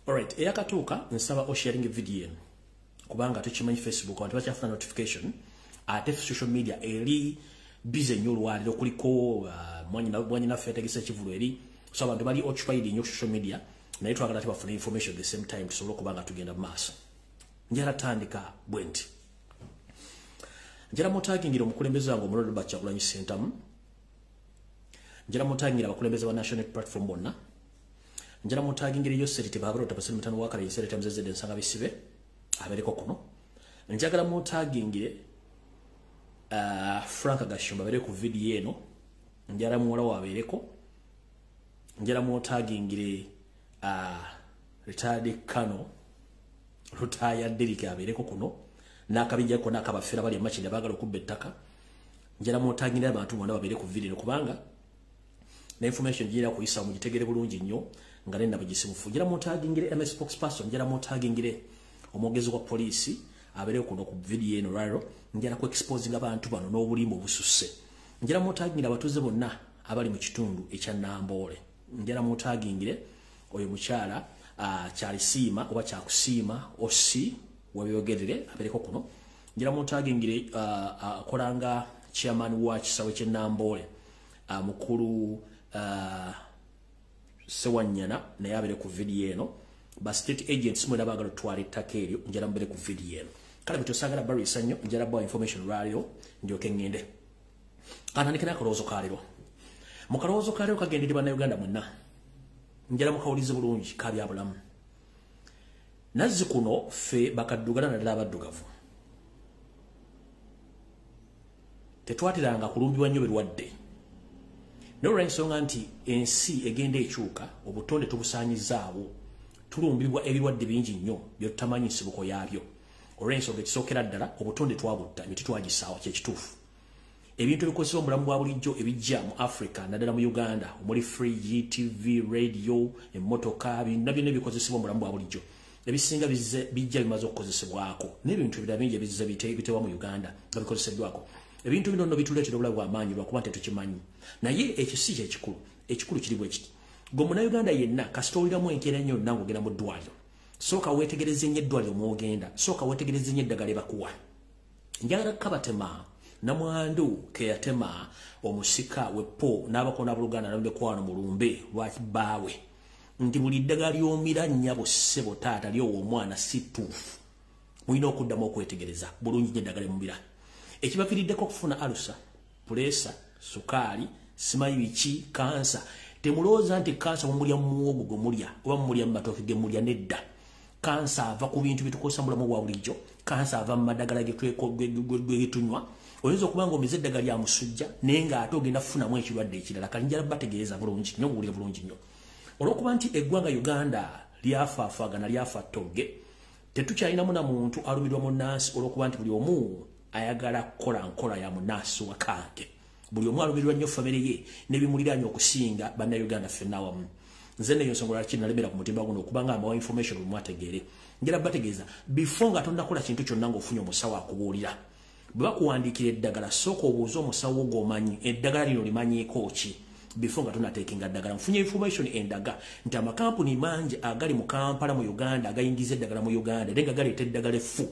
Alright, eyakatuuka nsaba osharing video eno kubanga tukimanyi Facebook abantu bakyafuna notification, ate social media eri busy nnyo olwaliro, kuliko mwanyinaffe yategese ekivulu eri, so abantu bali occupied nnyo social media, naye twagala tebafuna information at the same time tusobole okuba nga tugenda mu maaso. Njala tandika bwe nti njala mutagingira omukulembeze wange omulonde Robert Kyagulanyi Ssentamu, njala mutagingira abakulembeze ba National Platform bonna, njala mutagingira Yoseri Tebabalo Tapasiri Mutano Wakale Yoseri Tamzezede Nsanga Bisibe abeereko kuno, njagala mutagingire Frank Gashumba abeere ku video eno, njala muwala we abeereko, njala mutagingire retired Kano Rutaya Derrick abeereko kuno, n'akabijjako n'akabafera bali emakindi baagala okubba ettaka, njala mutagingira abantu bonna babeere ku video kubanga na information gira kuyisa mugitegere bulungi nnyo nga nenna bugisimufu. Njala mutagingire MS spokesperson, njala mutagingire omwogezi wa poliisi abeere kuno ku video eno lwaliro, njala ku exposing abantu bano n'obulimba obususse. Njala mutagingire abatuuze bonna abali mu kitundu ekya Namboole, njala mutagingire oyo mukyala kyalisiima oba kyakusiima osi webyogerere abeereko kuno, njala mutagingire akolanga chairman wa kisawe ky'e Namboole mukulu Sewanyana naye abeere ku video eno. Ba state agents mwena baagala otwala ettaka eryo, njala mubeere ku video eno. Kale bwe tosagala balwisa nnyo, njala bawa information lwaliro ndyoke ŋŋende. Kantandike n'akalowoozo kaaliro. Mu kalowoozo kaaliro kagendere Bannayuganda mwenna, njala mukawulize bulungi ka byabulamu. Nazzi kuno ffe bakaddugala naddala abaddugavu tetwateranga kulumbibwa nnyo birwadde, naye olw'ensonga nti ensi egenda ekyuka, obutonde tubusaanyizaawo, tulumbibwa ebirwadde bingi nnyo bye tutamanyi nsibuko yaabyo. Olw'ensonga ekisookera ddala obutonde twabutta, emiti twagisaawa, kyekituufu. Ebintu ebikozesebwa mu bulamu bwa bulijjo ebijja mu Africa naddala mu Uganda omuli fridge, TV, radio, emmotoka, byonna byonna ebikozesebwa mu bulamu bwa bulijjo ebisinga bijja bimaze okukozesebwako, n'ebintu ebirala bingi ebizze biteebwa mu Uganda nga bikozeseddwako. Ebintu bino nno bituleetera obulabe bw'amaanyi lwakuba nti tetukimanyi, naye ekyo si kyekikulu. Ekikulu kiri bwe kiti: gwe Munnayuganda yenna kasita owuliramu enkeera nnyo yonna ng'ogenda mu ddwaliro, sooka weetegereze nnyo eddwaliro mw'ogenda, sooka weetegereze nnyo eddagala ebakuwa. Njagala kabatema namwandu ke yatema omusika weppo n'abako n'aboluganda n'abekwano mulumbe lwaki bbaawe nti buli ddagala ly'omira nnyabo ssebo taata ly'owa omwana si ttuufu. Mulina okuddamu okwetegereza bulungi nnyo eddagala emumira. Ekibaviiriddeko okufuna alusa, puleesa, sukaali, simanyi biki, kansa. Temulowooza nti kansa mumulya muwogo gwe mulya oba mumulya mu matooke ge mulya, nedda. Kansa ava ku bintu bye tukozesa mu bulamu bwa bulijjo, kansa ava mu madagala ge tunywa. Oyinza okuba ng'omize eddagala lya musujja naye ng'ate ogenda kufunamu ekirwadde ekirala. Kale njala bategeeza bulungi nnyo, buwulire bulungi nnyo. Olw'okuba nti eggwanga Uganda lyafaafaagana, lyafa ttogge, tetukyalinamu na muntu alumirwa munnansi olw'okuba nti buli omu ayagala kukola nkola ya munnansi wakange. Buli omu alumirirwa nnyo famire ye n'ebimuliraanye okusinga Bannayuganda ffenna awamu. Nze neyo nsonga lwaki nalemera ku mutimba guno okubanga amawa information buli mwategeere. Njala bategeeza before nga tonnakola kintu kyonna ng'ofunye omusawo akubuulira. Bwe bakuwandiikira eddagala, sooka obuuze omusawo gw'omanyi eddagala lino limanyiiko ki before nga tonateekinga ddagala. Nfunye information endaga nti amakampuni mangi agali mu Kampala mu Uganda agayingiza eddagala mu Uganda era nga galeeta eddagala effu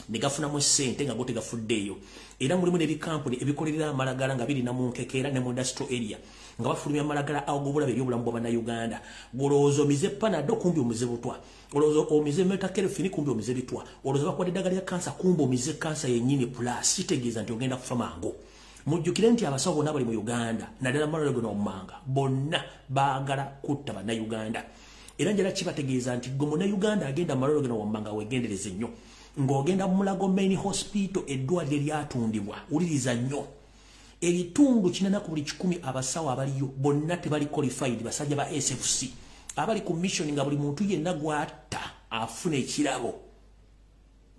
ne gafunamu ssente nga go tegafuddeeyo. Era mulimu n'ebikampuni ebikolerera amalagala nga birina mu nkekeera ne mu industrial area nga bafulumya amalagala ag'obulabe eri obulamu bwa Bannayuganda. Golowooza omize Panado kumbi omize butwa, olowooza omize Metakelfin kumbi omize bitwa, olowooza bakuwadde eddagala lya kansa kumbi omize kansa yennyini plus. Kitegeeza nti ogenda kufa mangu. Mujjukire nti abasawo bonna bali mu Uganda naddala malwaliro gano wammanga bonna baagala kutta Bannayuganda. Era njala kibategeeza nti gwe Munnayuganda agenda mu malwaliro gano wammanga weegendereze nnyo. Ng'ogenda mu Mulago Main Hospital eddwaliro eryatundibwa, wuliriza nnyo. Ebitundu 8 ku buli 100 abasawo abaliyo bonna tebali qualified, basajja ba SFC abali ku mission nga buli muntu yenna gw'atta afuna ekirabo.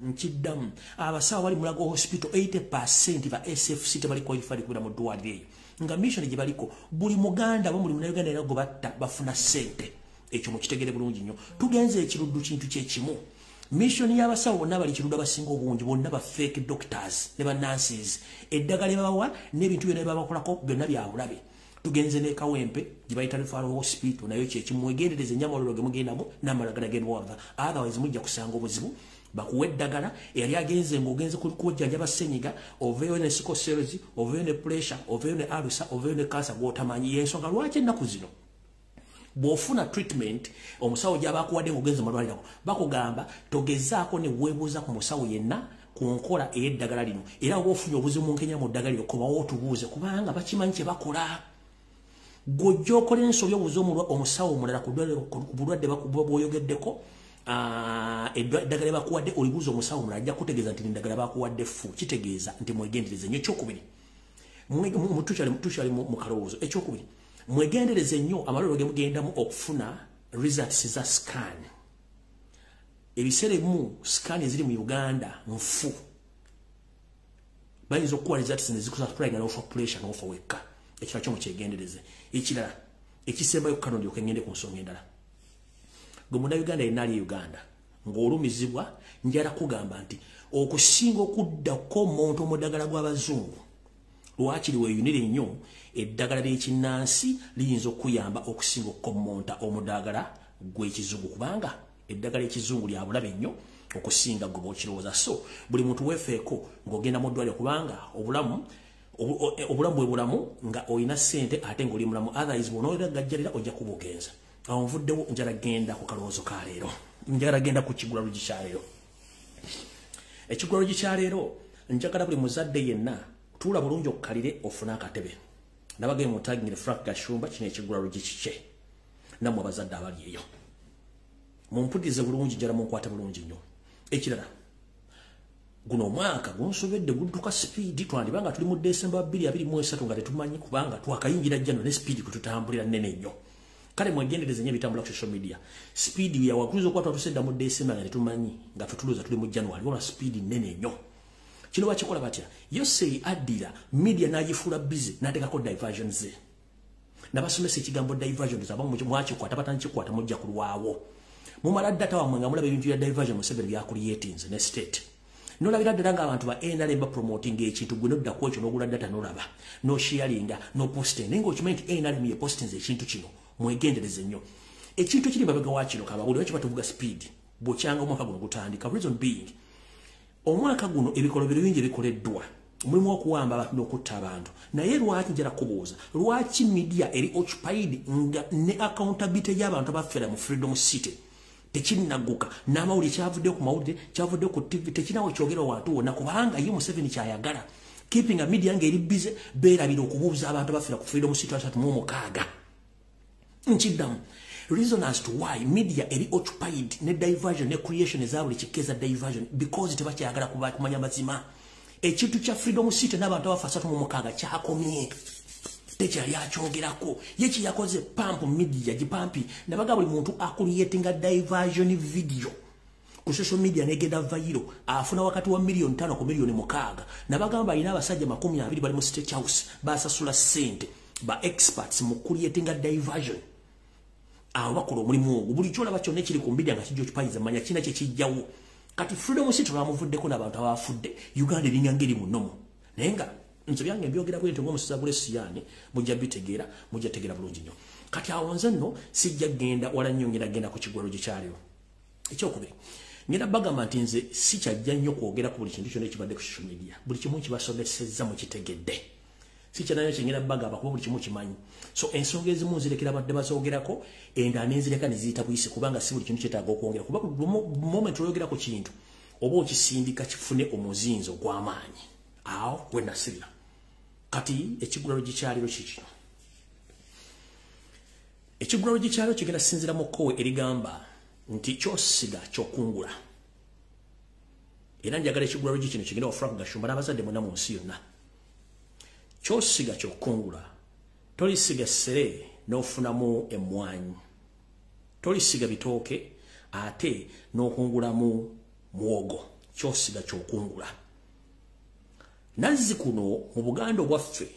Nkiddamu, abasawo abali Mulago Hospital 80% ba SFC tebali qualified kubeera mu ddwaliro eyo, nga mission gye baliko buli Muganda oba buli Munnayuganda era gwe batta bafuna ssente. Ekyo mukitegere bulungi nnyo. Tugenze ekiruddu kintu kye kimu. Mission y'abasawo bonna bali kiruddu abasinga obungi bonna ba fake doctors ne ba nurses. Eddagala lye babawa n'ebintu byonna bye babakolako byonna bya bulabe. Tugenze ne Kawempe gye bayita Referral Hospital, nayo kyekimu. Mwegendereze nnyo amalwaliro ge mugendamu n'amalagala ge muwava, otherwise mujja kusanga obuzibu. Bakuwa eddagala, eyali agenze ng'ogenze kujjanjaba ssenyiga, oveeyo ne sickle cells, oveeyo ne pressure, oveeyo ne ulcer, oveeyo ne cancer gw'otamanyi. Yensonga lwaki ennaku zino bw'ofuna treatment omusawo gy'aba akuwadde ng'ogenze mu malwaliro, bakugamba togezaako ne weebuuza ku musawo yenna ku nkola ey'eddagala lino, era oba ofunye obuzibu mu nkenya mu ddagala lino, komawo otubuuze, kubanga bakimanyi kye bakola. Gw'ojja okola ensobi, obuuza omusawo omulala ku bulwadde bw'oyogeddeko, eddagala bakuwadde olibuuza omusawo omulala, ajja kutegeeza nti eddagala bakuwadde ffu. Kitegeeza nti mwegendereze nnyo. Ekyokubiri, tukyali mu kalowoozo. Ekyokubiri, mwegendereze nnyo amalwaliro ge mugendamu okufuna results za scan. Ebiseera ebimu scan eziri mu Uganda nfu, bayinza okukuwa results nezikusurprise n'ofa pressure n'ofa wekka. Ekirala kyo mukyegendereze. Ekirala ekisembayo, kano ndyoke ngende ku nsonga endala. Gwe Munnayuganda yenna ali e Uganda ng'olumizibwa, njala kugamba nti okusinga okuddako omuntu mu ddagala gw'abazungu, lwakiri weeyunire nnyo eddagala ly'ekinnansi, liyinza okuyamba okusinga okukommonta omuddagala gw'ekizungu, kubanga eddagala ekizungu lya bulabe nnyo okusinga gwe bw'okirowooza. So buli muntu weefeeko ng'ogenda mu ddwaliro, kubanga obulamu bwe bulamu nga olina ssente ate ng'oli mulamu. Otherwise bw'onoogajjalira ojja kuba ogenza. Awo nvuddewo, njala genda ku kalowoozo ka leero, njala genda ku kigulalugi kya leero. Ekigulalugi kya leero, njagala buli muzadde yenna tuula bulungi okkalire ofune akatebe. Nabagaye mutagingire Frank Gashumba. Kino ekigulalugi kike nammwe abazadde abali eyo, mumpulirize bulungi, njala munkwate bulungi nnyo. Ekirala, guno omwaka gunsobedde, gudduka speed. Twandiba nga tuli mu Desemba 2023 nga tetumanyi, kubanga twakayingira jjano ne speed kwe tutambulira nnene nnyo. Kale mwegendereze nnyo ebitambula ku social media. Speed yawakuliza okuba twatusedda mu Desemba nga tetumanyi, nga ffe tulowooza tuli mu January, wabula speed nnene nnyo. Kino bakikola batya? Yosei addira media n'agifuula busy, n'ateekako diversion ze. Nabasomesa ekigambo diversion, abamu mwakikwata, batankikwata mujja kulwawo. Mumala data wammwe nga mulaba ebintu bya diversion Museveni byakuliyetinze ne state, nolabira ddala ng'abantu ba NRM bapromoting ekintu, gwe nodda ku ekyo n'ogula data, n'olaba, n'osharinga, n'oposting, naye ng'okimanyi nti NRM yepostinze ekintu kino. Mwegendereze nnyo ekintu ekiri mabega wa kino. Kababuli lwaki batuvuga speed bw'okyanga omwaka guno gutandika? Reason being, omwaka guno ebikolobero bingi ebikoleddwa, mulimu okuwamba abantu n'okutta abantu. Naye lwaki, njala kubuuza, lwaki media eri occupied nga ne accountability y'abantu abafera mu Freedom City tekinnagguka, n'amawulire kyavudde ku mawulire, kyavudde ku TV, tekinawe kyogera wantu wonna? Kubanga ye Museveni kyayagala keeping a media ng'eri busy, beerabira okubuuza abantu abafera ku Freedom City 36. Nkiddamu, reason as to why media eri occupied ne diversion ne creation eza buli kikeza diversion, because tebakyayagala kumanya mazima. Ekintu kya Freedom City n'abantu abafa 36 kyakomye, tekyali akyogerako. Ye kyeyakoze, pump media, gipampi nabaga buli muntu acreatinga diversion video ku social media negenda viral, afuna wakati wa 5 miliyoni ku miliyoni 6. Nabagamba alina abasajja 20 bali mu State House, basasula ssente ba experts mu creatinga diversion. Abo bakola omulimu ogwo. Buli kyolaba kyonna ekiri ku media nga kijja okipayiza, manya kina kyekijjawo. Kati Freedom City lwamuvuddeko n'abantu abafudde, Uganda eringa ngeri munomo. Naye nga nze byange mbyogera bwentyo ng'omusiza gulesiyani, mujja bitegeera, mujja tegeera bulungi nnyo. Kati awo nze nno sijja genda wala nnyo, ngenda genda ku kigwalo gyekyaliwo. Ekyokubiri, ngenda bagamba nti nze sikyajja nnyo kwogera ku buli kintu kyonna ekibadde ku social media. Buli kimu kibasomesezza, mukitegedde. Sikyanayo kyengenda bagamba, kuba buli kimu kimanyi. So ensonga ezimu nzirekera badde bazoogerako, endala nenzireka neziyita buyisi, kubanga si buli kintu kyetaaga okwongera. Kuba moment oyogera ku kintu oba okisindika kifune omuzinzi ogw'amaanyi. Awo we nasirira. Kati ekigulalo gikyaliro kikino. Ekigulalo gikyaliro kigenda sinzira mu kkowe erigamba nti kyosiga kyokungula. Era njagala ekigulalo kino kigenda wa Frank Gashumba n'abazadde mwena mu nsi yonna. Kyosiga kyokungula. Tolisiga ssere n'ofunamu emmwanyi, tolisiga bitooke ate n'okungulamu muwogo. Kyosiga kyokungula. Nazzi kuno mu Buganda obwaffe,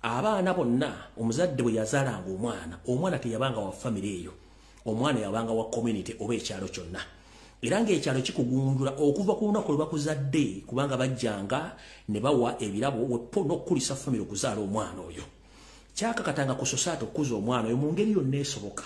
abaana bonna, omuzadde bwe yazaalanga omwana, omwana teyabanga wa famire eyo, omwana yabanga wa community oba ekyalo kyonna. Era ng'ekyalo kikugunjula okuva ku lunaku lwe bakuzadde, kubanga bajjanga ne bawa ebirabo wepo n'okukulisa famire okuzaala omwana oyo. Kyakakatanga ku society okukuza omwana oyo mu ngeri yonna esoboka.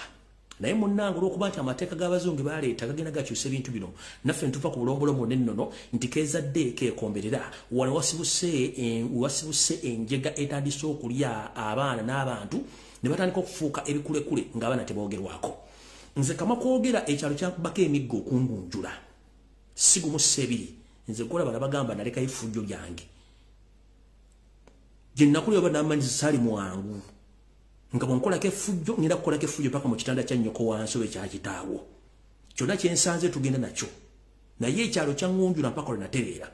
Naye munnange, olw'okuba nti amateeka g'abazungu baleeta gagenda gakyusa ebintu bino, naffe ntuva ku bulombolombo n'ennono nti keezadde keekomberera. Wano wasibuse enjega etandise okulya abaana n'abantu ne batandika okufuuka ebikulekule ng'abaana teboogerwako. Nze kama kwogera, ekyalo kyankubako emiggo okungunjula, si gumu si ebiri. Nze golaba nabagamba nalekayo effujjo lyange gye nakulira, oba namanyi saali mwangu nga bwenkolako effujjo, ngenda kukolako effujjo paka mu kitanda kya nnyoko wansi oba ekyakitaawo. Kyonna kyensanze tugenda nakyo, naye ekyalo kyaŋŋunjula mpaka lwe natereera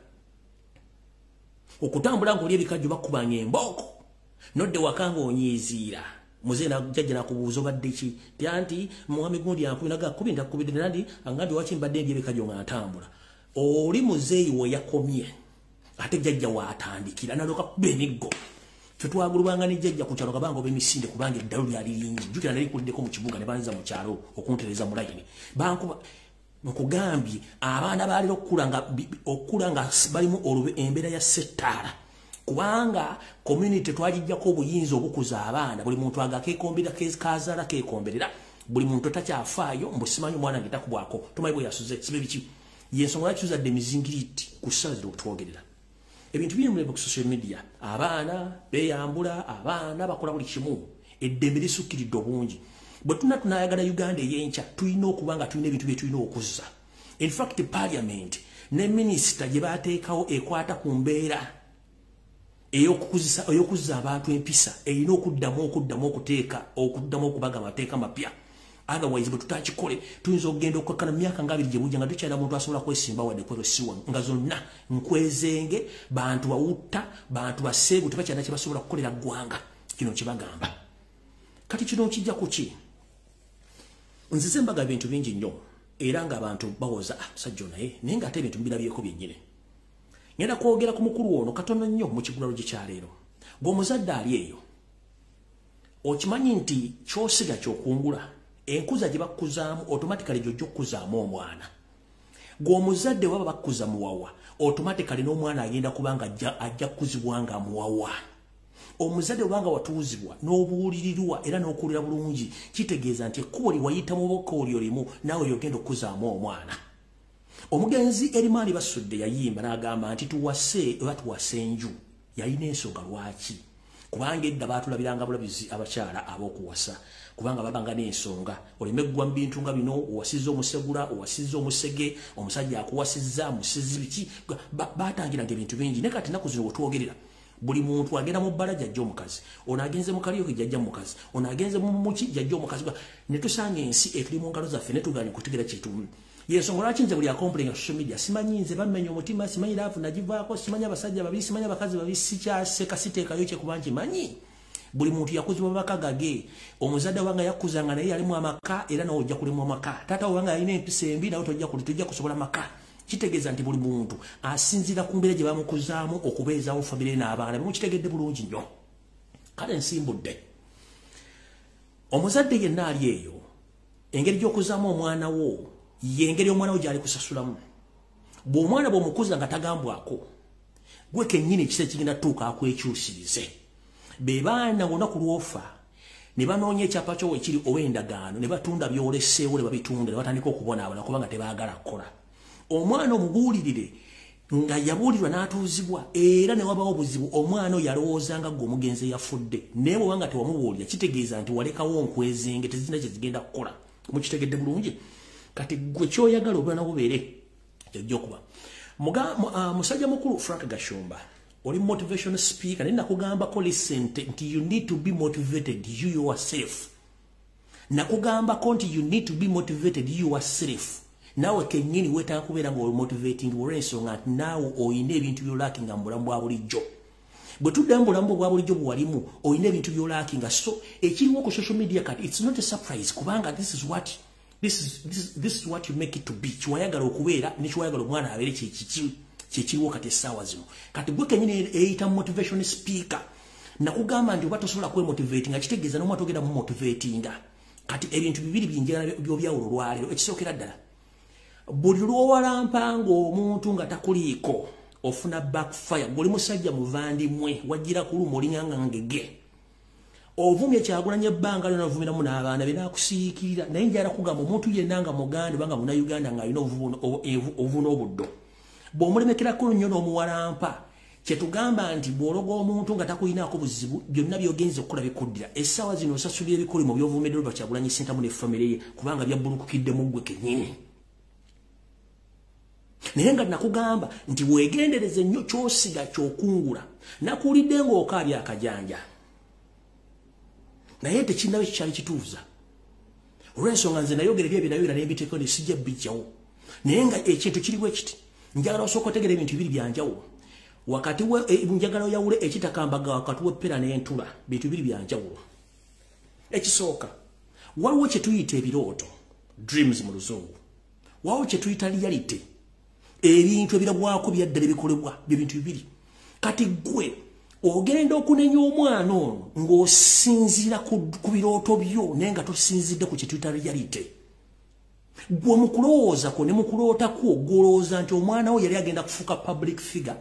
okutambula. Ng'oli ebikajjo, bakubanga embooko, nodde waka ng'onyiiziira. Muzeeyi jjajja nakubuuza, "Obadde ki?" Tya nti mwami gundi yankubi, naga kubi ntakubidde nandi angambye waki mbadde ndi ebikajjo nga ntambula. Oli muzeeyi we yakomye, ate jjajja waatandikira nalyoka kuba emiggo. Ffe twagulubanga ne jjajja ku kyalo kabanga oba emisinde, kubanga eddalu lyali lingi. Jjukira nali kuliddeko mu kibuga ne banza mu kyalo okuntereza mu layini, bankuba. Nkugambye, abaana baalera okukula nga balimu embeera ya settaala, kubanga community twagijjako obuyinza obukuza abaana. Buli muntu agakeekombera kazaala keekomberera, buli muntu takyafaayo mbu simanyi omwana nge takubwako, tomanyi bwe yasuze, sibe biki. Yensonga lwaki tuzadde emizingiriti ku ssaawa zino okutwogerera ebintu biri mulembe ku social media. Abaana beeyambula, abaana bakola buli kimu, eddembe lisukkiridde obungi. Bwe tuna tunayagala Uganda ey'enkya, tulina okuba nga tulina ebintu bye tulina okuzza. In fact, parliament ne minisita gye bateekawo ekwata ku mbeera ey'okuzza abantu empisa erina okuddamu okuteeka, okuddamu okubaga amateeka mapya. Otherwise, bwe tutakikole, tuyinza okugenda okukakkana mu myaka nga 20 gye bujja nga tukyalina muntu asobola kwesimba wadde kwerosiwa, nga zonna nkwezenge, bantu bawutta, bantu baseegu, tebakyalina kye basobola kukolera ggwanga. Kino kibagamba kati kino kijja kuki nzize mbaga ebintu bingi nnyo, era ng'abantu bawoza, "Ah, musajja naye ng'ate ebintu mbirabyeko byennyini." Ngenda kwogera ku mukulu ono katono nnyo mu kigulalo gye kyaleero. Ng'omuzadde ali eyo, okimanyi nti kyosiga kyokungula. Enkuza gye bakkuzaamu, automatically gyojja okukuzaamu omwana. Gw'omuzadde waba bakkuza muwawa, automatically n'omwana agenda kubanga ajja kukuzibwa nga muwawa. Omuzadde obanga watuuzibwa n'obuulirirwa era n'okuwulira bulungi, kitegeeza nti ekkubo lye wayita mu bokka olyo limu naawe lyogenda okukuzaamu omwana. Omugenzi Erimaani Basudde yayimba n'agamba nti tuwase oba tuwase enju. Yalina ensonga lwaki, kubanga edda baatulabiranga bulabizi abakyala ab'okuwasa, kubanga babanga n'ensonga oleme ggwa mu bintu nga bino. Owasizza omusegula, owasizza omusege, omusajja akuwasizza musizi, biki, batangiranga ebintu bingi. Naye kati ennaku zino wetwogerera, buli muntu agenda mu bbala jajja omukazi, ono agenze mu karaoke jajja mukazi, ono agenze mu muki jajja omukazi, ne tusanga ensi etuli mu ngalo zaffe ne tuganya okutegeera kyetumu. Yensonga lwaki nze buli acomplaininga social media, simanyi nze bamenya omutima, simanyi love nagivaako, simanyi abasajja babi, simanyi abakazi babi, sikyaseka, siteekayo kyekuba nkimanyi buli muntu yakuzibwa maka gage. Omuzadde wanga yakuzanga naye yalimu amaka, era nawe ojja kulimu amaka. Taata wanga yalina empisa embi, nawe tojja kusobola maka. Kitegeeza nti buli muntu asinziira ku mbeera gye bamukuzaamu okubeezaawo famire n'abaana. Bemukitegedde bulungi nnyo. Kale nsimbudde. Omuzadde yenna ali eyo, engeri gy'okuzaamu omwana wo yengeri omwana wo gy'ali kusasulamu. Bw'omwana bw'omukuza nga tagambwako, gwe kennyini ekiseera kigenda tuuka akwekyusirize. Be baana olunaku lwofa ne banoonya ekyapa kyo wekiri oba endagaano, ne batunda byoleseewo, ne babitunda, ne batandika okubonaabona kubanga tebaagala kukola. Omwana omubuulirire nga yabuulirwa n'atuuzibwa, era ne wabawo obuzibu, omwana oyo alowoozanga gwe omugenzi eyafudde. Naye bwobanga tewamubuulira, kitegeeza nti walekawo nkwezenge, tezirina kye zigenda kukola. Mukitegedde bulungi? Kati gwe kyoyagala obeera nabubeere kyojja okuba. Musajja mukulu Frank Gashumba, oli motivation speaker, naye nakugambako listen nti you need to be motivated you yourself. Nakugambako nti you need to be motivated yourself. Naawe kennyini weetaaga kubeera nga motivating, olw'ensonga nti naawe oyina ebintu byolackinga mu bulamu bwa bulijjo. Bwe tuddayo mu bulamu bwa bulijjo bwewalimu, oyina ebintu byolackinga. So ekiriwo ku social media kati, it's not a surprise, kubanga this is what you make it to be. Kiwayagala okubeera nekiwayagala omwana abeere kyekiki kyekiriwo kati essaawa zino. Kati gwe kenyini eyita motivation speaker, nakugamba nti oba tosobola kwemotivatinga, kitegeeza n'omwana togenda mumotivatinga. Kati ebintu bibiri binjagala byobyawulo olwaleero. Ekisookera ddala, buli lwowalampanga omuntu nga takuliiko, ofuna backfire. Gwe oli musajja muvandimwe, wajjira kuluma, olinganga ngege. Ovumye Kyagulanyi ebbanga lyonna, ovumiramu n'abaana be, n'akusiikirira. Naye njala kugamba, omuntu yenna nga muganda oba nga Munnayuganda ng'alina obuvuna obuddo, bw'omulemekerako nnyo n'omuwalampa, kyetugamba nti bw'ologa omuntu nga takuyinaako buzibu, byonna by'ogenza okukola bikuddira. Essaawa zino osasulira ebikolimo by'ovumidde Robert Kyagulanyi Ssentamu ne famire ye, kubanga byabbulukukidde mu ggwe kennyini. Naye nga nakugamba nti weegendereze nnyo, ky'osiga ky'okungula. Nakuwulidde ng'okaabya akajanja, naye tekinnabe kikyali kituuza, olw'ensonga nze nayogera ebyo byenayogera n'embiteeko ne sijja bijjawo. Naye nga ekintu kiriwo ekiti, njagala osooka otegera ebintu bibiri byanjawulo wakati we njagala oyawule ekitakambaga wakati w'eppera n'entula. Bintu bibiri byanjawulo. Ekisooka, waliwo kye tuyita ebirooto, dreams mu Luzungu, waliwo kye tuyita reality, ebintu ebirabwako byaddala ebikolebwa. Bye bintu bibiri. Kati ggwe ogenda okunenya omwana ono ng'osinziira ku birooto byo, naye nga tosinzidde ku kye tuyita reality. Gwe mu kulowooza kwo ne mu kuloota kwo, gw'olowooza nti omwana wo yali agenda kufuuka public figure,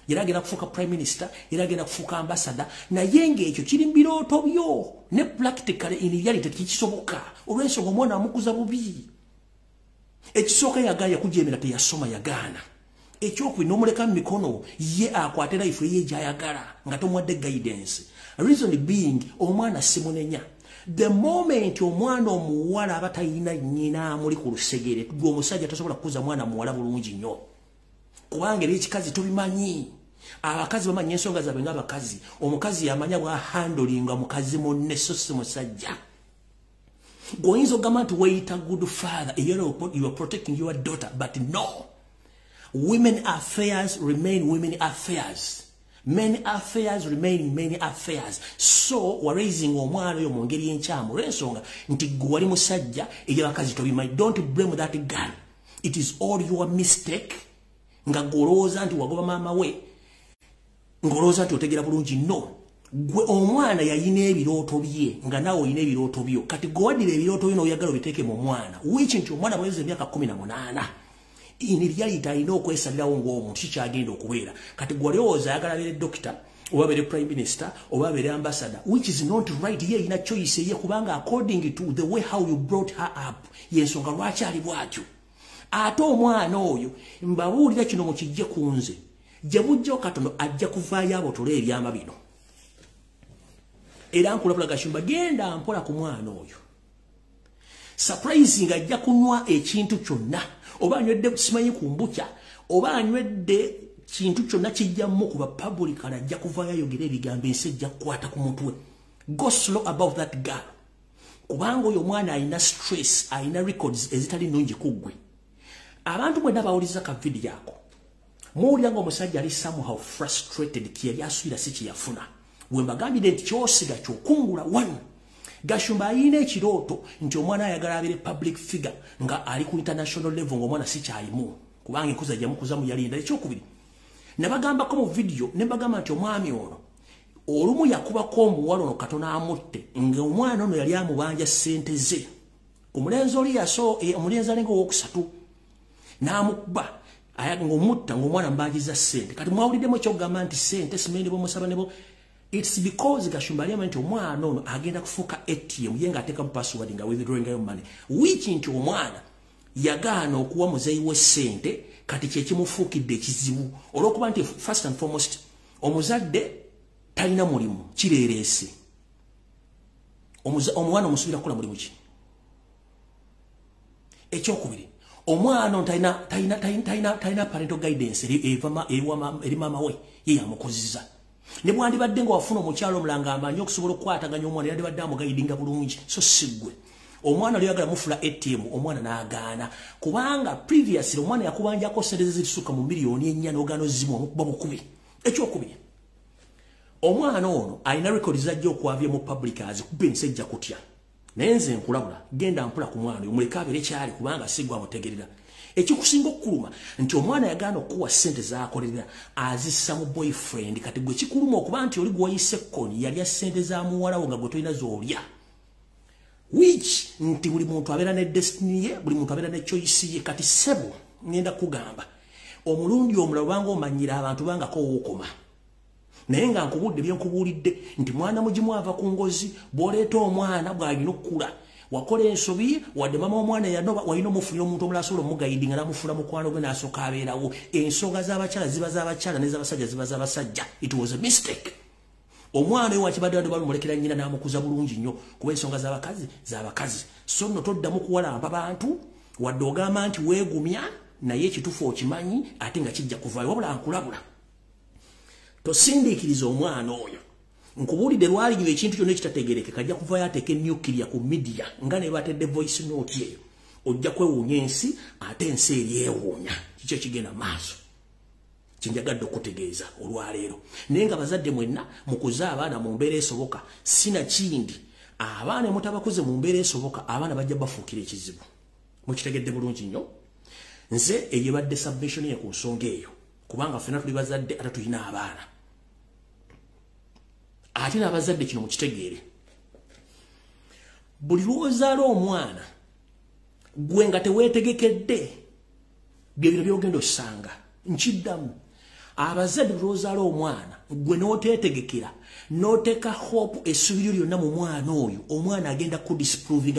yali agenda kufuuka prime minister, yali agenda kufuuka ambassador, naye ng'ekyo kiri mu birooto byo, ne practically in reality tekisoboka, olw'ensonga omwana amukuza bubi. Ekisooka, yagaana, yakujemera, teyasoma, yagaana. Ekyokubiri, n'omuleka mu mikono ye akwate life ye gy'ayagala nga tomuwadde guidance. Reason being, omwana simunenya. The moment omwana omuwala aba talina nnyina amuli ku lusegere, gwe omusajja tosobola kukuza mwana muwala bulungi nnyo, kubanga ebyekikazi tobimanyi. Abakazi bamanyi ensonga zaabwe ng'abakazi. Omukazi yamanya bwahandlinga mukazi munne, so si musajja. Gweoyinza okugamba nti weyita good father, you are protecting your daughter, but no, women affairs remain women affairs, men affairs remain men affairs. So waraising omwana oyo mu ngeri enkyamu, olw'ensonga nti gwe wali musajja, ebyabakazi tobimanyi. Don't blame that girl, it is all your mistake. Nga gwolowooza nti wagoba maama we, ng'olowooza nti otegera bulungi. No, gwe omwana yayina ebirooto bye, nga naawe olina ebirooto byo. Kati gwe waddira ebirooto byo n'oyagala obiteeke mu mwana, wiki nti omwana bweweza emyaka 18, in reality alina okwesalirawo ng'omuntu kikyagenda okubeera. Kati gwe olowooza ayagala abeere dokita, oba abeere prime minister, oba abeere ambassador, which is not right. Ye erina choice eye, kubanga according to the way how you brought her up, yensonga lwaki ali bwatyo. Ate omwana oyo, mbabuulira kino, mukijje ku nze, gye bujjawo katono ajja kuvaayo abotole ebyama bino. Era nkulabula, Gashumba, genda mpola ku mwana oyo. Surprising, ajja kunywa ekintu kyonna, oba anywedde simanyi ku mbukya, oba anywedde kintu kyonna kijja mukuba public, ajja kuvaayo ayogera ebigambo, ensi ejja kukwata ku mutwe. Go slow about that girl, kubanga oyo omwana alina stress, alina records ezitali nnungi ku ggwe. Abantu mwenna bawuliza ka vidiyo ako, muwulira nga omusajja ali somehow frustrated, kiyali asuubira si kyeyafuna. We mbagambire nti kyosiga kyokungula. One, Gashumba ayina ekirooto nti omwana ayagala abeere public figure nga ali ku international level, ng'omwana si kyalimu, kubanga enkuza gyamukuzamu yalinda. Ekyokubiri, nabagambako mu vidiyo ne mbagamba nti omwami ono olumu yakubako omuwala ono katono amutte, ng'omwana ono yali amubanja ssente ze. Omulenzi oli yaso omulenzi alinga owokusatu n'amukuba ng'omutta, ng'omwana mbanjiza ssente. Kati mwawuliddemu ekyokugamba nti ssente simendi bomusaba nebo. It's because Gashumba ali nti omwana ono agenda kufuuka ATM ye, ng'ateekamu password nga withdrawing yo money, which nti omwana yagaana okuwa muzeeyi we ssente. Kati kyekimufuukidde ekizibu, olw'okuba nti first and foremost omuzadde talina mulimu, kireereese omwana omusuubira kukola mulimu ki? Ekyokubiri, omwana ono talina parental guidance eri maama we, ye yamukozeza. Ne bwandibadde nga wafuna omukyalo omulanga amanyi okusobola okukwataganya omwana, yandibadde amuguidinga bulungi, so si ggwe. Omwana olyagala mufula ATM, omwana n'agaana, kubanga previously omwana yakubanjako sente zezisukka mu 4 miliyoni, n'ogaana ozimu, omukuba bukubi. Ekyokubiri, omwana ono alina record zajja okwavya mu public, azikuba ensi ejja kutya. Naye nze nkulabula, genda mpola ku mwana oyo, muleke abeere kyali, kubanga sigwa amutegerera. Ekikusinga okukuluma nti omwana yagaana okukuwa ssente zakolerera, azissa mu boyfriend. Kati gwe kikuluma okuba nti oli gwewayise koni yalya ssente za muwalawo, nga gwe tolina z'olya, which nti buli muntu abeera ne destiny ye, buli muntu abeera ne choice ye. Kati sebo, ngenda kugamba omulundi omulala, obanga omanyira abantu bangako wookoma. Naye nga nkubudde byenkubuulidde nti mwana mugimu ava ku ngozi, bw'oleeta omwana bw'alina okukula. Wakola ensobi, wadde mama omwana yanoba, walina omufunira omuntu omulala asobola omugayidinga n'amufuula mukwano gwe n'asooka abeerawo. Ensonga z'abakyala ziba z'abakyala n'ez'abasajja ziba z'abasajja. It was a mistake. Omwana oyo wakibadde wadde balumulekera nnyina n'amukuza bulungi nnyo, kuba ensonga z'abakazi z'abakazi. So nno toddamu kuwalampa bantu, wadde ogamba nti weegumya, naye ekituufu okimanyi ate nga kijja kuvaayo. Wabula nkulabula, tosindiikiriza omwana oyo. Nkubuulidde lwaligira ekintu kyonna ekitategeerekeka, kajja kuvaayo ateeke nuclear ku media nga ne batedde voice note eyo. Ojja kwewuunya ensi, ate ensi eryewuunya kiki ekigenda maaso. Kyenjagadde okutegeeza olwaleero. Naye nga bazadde mwenna mukuze abaana mu mbeera esoboka, sinakindi abaana mutabakuze mu mbeera esoboka, abaana bajja bafuukira ekizibu. Mukitegedde bulungi nnyo. Nze eyebadde submission ye ku nsonga eyo, kubanga ffenna tuli bazadde ate tulina abaana. Ate n'abazadde kino mukitegeere, buli lw'ozaala omwana gwe nga teweetegekedde bye bino by'ogenda osanga. Nkiddamu, abazadde buli lw'ozaala omwana gwe n'oteetegekera, n'oteeka hope essuubiryo lyonna mu mwana oyo, omwana agenda kudisproving,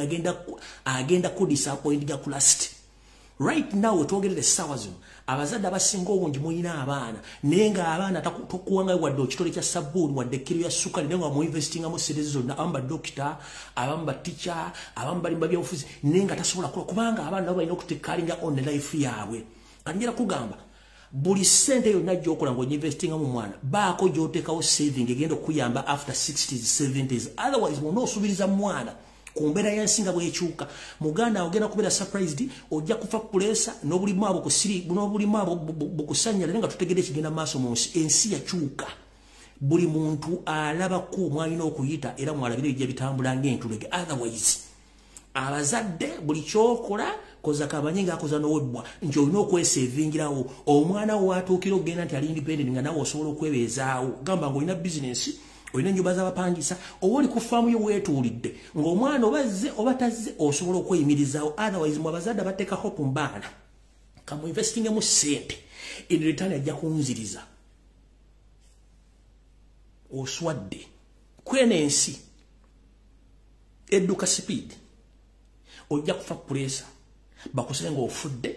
agenda kudisappointinga ku last. Right now wetwogerera essaawa zino, abazadde abasinga obungi mulina abaana, naye ng'abaana tokuwangayo wadde ekitole kya sabbuuni, wadde ekkiro ya sukali, naye nga muinvestingamu ssente zonna. Abamu badokita, abamu batica, abamu bali mu byabufuzi, naye nga tasobola kukola, kubanga abaana nabo balina okutekalinga on life yaabwe. Kati njagala kugamba, buli ssente yonna gy'okola ng'oinvestinga mu mwana, baako gy'oteekawo saving egenda okuyamba after 60s, 70s. Otherwise bw'ona osuubiriza mwana ku mbeera y'ensi nga bw'ekyuka, muganda ogenda kubeera surprised, ojja kufa puleesa n'obulimu abo kusiri, n'obulimu abo bukusanyala, naye nga tutegedde ekigenda maaso mu nsi. Ensi yakyuka, buli muntu alabako mwalina okuyita era mwalabire ebijja bitambula ng'entulege. Otherwise abazadde buli kyokola koza kabanye ng'akoza n'owebbwa nti olina okwesevingirawo. Omwana wo watuukira okugenda nti ali independent, nga nawe osobola okwebeezaawo, gamba ng'olina bizinensi, olina ennyumba z'abapangisa, oba oli ku faamu yo weetuulidde, ng'omwana oba azze oba tazze osobola okweyimirizaawo. Otherwise mwe abazadde abateeka hope mu baana, kamuinvestingemu ssente, in return ajja kunziriza. Oswadde kweno ensi edduka speed, ojja kufa puleesa, bakusale ng'ofudde,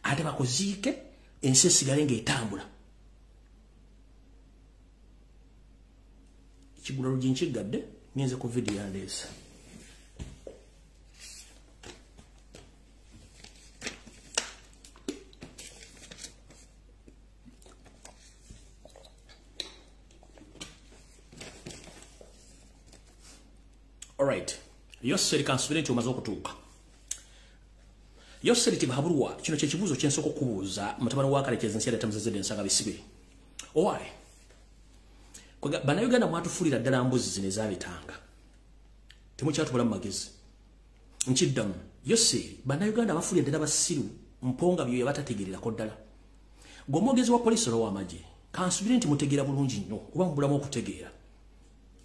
ate bakuziike, ensi esigale ng'etambula. Ekigula lugi nkiggadde, ngenze ku vidiyo yandeesa. Alright, Yoseri kansubire nti omaze okutuuka. Yoseri Tibuhaburwa, kino kye kibuuzo kye nsooka okubuuza mutabani wa Kalekezi nsi yali ensanga bisibe. Owaaye, Bannayuganda mwatufuulira ddala mbuzi zino ezaabitanga, temukyatubula mu magezi. Nkiddamu, Yoseri, Bannayuganda bafuulira ddala basiru mponga byo yabatategeererako ddala. Gwe omwogezi wa poliisi olw'amagye, kansubire nti mutegeera bulungi nnyo, oba mubulamu okutegeera.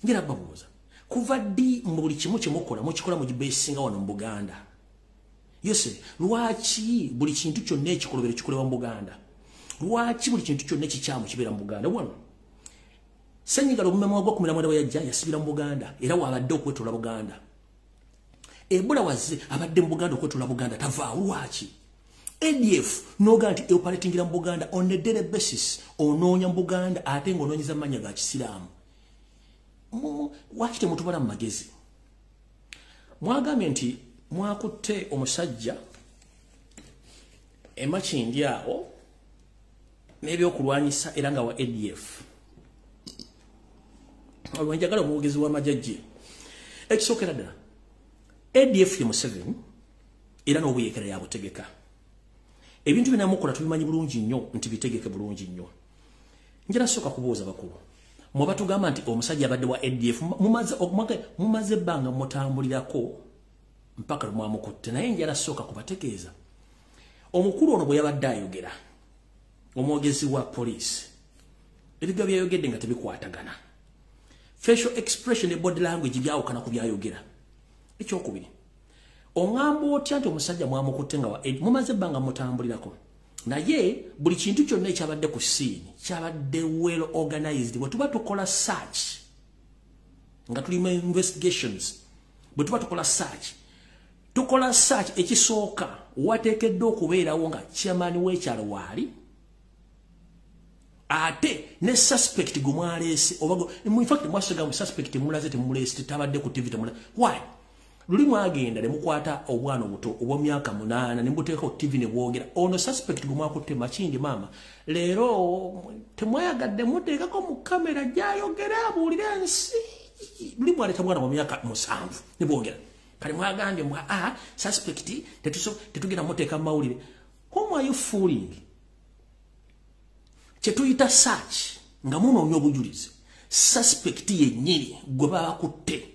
Njagala babuuza, kuva ddi mu buli kimu kye mukola mukikola mugibeesinga wano mu Buganda? Yoseri, lwaki buli kintu kyonna ekikolobero kikolebwa mu Buganda? Lwaki buli kintu kyonna ekikyamu kibeera mu Buganda? Wano Ssenyiga Lubumema wa 19 bwe yajja yasibira mu Buganda, era wabadde okwetoola Buganda. Ebola wazze abadde mu Buganda okwetoola Buganda, tavaawo. Lwaki? ADF n'ogaa nti operatingira mu Buganda on a daily basis, onoonya mu Buganda ate ng'onoonyeza mannya ga Kisiraamu. Lwaki temutubala mu magezi? Mwagambye nti mwakutte omusajja emakindi awo n'ebyokulwanyisa era nga wa ADF. Olwo njagala omwogezi w'amajajje. Ekisookera ddala, ADF ye Museveni era n'obuyeekera yabutegeka. Ebintu byonna mukola tubimanyi bulungi nnyo nti bitegeke bulungi nnyo. Njagala sooka kubuuza bakulu, mwe batugamba nti omusajja abadde wa ADF, mumaze ebbanga mutambulirako mpaka lwe mwamukutte, naye njagala sooka kubategeeza omukulu ono bwe yabadde ayogera, omwogezi wa poliisi, ebigambo byayogedde nga tebikwatagana. Facial expression ne body language byawukana ku byayogera. Ekyokubiri, oŋŋamba otya nti omusajja mwamukutte nga wa mumaze ebbanga mutambulirako, Naye buli kintu kyonna ekyabadde ku scene kyabadde well organized. Bwe tuba tukola search nga tuli mu investigations, bwe tuba tukola search, tukola search ekisooka wateekeddwa okubeerawo nga chairman w'ekyalo waali, ate ne suspect gwe mwaleese oba in fact mwasega mu suspect mulaze temuleese, tabadde ku TV temula. Why? Luli mwagenda ne mukwata obwana obuto obw'emyaka 8 ne mubuteeka ku TV ne bwogera ono suspect gwe mwakutte Makindi maama leero temwayagadde muteekako mu kamera gy'ayogera abuulire ensi. Luli mwaleeta mwana wa myaka 7 ne bwogera. Kale mwagambye mwa suspect tetugenda muteeka mu mawulire. Whom are you fooling? Kye tuyita search nga munoonya obujulizi, suspect yennyini gwe babakutte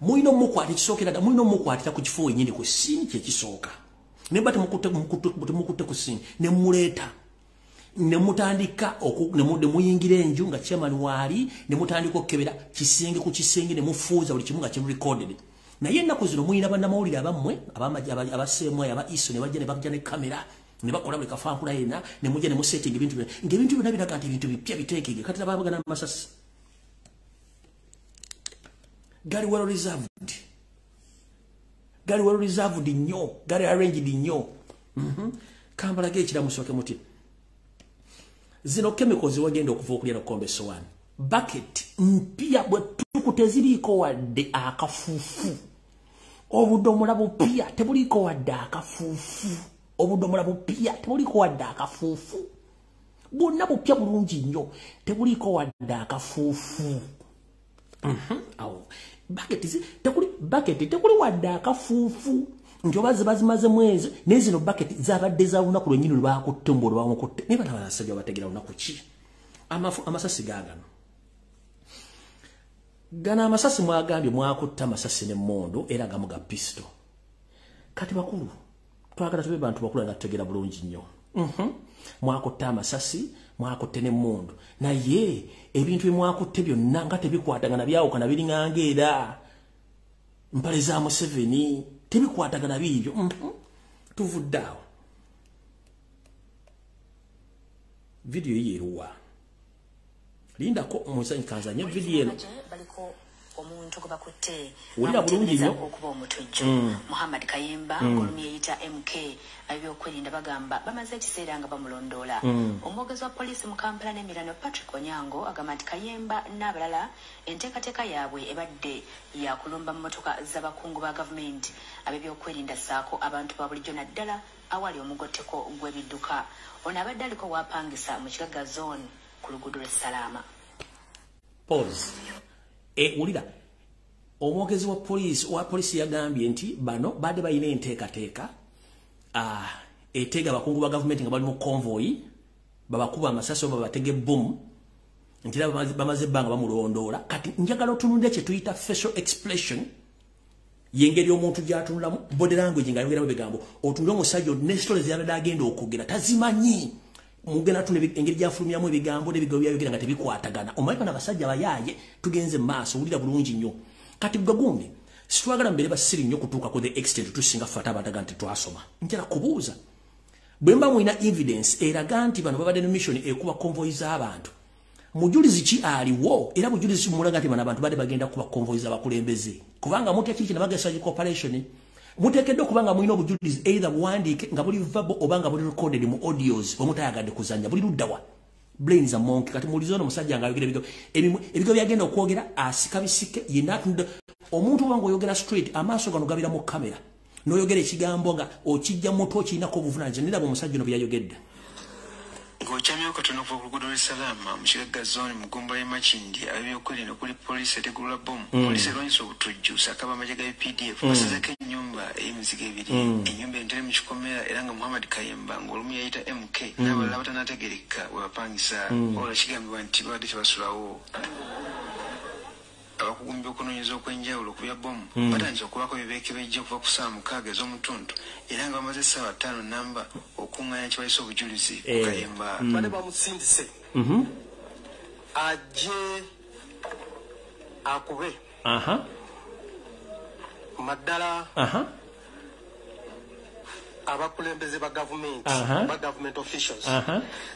mulina omukwata ekisookera ddala, mulina omukwatira ku kifo wennyini ku scene kyekisooka. Ne mba temukutte ku scene ne muleeta ne mutandika ne muyingira enju nga chairman waali ne mutandika okukebera kisenge ku kisenge ne mufuuza buli kimu nga kiri recorded. Naye ennaku zino mulina bannamawulire abammwe abaseemwayi aba ISO ne bajja ne bajja ne kamera ne bakola buli kafankula yenna ne mujja ne musettinga ebintu byonna ng'ebintu byonna biraga nti ebintu bipya biteekege. Kati labagana amasasi gali well reserved, gali well reserved nnyo, gali arranged nnyo. Kambalage ekiramusooke muti zino chemicals wagenda okuva okulya n'okukomba essowaani, bucket mpya bwe tuku teziriiko wadde akafuufu, obudomola bupya tebuliiko wadde akafuufu, obudomola bupya tebuliiko wadde akafuufu, bwonna bupya bulungi nnyo tebuliiko wadde akafuufu. Awo bucket tekuli, bucket tekuli wadde akafuufu nti oba zibazimaze mwezi. Naye zino bucket zabadde za lunaku lwennyini lwe bakutte mbu lwe bamukutte. Naye bano abasajja babategeera lunaku ki? Amasasi gaagano gano amasasi mwagambye mwakutte amasasi n'emmundu era gamu ga pisto. Kati bakulu twagala tube bantu bakulu nga tutegeera bulungi nnyo. Mwakutte amasasi, mwakutte n'emmundu, naye ebintu bye mwakutte byonna nga tebikwatagana, byawukana, biringanga era mpale za Museveni tebikwatagana biibyo. Tuvudde awo. Vidiyo ye eruwa? Lindako musanyikanzanye vidiyo eno. Omuntu gwe bakutte Wulira bulungi nnyo. Okuba omutujju Muhammad Kayemba ng'olumu yeeyita MK, ab'ebyokwerinda bagamba bamaze ekiseera nga bamulondoola. Omwogezi wa poliisi mu Kampala n'emirano Patrick Onyango agamba nti Kayemba n'abalala enteekateeka yaabwe ebadde ya kulumba mmotoka z'abakungu ba gavumenti, ab'ebyokwerinda ssaako abantu ba bulijjo naddala awali omugotteko gw'ebidduka. Ono abadde aliko w'apangisa mu Kigagga Zone ku luguudo lw'e Salaama. Pause. Wulira omwogezi wa poliisi yagambye nti bano badde balina enteekateeka eteega abakungu ba gavumenti nga bali mu convoy babakuba amasasi oba babatega ebbomu, nti era bamaze ebbanga bamulondoola. Kati njagala otunulire kye tuyita facial expression, y'engeri omuntu gy'atunulamu, body language ng'ayogeramu ebigambo. Otunule omusajja ne stories yabadde agenda okwogera tazimanyi, mugenda tuna engeri gy'afulumyamu ebigambo n'ebigambo byayogera nga tebikwatagana. Omanyi bano abasajja bayaaye. Tugenze mu maaso, wulira bulungi nnyo. Kati gwe gundi sitwagala mbeere basiri nnyo kutuuka ku the extent tusinga ffe ate abataga nti twasoma. Njala kubuuza, bwe mba mulina evidence eraga nti bano babadde ne mission ekuba convoy z'abantu, mujulizi ki aliwo era bujulizi mulaga nti bano abantu badde bagenda kuba convoy z'abakulembeze? Kubanga mutya kiri kino bagesa corporation, muteekeddwa okuba nga mulina obujulizi either buwandiike nga buli verbal oba nga buli recorded mu audios. Bwe mutayagadde kuzannya buli luddawa? Brains a monkey. Kati muwulize ono omusajja ng'ayogera ebigambo byagenda okwogera asika bisike yenna atunda. Omuntu oba ng'oyogera straight, amaaso gano gabira mu kamera n'oyogera ekigambo nga okijja mutwe okirinako obuvunaanyizibwa. Niraba omusajja ono bye yayogedde. Ng'okyamyewo katono okuva ku luguudo lw'e Salaama mu Kigagga Zone mu ggomba y'e Makindye, ab'ebyokwerinda okuli poliisi etegulula bbomu, poliisi erwanyisa obutujju ssaako ab'amagye ga UPDF basazeko ennyumba ey'emizigo ebiri. Ennyumba eno teri mu kikomera era nga Muhammad Kayemba ng'olumu yeeyita MK n'abalala abatanategeerekeka we bapangisa, wabula kigambibwa nti babadde tebasulawo. Abakugu mu by'okunoonyereza okw'enjawulo ku bya bbomu batandise okubaako bye beekebejja okuva ku ssaawa 6 ez'omutuntu era nga bamaze essaawa 5 nnamba okuŋŋaanya kye bayise obujulizi ku Kayemba. Bane bamusindise ajje akube maddala. Abakulembeze ba government, ba government officials,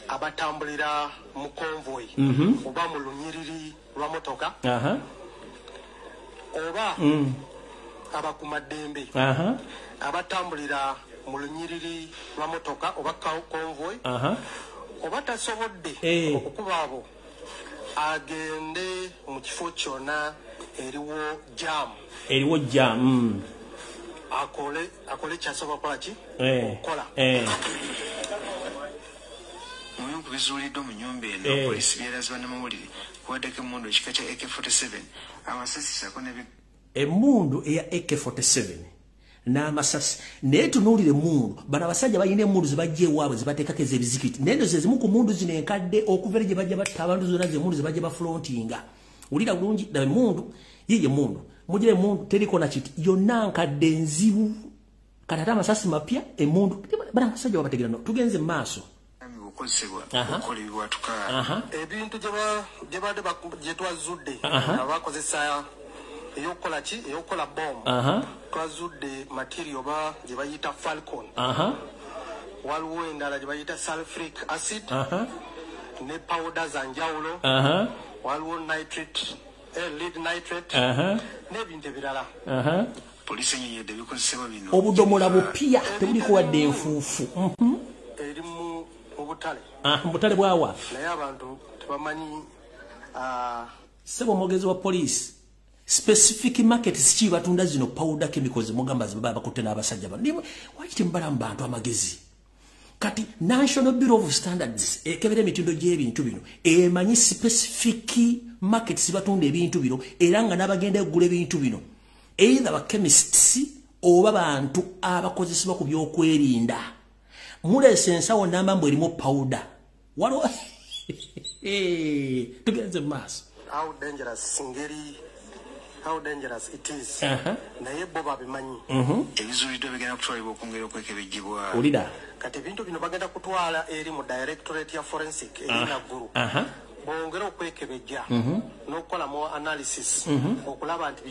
abatambulira mu convoy, oba mu lunyiriri lwa motoka, oba abakumaddembe, abatambulira mu lunyiriri lwa motoka oba convoy, oba tasobodde okukuba abo, agende mu kifo kyonna eriwo jam. Eriwo jam. Akole kyasobola kukola ki? Okukola. Mu bimu ku bizuuliddwa mu nnyumba eno, poliisi byeraze bannamawulire kubaddeko emmundu ekika kya AK47, amasasi ssaako ne emmundu eya AK47 n'amasasi. Naye tunuulira emmundu, bano abasajja balina emmundu ze bajja ewaabwe ze bateekako ez'ebizikiti, naye eno ze zimu ku mmundu zino enkadde okuva eri gye bajja batta abantu, zonna ze emmundu ze bajja bafulontinga. Wulira bulungi, laba emmundu, yiiyo emmundu, mugira emmundu teriko na kiti, yonna nkadde nzibu. Kati ate amasasi mapya, emmundu, bano abasajja babategeera no. Tugenze mu maaso. Okozesebwa okukola ebibwatuka. Ebintu gye badde gye twazudde nga bakozesa ey'okukola ki? Ey'okukola bomb. Twazudde material oba gye bayita falcon. Waliwo endala gye bayita sulfuric acid, ne powder za njawulo. Waliwo nitrate, lead nitrate, n'ebintu ebirala. Poliisi ennyonnyodde ebikozesebwa bino. Obudomola bupya, tebuliko wadde enfuufu. Eri mu butale. Mu butale bwawa? Naye abantu tebamanyi. Ssebo omwogezi wa poliisi, specific market si batunda zino powder chemicals mugamba zibaba bakutte n'abasajja bano. Lwaki temubalamu bantu amagezi? Kati National Bureau of Standards ekebera emitindo gy'ebintu bino, emanyi specific markets batunda ebintu bino, era nga n'abagenda okugula ebintu bino either ba chemists oba bantu abakozesebwa ku byokwerinda. Muleese ensawo namba mbu erimu powder. Waliwo tugenze mu maaso. How dangerous ngeri, how dangerous it is. Naye bo babimanyi. Ebizuuliddwa bigenda kutwalibwa okwongera okwekebejjebwa. Wulira. Kati ebintu bino bagenda kutwala eri mu Directorate ya Forensic eri Naggulu. Bongere okwekebejja n'okukola more analysis okulaba nti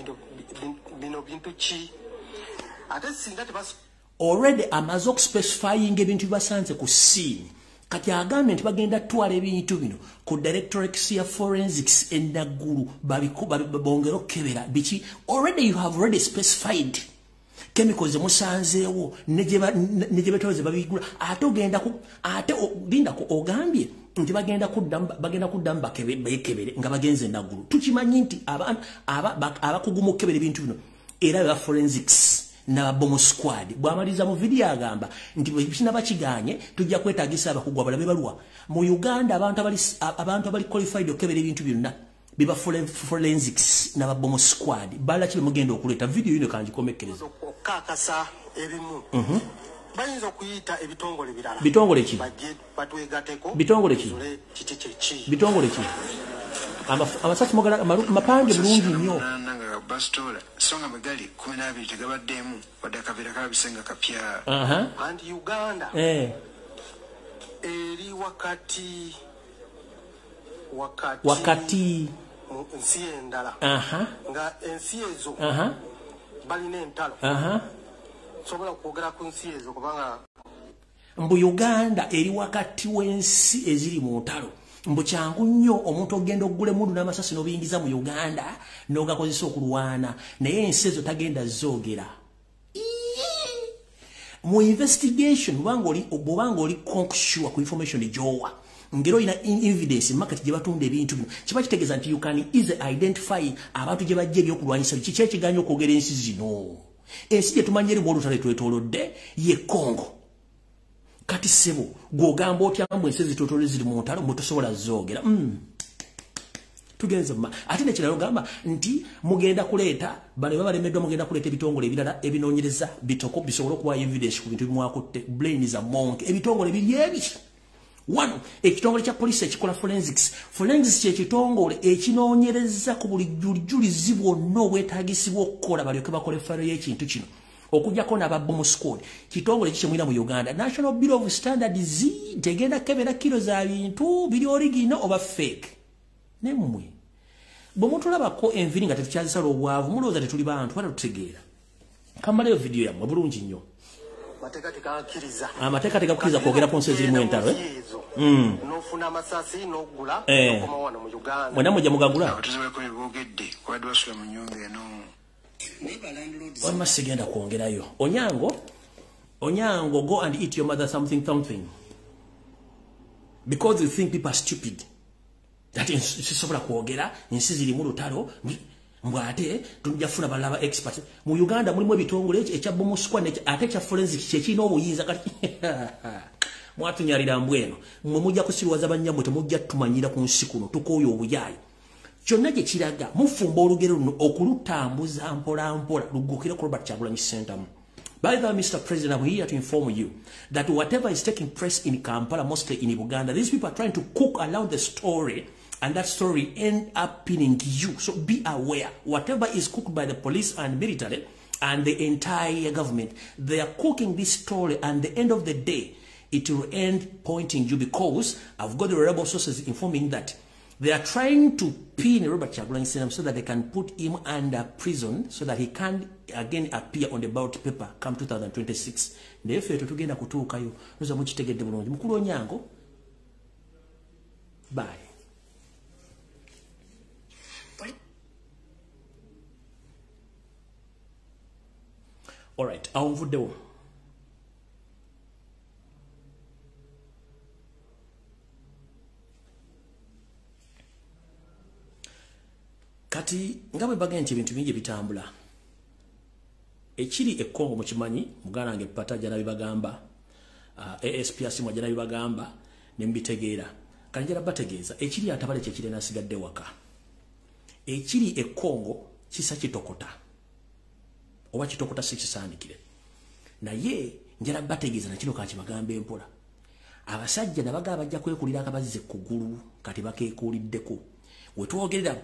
bino bintu ki. Ate singa tebas already amaze okuspecifying ebintu bibasanze ku scene. Kati agambye nti bagenda kutwala ebintu bino ku Directorate ya Forensics e Naggulu bongere okukebera biki. Already you have already specified chemicals musanzeewo ne gye betwala ze babigula, ate ogenda ku ate lindako ogambye nti bagenda kuddamu bekebere nga bagenze Naggulu. Tukimanyi nti abakugu mu kukebera ebintu bino era ba forensics n'aba bomb squad. Bw'amaliriza mu vidiyo agamba nti bwe kinaba kiganye tujja kwetaagisa abakugu abalala bebalwa mu Uganda. Abantu abali qualified okukebera ebintu byonna biba forensics n'aba bomb squad. Balala ki bemugenda okuleeta? Vidiyo yino kangikomekkereza. Okukakasa ebimu bayinza okuyita ebitongole birala. Bitongole ki? Bajje batwegateko. Bitongole ki? Tuzule kiki kyeki. Bitongole ki? Amasasi mugala mapange bulungi nnyo. Nga basitola so nga bwe gali 12 tegabaddeemu wadde akaveera kalabise nga kapya. And Uganda eri wakati wakati mu nsi endala, nga ensi ezo balina entalo. Sobola kwogera ku nsi ezo kubanga mbu Uganda eri wakati w'ensi eziri mu ntalo. Mbu kyangu nnyo omuntu ogenda okugula emmundu n'amasasi n'obiyingiza mu Uganda n'ogakozesa okulwana, naye ensi ezo tagenda zoogera. Mu investigation bw'obanga oli cocksure ku information gy'owa, ngeri olina evidence market gye batunda ebintu bino, kiba kitegeeza nti you can easily identify abantu gye bajja ebyokulwanyisa. Kiki ekiganya okwogera ensi zino? Ensi gye tumanyi erimu olutalo etwetoolodde ye Congo. Kati ssebo gw'ogamba otya mbu ensi ezitwetoolodde ziri mu ntalo mwe tosobola zoogera? Tugenze ate nekirala ogamba nti mugenda kuleeta bano baba balemeddwa, mugenda kuleeta ebitongole ebirala ebinoonyereza bitoko bisobole okuwaayo evidence ku bintu bimwakutte. Brain za monk. Ebitongole biri ebi wano, ekitongole kya poliisi ekikola forensics. Forensics kyekitongole ekinoonyereza ku buli julijulizi bwonna obwetaagisibwa okukola balyoke bakole fayiro y'ekintu kino, okuggyako n'aba bomb squad. Kitongole ki kyemulina mu Uganda? National Bureau of Standards tegenda kebera kiro za bintu biri original oba fake. Nemmwe bwe mutulabako enviri nga tetukyazisala obwavu, mulowooza tetuli bantu bata tutegeera. Kamaleyo vidiyo yammwe bulungi nnyo. Mateeka tegakkiriza. Amateeka tegakkiriza kwogera ku nsi ezirimu entalo. N'ofuna amasasi n'ogula n'okoma wano mu Uganda. Mwena mujja mugagula. Abatuuze baliko bye boogedde kubadde basula mu nnyumba eno. Wamma sigenda kwongerayo. Onyango, Onyango, go and eat your mother something something. Because you think people are stupid. That sisobola kwogera ensi zirimu lutalo. Mbwate tujja funa balaba expert mu Uganda mulimu ebitongole ekya bomu squad ate kya forensic kyekina obuyinza kati mwatunyalira mbweno mwe mujja kusiruwaza bannyamwe temujja tumanyira ku nsi kuno tukooyo obuyaayi kyonna gye kiraga mufumba olugero luno okulutambuza mpola mpola lugukire ku Robert Kyagulanyi Ssentamu. By the way, Mr. President, I'm here to inform you that whatever is taking place in Kampala, mostly in Uganda, these people are trying to cook around the story, and that story end up pinning you. So be aware, whatever is cooked by the police and military and the entire government, they are cooking this story, and the end of the day, it will end pointing you, because I've got the reliable sources informing that they are trying to pin Robert Kyagulanyi Ssentamu so that they can put him under prison so that he can again appear on the ballot paper come 2026. Naye ffe tetugenda kutuukayo. Noza mukitegedde bulungi. Mukulu Onyango, bye. All right, awo nvuddewo. Kati nga bwe bagenda nti ebintu bingi bitambula. Ekiri e Congo mukimanyi, muganda wange Pata ajja nabibagamba, ASP Asimu ajja nabibagamba, ne mbitegeera. Kati njagala bategeeza, ekiri atabale kye kiri n'asigadde waka. Ekiri e Congo kisa kitokota. Oba kitokota si kisaanikire. Naye njagala bategeeza na kino kakibagambe mpola. Abasajja nabagamba bajja kwekulira akabazzi ku ggulu, kati bakeekuliddeko. Wetwogerera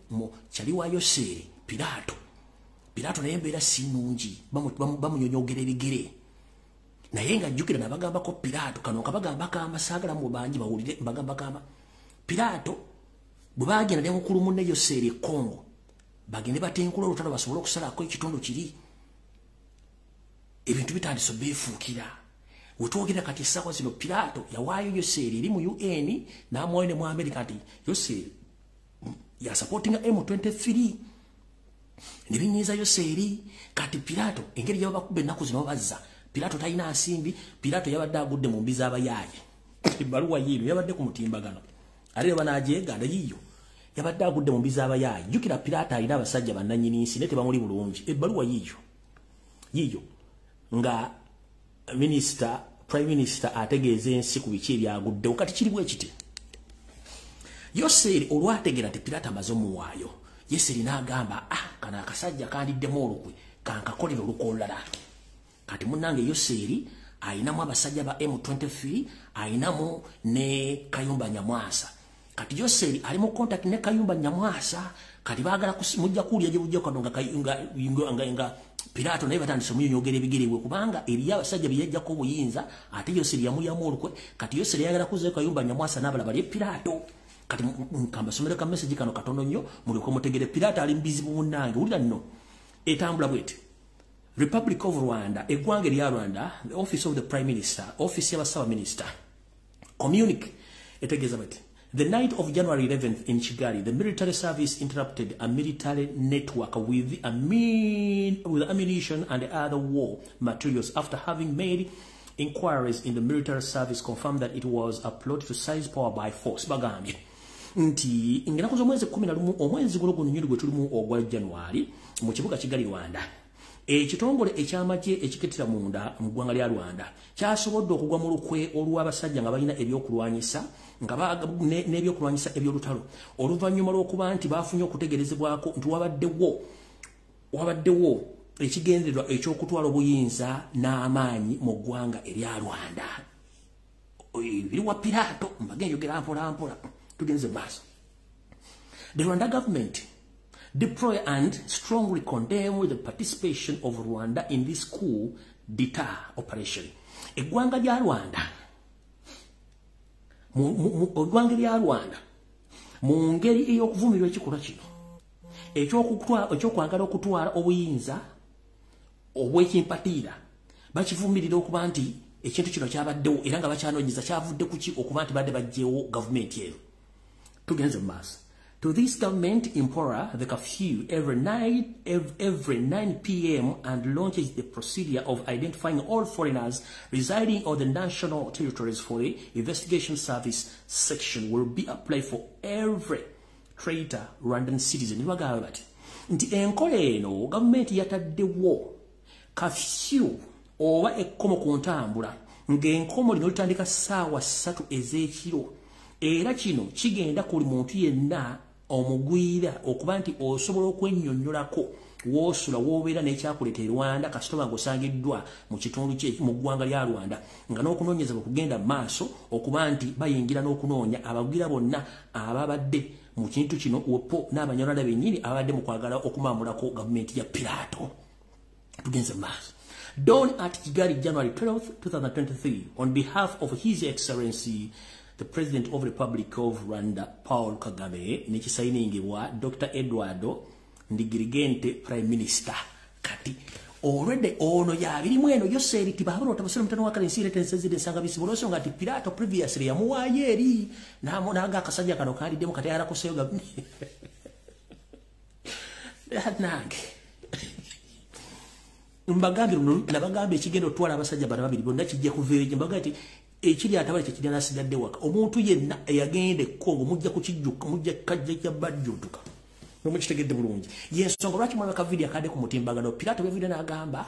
mu kyali wa Yoseeri Piraato. Piraato naye embeera si nnungi, bamunyonyogera ebigere. Naye nga jjukira nabagambako Piraato, kano kabagamba kamba saagala mu bangi bawulire mbagamba kamba. Piraato bwe baagenda ne mukulu munne Yoseeri e Congo, bagende batenkula olutalo basobole okusalako ekitundu kiri. Ebintu bitandise obeefuukira. Wetwogera kati essaawa zino Piraato yawaayo Yoseeri eri mu UN n'amuwaayo ne mu America nti Yoseeri yasupportinga M23 ne binyiiza Yoseeri. Kati Piraato engeri gye babakuba ennaku zino babazza, Piraato talina nsimbi, Piraato yabadde agudde mu mbi z'abayaaye. Ebbaluwa yiino yabadde ku mutimbagano, ate ne banaagyeganda yiiyo yabadde agudde mu mbi z'abayaaye. Jjukira Piraato alina abasajja bannannyini nsi naye tebamuli bulungi. Ebbaluwa yiiyo yiiyo nga Minister, Prime Minister ategeeza ensi ku biki ebyaguddewo. Kati kiri bwe kiti, Yoseeri olwategeera nti Piraato amaze omuwaayo, Yoseeri n'agamba, ah, kano akasajja kandiddemu olukwe, kankakolera olukolala. Kati munnange Yoseeri ayinamu abasajja ba M23, ayinamu ne Kayumba Nyamwasa. Kati Yoseeri ali mu contact ne Kayumba Nyamwasa, kati baagala mujja kuwulira gye bujja kano nga Piraato naye batandise omunyonyogera ebigere bwe, kubanga eriyo abasajja bye yajjako obuyinza, ate Yoseeri yamulyamu olukwe. Kati Yoseeri ayagala kuzzayo Kayumba Nyamwasa n'abalala balye Piraato. Kati nkambasomere ka message kano katono nnyo mulyoke mutegere Piraato ali mu bizibu munnange. Wulira nno etambula bw'eti. Republic of Rwanda, eggwanga erya Rwanda, the office of the Prime Minister, office y'abasaba minister, communique etegeeza bw'eti. The night of January 11th in Kigali, the military service interrupted a military network with ammunition and other war materials after having made inquiries in the military service confirmed that it was a plot to seize power by force. Bagambye nti ennaku z'omwezi 11 omwezi guno guno gwe tulimu ogwa January mu kibuga Kigali Rwanda, ekitongole ekyamagye ekikettera munda mu ggwanga lya Rwanda kyasobodde okugwa mu lukwe olw'abasajja nga balina ebyokulwanyisa nga n'ebyokulwanyisa eby'olutalo, oluvannyuma lw'okuba nti baafunye okutegerezebwako nti wabaddewo ekigendererwa eky'okutwala obuyinza n'amaanyi mu ggwanga erya Rwanda. Biri wa Piraato, mbage njogera mpola mpola, tugenze maaso. The Rwanda government deploy and strongly condemn the participation of Rwanda in this coup d'etat operation. Eggwanga lya Rwanda eggwanga lya Rwanda mu ngeri ey'okuvumirwa ekikolwa kino ekyokwagala okutwala obuyinza obw'ekimpatiira Bakivumirira okuba nti ekintu kino kyabaddewo era nga bakyanoonyeza kyavudde kuki okuba nti badde baggyewo gavumenti eyo. Tugenze mu maaso. To this government impose the curfew every night, every 9 p.m. and launches the procedure of identifying all foreigners residing on the national territories for the investigation service section will be applied for every traitor Rwandan citizen. Bagamba bati nti enkola eno gavumenti yataddewo curfew oba ekkomo ku ntambula, ng'enkomo lino litandika ssaawa 3 ez'ekiro, era kino kigenda kuli muntu yenna omugwira okuba nti osobola okwennyonnyolako woosula woobeera n'ekyakuleeta e Rwanda kasitoma ng'osangiddwa mu kitundu kye mu ggwanga lya Rwanda, nga n'okunoonyeza bwe kugenda mu maaso okuba nti bayingira n'okunoonya abagwira bonna ababadde mu kintu kino wepo n'Abanyarwanda bennyini ababadde mu kwagala okumaamulako gavumenti ya Pilato. Tugenze mu maaso. Done at Kigali, January 12, 2023, on behalf of His Excellency the President of the Republic of Rwanda, Paul Kagame, nekisayiningibwa Dr. Eduardo Ndigirigente, Prime Minister. Kati already ono yabirimu eno yoseri tibaburo tabasira mutano wakale nsire tensezide nsanga bisibu olw'ensonga nti Pilato previously yamuwaayo eri naga akasajja kano kaliddemu kati yalakoseyo nange mbagambye nabagambye ekigenda otwala abasajja bano babiri bonna kijja kuva mbagambye nti ekiri atabale kyekiri nasigadde waka. Omuntu yenna eyagenda e Congo mujja kukijjuka, mujja kajja bajjutuka nomukitegedde bulungi. Yensonga lwaki mwaba kavidiyo akadde ku mutimbagano Pilato bw'evidiyo n'agamba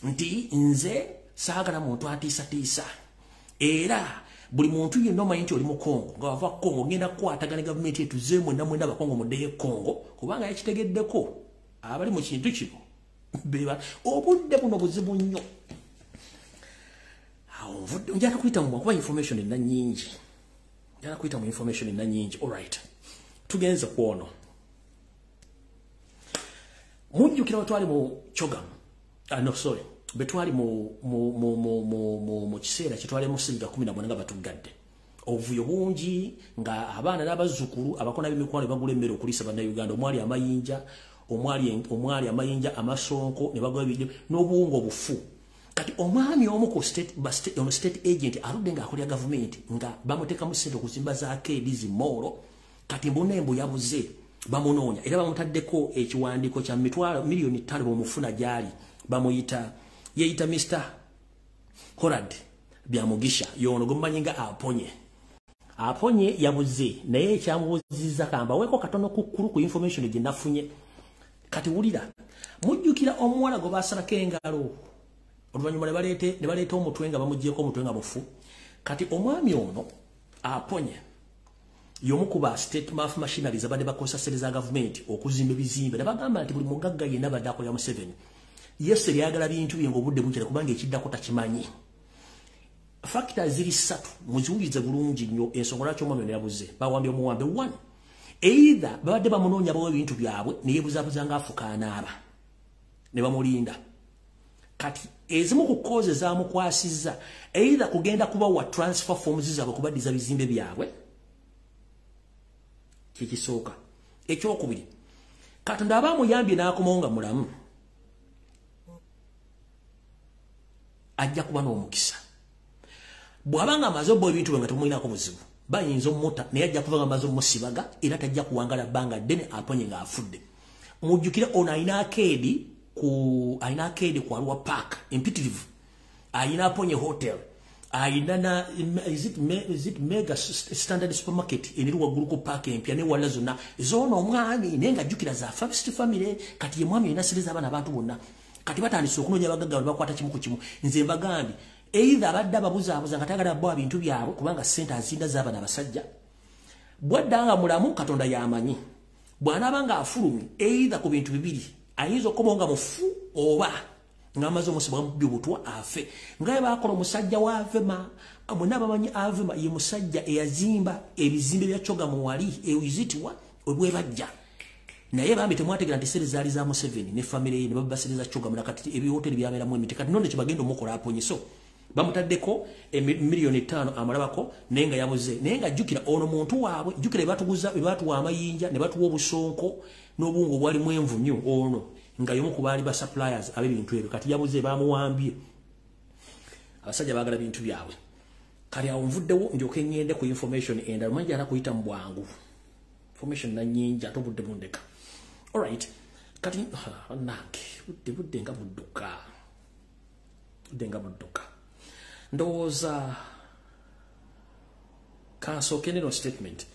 nti nze saagala muntu atiisatiisa, era buli muntu yenna omanyi nti oli mu Congo nga wava Congo ngenda kukwatagana gavumenti etuze mwenna mwenna Abakongo muddeyo e Congo, kubanga yakitegeddeko abali mu kintu kino beba obudde buno buzibu nnyo. Awo njala kuyita mu kuba information enna nnyingi, njala kuyita mu information enna nnyingi. Alright, tugenze ku ono. Mujjukira wetwali mu Chogam, no sorry, betwali mu kiseera kyetwali mu Ssinga 18 nga batuggadde obuvuyo bungi nga abaana n'abazzukulu abakona b'emikwano bagula emmere okuliisa Bannayuganda, omwali amayinja, omwali amayinja amasonko ne bagula ebiryo n'obuwunga obufu. Kati omwami omu ku state agent aludde ng'akolera gavumenti nga bamuteekamu ssente okuzimba za arcade zimoolo, kati mbuna embu yabuze bamunoonya era bamutaddeko ekiwandiiko kya mitwalo miliyoni 5 bw'omufuna gy'ali. Bamuyita yeeyita Mr. Horad Byamugisha, y'ono gwemumanyi nga Aponye. Aponye yabuze naye ekyamubuzizza kambaweeko katono kukkulu ku information gye nafunye. Kati wulira, mujjukira omuwala gwe baasalako engalo oluvannyuma ne baleeta omutwe nga bamuggyeko omutwe nga mufu. Kati omwami ono Aponye y'omu ku ba state maf machineries abadde bakozesa ssente za gavumenti okuzimba ebizimbe, ne bagamba nti buli mugagga yenna abadde akolera Museveni yesu eryagala bintu bye ng'obudde bukyali kubanga ekiddako takimanyi. Factors ziri ssatu muziwulize bulungi nnyo ensonga lwaki omwami ono yabuze. Bawambye omuwambe one, either babadde bamunoonya bawa ebintu byabwe ne yeebuzaabuza ng'afuka anaaba ne bamulinda. Kati ezimu ku cause zaamukwasizza either kugenda kubawa transfer forms zaabwe kubaddiza bizimbe byabwe, kyekisooka. Ekyokubiri, Katonda aba amuyambye n'akomawo nga mulamu, ajja kuba n'omukisa. Bw'aba nga amaze obba ebintu bwe nga temulinako buzibu, bayinza omutta naye ajja kuva nga amaze omusibaga era tajja kuwangala bbanga ddene Aponye ng'afudde. Mujjukire ono alina arcade ku Arua Park empitirivu, alina Aponye Hotel, alina na is it mega standard supermarket eri waggulu ku park empya ne wala zonna zona omwami naye ng'ajjukira za first family. Kati ye mwami alina ssente z'abaana abantu bonna, kati batandise okunoonya abagagga bakwata kimu ku kimu. Nze mbagambye either abadde ababuzaabuza nga tayagala bo bintu byabwe kubanga ssente azinda z'abaana abasajja, bw'adda nga mulamu Katonda y'amanyi, bw'anaaba ng'afulumye either ku bintu bibiri, ayinza okukomawo nga mufu oba ng'amaze omusiba bamubye obutwa afe. Nga bwe baakola omusajja wa Avema, mwenna bamanyi Avema ye musajja eyazimba ebizimbe bya Chogam wali ewizitibwa obwebajja, naye bambi temwategeera nti ssente zaali za Museveni ne famire ye ne babba ssente za Chogam, nakati ebihoteri byabeeramu emiti. Kati nno kyebagenda omukola Aponye, so bamutaddeko miliyoni 5 amalabako naye nga yabuze. Naye nga jjukira ono muntu waabwe, jjukira bebatuguza bebatuwa amayinja ne batuwa obusonko n'obuwunga obwalimu envunyu, ono nga y'omu ku baali ba suppliers ab'ebintu ebyo. Kati yabuze bamuwambye. Abasajja baagala bintu byabwe. Kali awo nvuddewo ndyoke ngende ku information endala, mangi ala kuyita mu bwangu. Information na nnyingi ate obudde bundeka. Alright, kati nange budde nga budduka. Budde nga budduka. Ndowooza kansooke neno statement.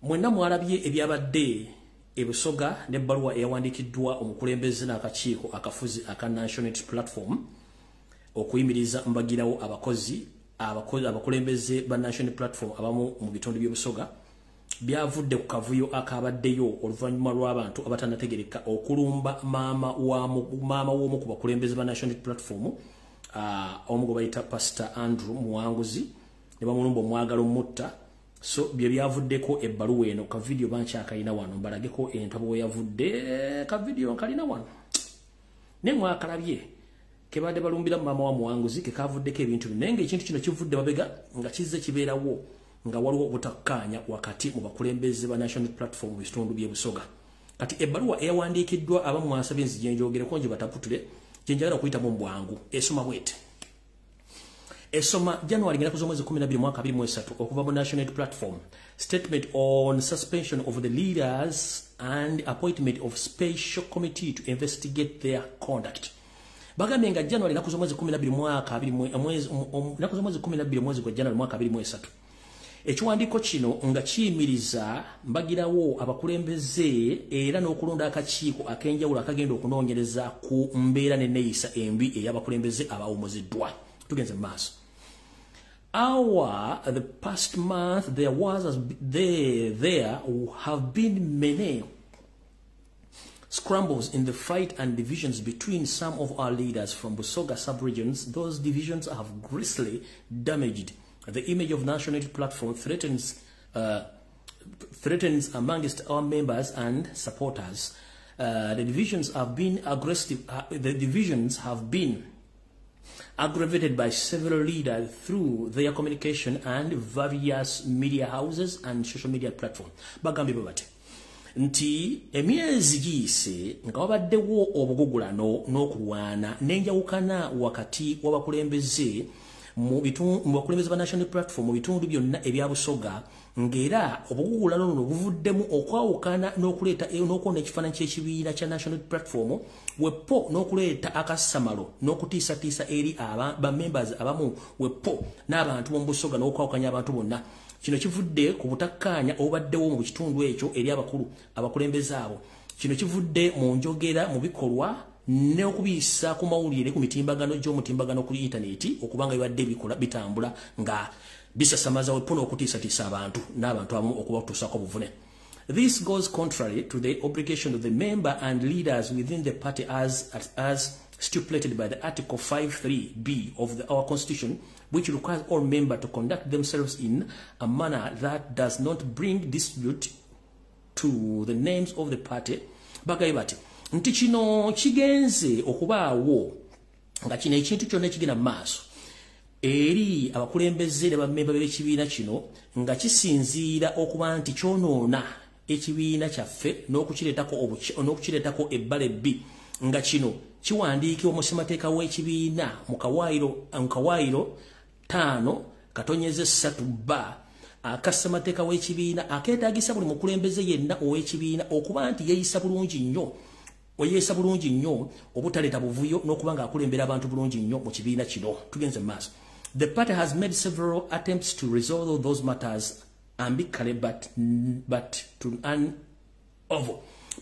Mwenna mwalabye ebyabadde ebusoga n'ebbaluwa eyawandiikiddwa omukulembeze n'akakiiko akafuzi aka National Platform okuyimiriza mbagirawo abakozi abakulembeze ba National Platform abamu mu bitundu by'Obusoga byavudde ku kavuyo akabaddeyo oluvannyuma lw'abantu abatanategereka okulumba maama w'omu ku bakulembeze ba National Platform, omu gwe bayita Pastor Andrew Muwanguzi, ne bamulumba omwagala omutta. So bye byavuddeko ebbaluwa eno. Ka video bankyakayina wano mbalageko entabo we yavudde. Ka video nkalina wano ne mwakalabye kebadde balumbira maama wa Muwanguzi, ke kavuddeko ebintu bino. Naye ng'ekintu kino kivudde mabega nga kizze kibeerawo nga waliwo obutakkaanya wakati mu bakulembeze ba National Platform mu bitundu by'Ebusoga. Kati ebbaluwa eyawandiikiddwa abamu mwasabye nzije njogereko nje bataputule, gye njagala okuyitamu mu bwangu, esoma bwete. Esoma January ngena kuzomwezi 12 mwaka 2023 okuva mu National Platform. Statement on suspension of the leaders and appointment of special committee to investigate their conduct. Bagambye nga January naku z'omwezi 12 mwaka 12 mwezi gwa January mwaka 2023. Ekiwandiiko kino nga kiyimiriza mbagirawo abakulembeze era n'okulonda akakiiko ak'enjawulo akagenda okunoonyereza ku mbeera n'enneeyisa embi ey'abakulembeze abawumuziddwa. Tugenze mu maaso. Our the past month there have been many scrambles in the fight and divisions between some of our leaders from Busoga sub-regions. Those divisions have grisly damaged the image of National Platform, threatens amongst our members and supporters. The divisions have been aggressive. The divisions have been aggravated by several leaders through their communication and various media houses and social media platforms. Bagambye bwe bati nti emyezi giyise nga wabaddewo obugugulano n'okulwana n'enjawukana wakati w'abakulembeze mu bakulembeze ba National Platform mu bitundu byonna ebya Busoga, ng'era obugugulano luno buvuddemu okwawukana n'okuleeta n'okwona ekifaananyi ky'ekibiina kya National Platform, wepo n'okuleeta akasamalo n'okutiisatiisa eri ba members abamu, wepo n'abantu b'omu Busoga n'okwawukanya abantu bonna. Kino kivudde ku butakkaanya obubaddewo mu kitundu ekyo eri abakulu abakulembeze abo. Kino kivudde mu njogera, mu bikolwa n'okubiyisa ku mawulire ku mitimbagano gy'omutimbagano ku intaneti, okubanga bibadde bikola bitambula nga bisasamaza wepo n'okutiisatiisa abantu n'abantu abamu okubatuusaako obuvune. This goes contrary to the obligation of the member and leaders within the party as stipulated by the Article 5.3b of our Constitution, which requires all members to conduct themselves in a manner that does not bring dispute to the names of the party. Bagambye bati nti kino kigenze okubaawo nga kino ekintu kyonna ekigenda mu maaso eri abakulembeze ne bammemba b'ekibiina kino nga kisinziira okuba nti kyonoona ekibiina kyaffe n'okukireetako ebbala ebbi, nga kino kiwandiikibwa mu ssemateeka w'ekibiina mu kawaayiro 5.3b aka ssemateeka w'ekibiina akeetaagisa buli mukulembeze yenna ow'ekibiina okuba nti yeeyisa bulungi nnyo obutaleeta buvuyo n'okuba ng'akulembera abantu bulungi nnyo mu kibiina kino. Tugenze mu maaso. The party has made several attempts to resolve those matters amicably but to an over.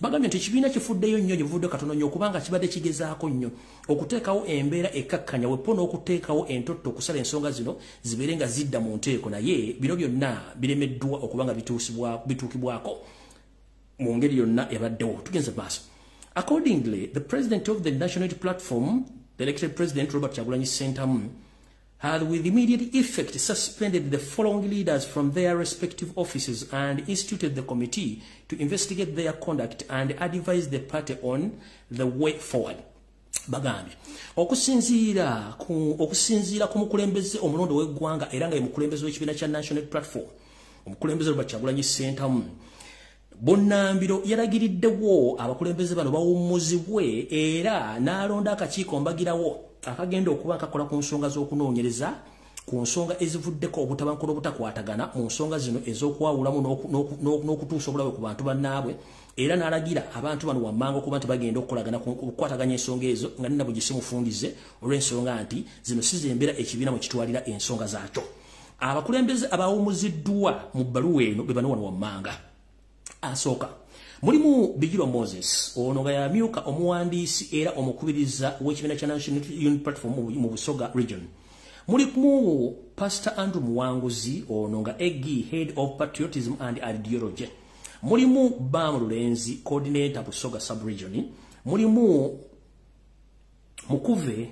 Bagambye nti ekibiina kifuddeyo nnyo gye katono nnyo okubanga kibadde kigezaako nnyo okuteekawo embeera ekkakkanya wepo n'okuteekawo entotto okusala ensonga zino zibeere nga zidda mu nteeko, naye bino byonna biremeddwa okubanga bituukibwako mu ngeri yonna ebaddewo. Tugenze mu maaso. Accordingly, the president of the National Platform, the elected president Robert Kyagulanyi Ssentamu, had with immediate effect suspended the following leaders from their respective offices and instituted the committee to investigate their conduct and advise the party on the way forward. Bagambye okusinziira ku mukulembeze omulondo w'eggwanga era nga ye mukulembeze w'ekibiina kya National Platform, omukulembeze Robert Kyagulanyi Ssentamu, Bunnambiro yalagiriddewo abakulembeze bano bawummuzibwe era n'alonda akakiiko mbagirawo akagenda okuba akakola ku nsonga z'okunoonyereza ku nsonga ezivuddeko obutabanguko obutakwatagana mu nsonga zino ez'okwawulamu n'okutuusa obulabe ku bantu bannaabwe, era n'alagira abantu bano wammanga okuba nti bagenda okukolagana okukwataganya ensonga ezo nga nina bwe gisimufungize olw'ensonga nti zino si z'embeera ekibiina mwe kitwalira ensonga zaakyo. Abakulembeze abawummuziddwa mu bbaluwa eno be bano wano wammanga. Asooka mulimu Bigirwa Moses, ono nga yamyuka omuwandiisi era omukubiriza w'ekibiina kya National Unity Platform mu Busoga region. Mulimu Pastor Andrew Muwanguzi, ono nga AG Head of Patriotism and Ideology. Mulimu Bam Lulenzi, Coordinator Busoga Sub-Region. Mulimu Mukuve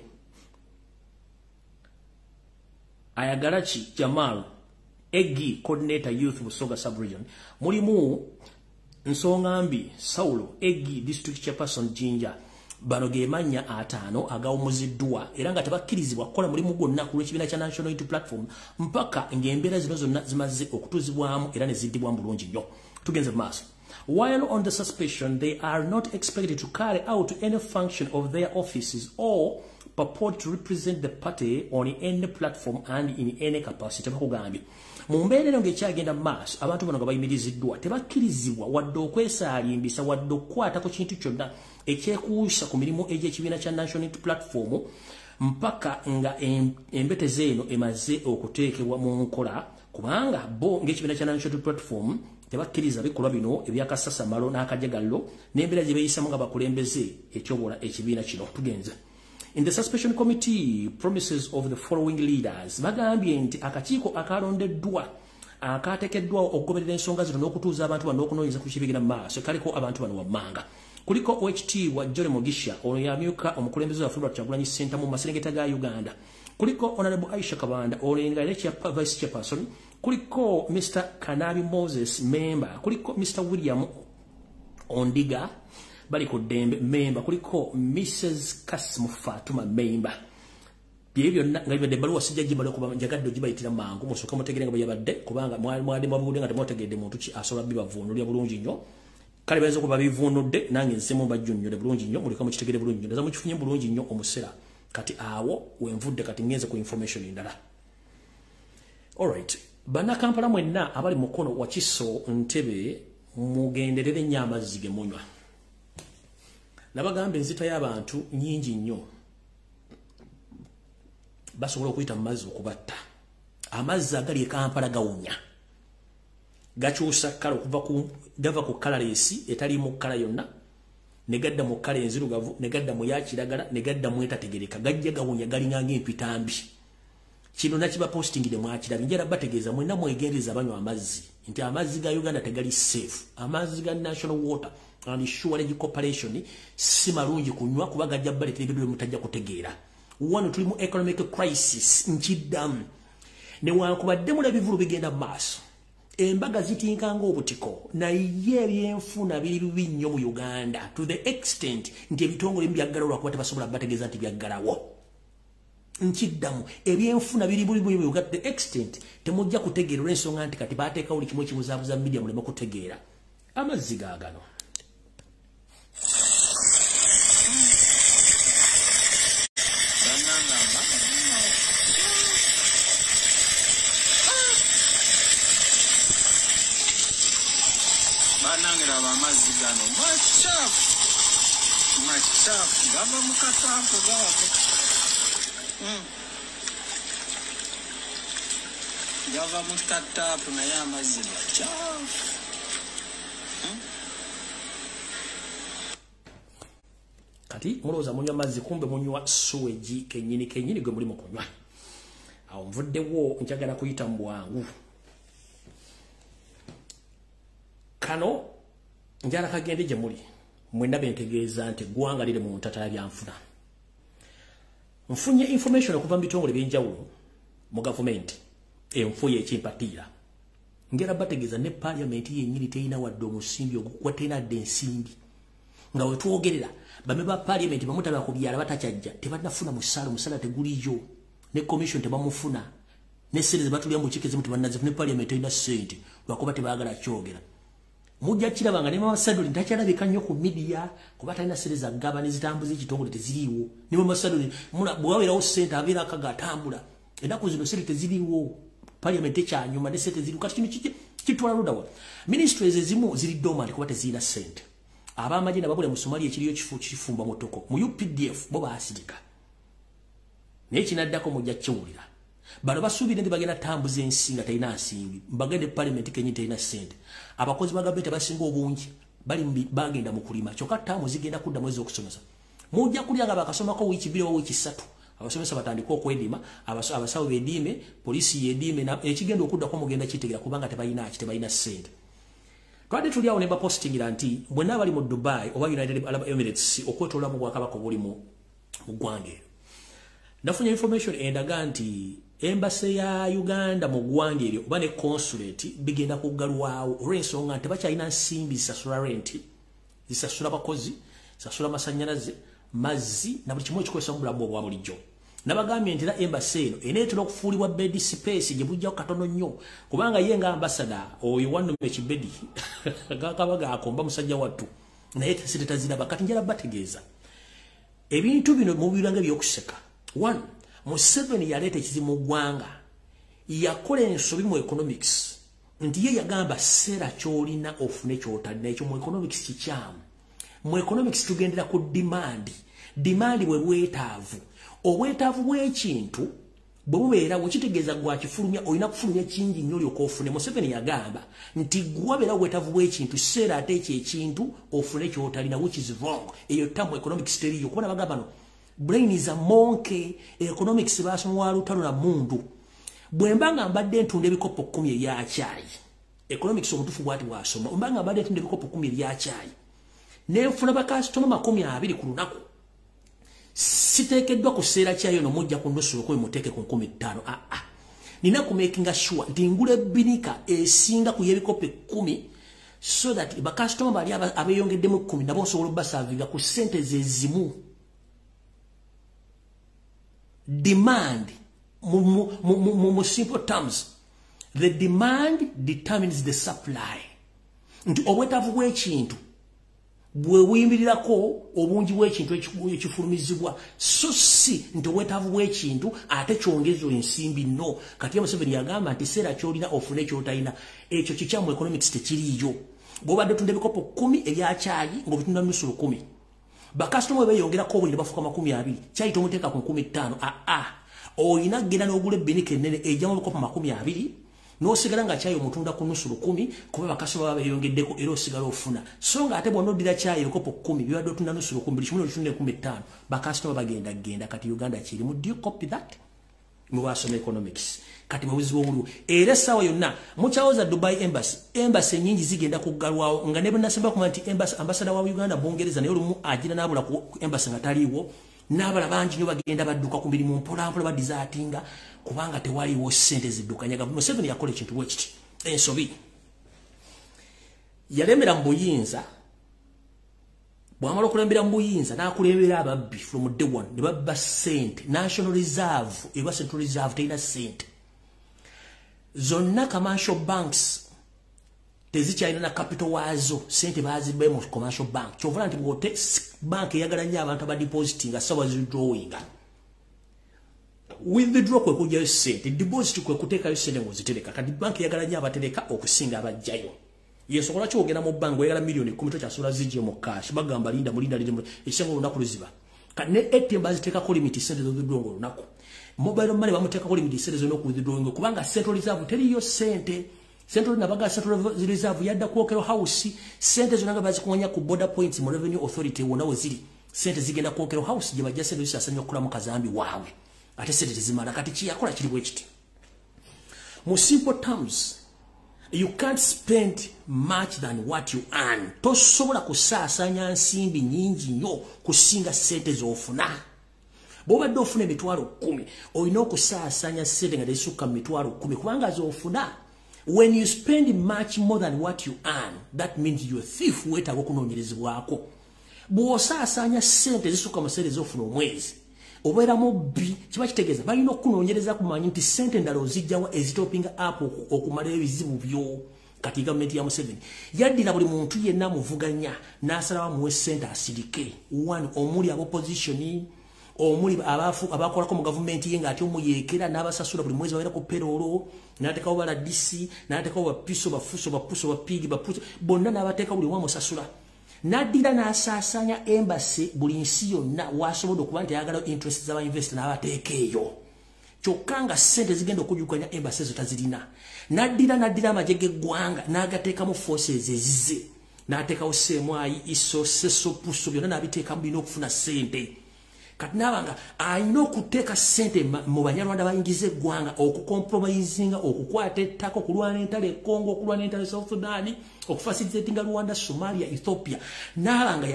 Ayagalachi Jamal, AG Coordinator Youth Busoga Sub-Region. Mulimu Nsongambi Saulo, AG District Chairperson Jinja. Bano ge mannya 5 agawumuziddwa era nga tebakkirizibwa kukola mulimu gwonna ku lw'ekibiina kya National Unity Platform mpaka ng'embeera zino zonna zimaze okutuuzibwamu era ne ziddibwamu bulungi nnyo. Tugenze mu maaso. While on the suspension, they are not expected to carry out any function of their offices or purport to represent the party on any platform and in any capacity. Bakugambye mu mbeera eno ng'ekyagenda mu maaso, abantu bano nga bayimiriziddwa tebakkirizibwa wadde okwesaalimbisa wadde okukwata ku kintu kyonna ekyekuusa ku mirimu egy'ekibiina kya National Unity Platform mpaka nga embeteze eno emaze okuteekebwa mu nkola, kubanga bo ng'ekibiina kya National Unity Platform tebakkiriza bikolwa bino ebyakasasamalo n'akajagallo n'embeera gye beeyisamu nga bakulembeze ekyobola ekibiina kino. Tugenze. In the suspension committee, promises of the following leaders. Bagambye nti akakiiko akalondeddwa akateekeddwawo okugoberera ensonga zino n'okutuuza abantu bano n'okunoonyereza ku kibigenda mu maaso kaliko abantu bano wammanga. Kuliko Oweekitiibwa Jolly Mugisha, ono yamyuka omukulembeze wa Robert Kyagulanyi Ssentamu mu maserengeta ga Uganda. Kuliko Honorable Aisha Kabanda, ono nga ye Vice Chairperson. Kuliko Mr. Kanabi Moses, member. Kuliko Mr. William Ondiga, bali ku ddembe, member. Kuliko Mrs. Kasimu Fatuma, member. Bye byonna nga bibadde ebbaluwa sijja gimala okuba njagadde ogibayitira mangu musooke mutegere nga bwe yabadde, kubanga mwali mwabudde nga temwategedde muntu ki asobola bibavuunulira bulungi nnyo. Kale bayinza okuba bivuunudde nange nzemu mbajjunnyole bulungi nnyo, muleke mukitegere bulungi nnyo. Ndaza mukifunye bulungi nnyo omusera. Kati awo wenvudde kati ngenze ku information endala. Alright, bannakampala mwenna abali mukono wa Kiso Ntebe mugenderere nnyo amazzi ge munywa. Nabagamba enzita y'abantu nnyingi nnyo basobola okuyita mu mazzi okubatta. Amazzi agali e Kampala gawunya, gakyusa kkala okuva ku gava ku kkalaleesi etaliimu kkala yonna ne gadda mu kkala enzirugavu ne gadda mu ya kiragala ne gadda mu etategereka, gajja gawunya galinga ng'empitambi. Kino nakiba postingire mwakirabye. Njala bategeeza mwenna mwegendereza abanywa amazzi nti amazzi ga Uganda tegali safe. Amazzi ga National Water and Sewerage Corporation si malungi kunywa kuba gajja baleetera ebintu bye mutajja kutegeera. Wano tuli mu economic crisis nkiddamu, newankubadde mulaba ebivvulu bigenda mu maaso, embaga zitinka ng'obutiko, naye ebyenfuna biri bibi nnyo mu Uganda to the extent nti ebitongole byaggalawo lwakuba tebasobola bategeeza nti byaggalawo. Nkiddamu, ebyenfuna biri bubi mu Uganda to the extent temujja kutegeera olw'ensonga nti kati baateekawo buli kimu ekibuzaabuza media muleme kutegeera. Amazzi gaagano. Amazzi gano machafu machafu gava mu katanko gava gava mu kataapu naye amazzi machafu. Kati mulowooza munywa mazzi, kumbe munywa sewage kennyini kennyini gwe mulimu kunywa. Awo nvuddewo njagala kuyita mu bwangu. Kano njala kagende gye muli mwenna bentegeeza nti eggwanga liri mu ntata ya byanfuna. Nfunye information okuva mu bitongole ebyenjawulo mu gavumenti enfuye ekimpatiira. Njala bategeeza ne parliament yennyini terina wadde omusimbi ogukuwa, terina dde ensimbi. Nga we twogerera bame ba parliament bamutaba ku byala batakyajja tebannafuna musaala, omusaala teguliyo, ne commission tebamufuna, ne ssente ze batulya mu kiiko ezimu tebannazifuna, ne parliament terina ssente lwakuba tebaagala kyogera. Mujja kiraba nga ne Mama Sadoli takyalabika nnyo ku media kuba talina ssente za gaba n'ezitambuza ekitongole teziriiwo. Ne Mama Sadoli bw'abeerawo ssente abeera akaga atambula. Ennaku zino ssente teziriiwo. Parliament ekyanyuma ne ssente ziriwo. Kati kino kitwala ludda wa? Ministries ezimu ziri dormant kuba tezirina ssente. Ab'amagye nababula mu Somalia ekiriyo kifumba mutoko. Mu UPDF bo baasirika. Naye kinaddako mujja kiwulira. Bano basuubira nti bagenda tambuza ensi nga terina nsimbi. Mbagende parliament kenyi terina ssente. Abakozi ba gavumenti abasinga obungi bali bagenda mu kulima. Kyokka ttaamu zigenda kudda mwezi okusomesa. Mujja kulya nga bakasomako wiiki 2 oba wiiki 3. Abasomesa batandika okwedima, abasawo beediime, poliisi yeediime, ekigenda okuddako mugenda kitegeera kubanga tebalina ki, tebalina ssente. Twabadde tuli awo ne bapostingira nti bwenna abali mu Dubai oba United Arab Emirates okwetoloola mu bwakabaka obuli mu ggwanga eryo. Nafunye information endaga nti embassy ya Uganda mu ggwanga eryo oba ne consulate bigenda kuggalwawo olw'ensonga nti tebakyalina nsimbi zisasula rent, zisasula bakozi, zisasula masannyalaze, mazzi na buli kimu ekikozesa mu bulamu obwa bulijjo. Nabagambye nti era embassy eno eneetera okufuulibwa bed space gye bujjako katono nnyo kubanga ye nga ambassador oyo wannume ekibedi gakaba gakomba musajja wattu naye ssente taziraba. Kati njala bategeeza ebintu bino mubiranga ebyokuseka. One, Museveni yaleeta ekizibu mu ggwanga, yakola ensobi mu economics nti ye yagamba seera ky'olina ofune ky'otalina. Ekyo mu economics kikyamu. Mu economics tugendera ku demand. Demand bwe bwetaavu. Obwetaavu bw'ekintu bwe bubeera bwekitegeeza gwakifulumya olina kufulumya kingi nnyo olyoka ofune. Museveni yagamba nti gwabeera obwetaavu bw'ekintu seera ate ekyo ekintu ofune ky'otalina, which is wrong. Eyo tamu economics teriyo kubona bagamba no brain is a monkey. Economics basoma wa lutalo na mundu. Bwe mba nga mbadde ntunda ebikopo 10 ebya caayi, economics omutuufu bw'ati bw'asoma, mba nga mbadde ntunda ebikopo 10 ebya caayi ne nfuna bakasitoma 20 ku lunaku, siteekeddwa kuseera kyayo no mujja ku nusu lukumi muteeke ku 15. Aa, nina ku makinga sure nti ngula ebbinika esinga ku y'ebikopo 10 so that bakasitoma bali abeeyongeddemu 10 nabo nsobola obbasavinga ku ssente ze zimu. Demand, mu simple terms, the demand determines the supply. Nti obwetaavu bw'ekintu bwe buyimirirako obungi bw'ekintu ekifulumizibwa, so si nti obwetaavu bw'ekintu ate kyongeza ensimbi. No. Kati Museveni yagamba nti seera ky'olina ofune ky'otalina. Ekyo kikyamu, economics tekiriiyo. Bw'obadde otunda ebikopo 10 ebya caayi ng'obitunda nusu lukumi, bakasitoma bwe beeyongerako obuli ne bafuuka 20, kyayi tomuteeka ku 15. Aa, olina kugenda n'ogula ebbinika ennene ejjamu ebikopo 20 n'osigala nga kyayi omutunda ku nusu lukumi kuba bakasitoma baba beeyongeddeko era osigala ofuna. So nga ate bw'onoddira kyayi ebikopo 10 bibadde otunda nusu lukumi, buli kimu n'olitunda 15, bakasitoma bagenda genda. Kati Uganda kirimu. Do you copy that? Mwe economics. Kati mubuzibu obuliwo era essaawa yonna mukyawoza Dubai embassy, embassy ennyingi zigenda kuggalwawo nga ne bwe nasemba kumanya nti embassy ambassador wa Uganda Bungereza naye olumu agira n'abula ku embassy nga taliiwo, n'abala bangi nnyo bagenda badduka ku mirimu mpola mpola badizatinga kubanga tewaliiwo ssente ziddukanya. Museveni yakola ekintu bwe kiti, ensobi yalemera mu buyinza. Bw'amala okulembera mu buyinza n'akulembera ababbi from day one ne babba ssente. National Reserve eba Central Reserve terina ssente zonna. Commercial banks tezikyalina na capital waazo, ssente baazibbayo mu commercial bank. Kyova nti bw'ote bank eyagala nnyo abantu abadepositinga sawa withdrawinga. Withdraw kwe kuggyayo ssente, deposit kwe kuteekayo ssente ng'ozitereka. Kati bank eyagala nnyo abatereka okusinga abajjayo. Yensonga lwaki ogenda mu bank oyagala miliyoni 10 tokyasobola zijje mu cash, bagamba linda mulinda linda ekisenga olunaku luziba. Kati ne ATM baziteekako limit ssente z'owithdrawing olunaku, mobile money bamuteekako limit ssente zonna okuwithdrawing kubanga Central Reserve teriyo ssente. Central nabaga Central Reserve yadda ku Okello House, ssente zonna nga bazikuŋŋanya ku border points mu Revenue Authority wonna we ziri, ssente zigenda ku Okello House gye bajja ssente zisasanya okukolamu kazambi waabwe, ate ssente tezimala. Kati kiyakola kiri bwe kiti, mu simple terms, you can't spend much than what you earn. Tosobola kusaasanya nsimbi nyingi nnyo kusinga ssente z'ofuna. Bw'obadde ofuna 100,000, olina okusaasanya ssente nga tezisukka mu 100,000 kubanga z'ofuna. When you spend much more than what you earn, that means you're a thief, weetaaga okunoonyerezebwako. Bw'osaasaanya ssente zisukka mu ssente z'ofuna omwezi, obeera mubbi. Kiba kitegeeza balina okunoonyereza kumanyi nti ssente endala ozijjawa ezitopinga up okumala ebizibu byo. Kati gavumenti ya Museveni yaddira buli muntu yenna muvuganya n'asalawo amuwe ssente asirike. One, omuli ab'opposition, omuli abakolako mu gavumenti ye ng'ate omuyeekera n'abasasula buli mwezi babeera ku payroll, n'ateekawo ba RDC, n'ateekawo bapiso, bafuso, bapuso, bapiigi, bapuso, bonna n'abateeka buli omu amusasula. N'addira n'asaasaanya embassy buli nsi yonna w'asobodde okuba nti ayagala interest z'abainvestor n'abateeka eyo. Kyokka nga ssente zigenda okujjukanya embassy ezo tazirina. N'addira amagye g'eggwanga n'agateekamu forces ezize, n'ateekawo CMI, ISO, SESO, PUSO, byonna n'abiteekamu birina okufuna ssente. Kati n'abanga alina okuteeka ssente mu Banyarwanda bayingiza eggwanga, okucompromisinga, okukwata ettaka, okulwana entalo e Congo, okulwana entalo e South Sudan, okufacilitatinga Rwanda, Somalia, Ethiopia. N'abanga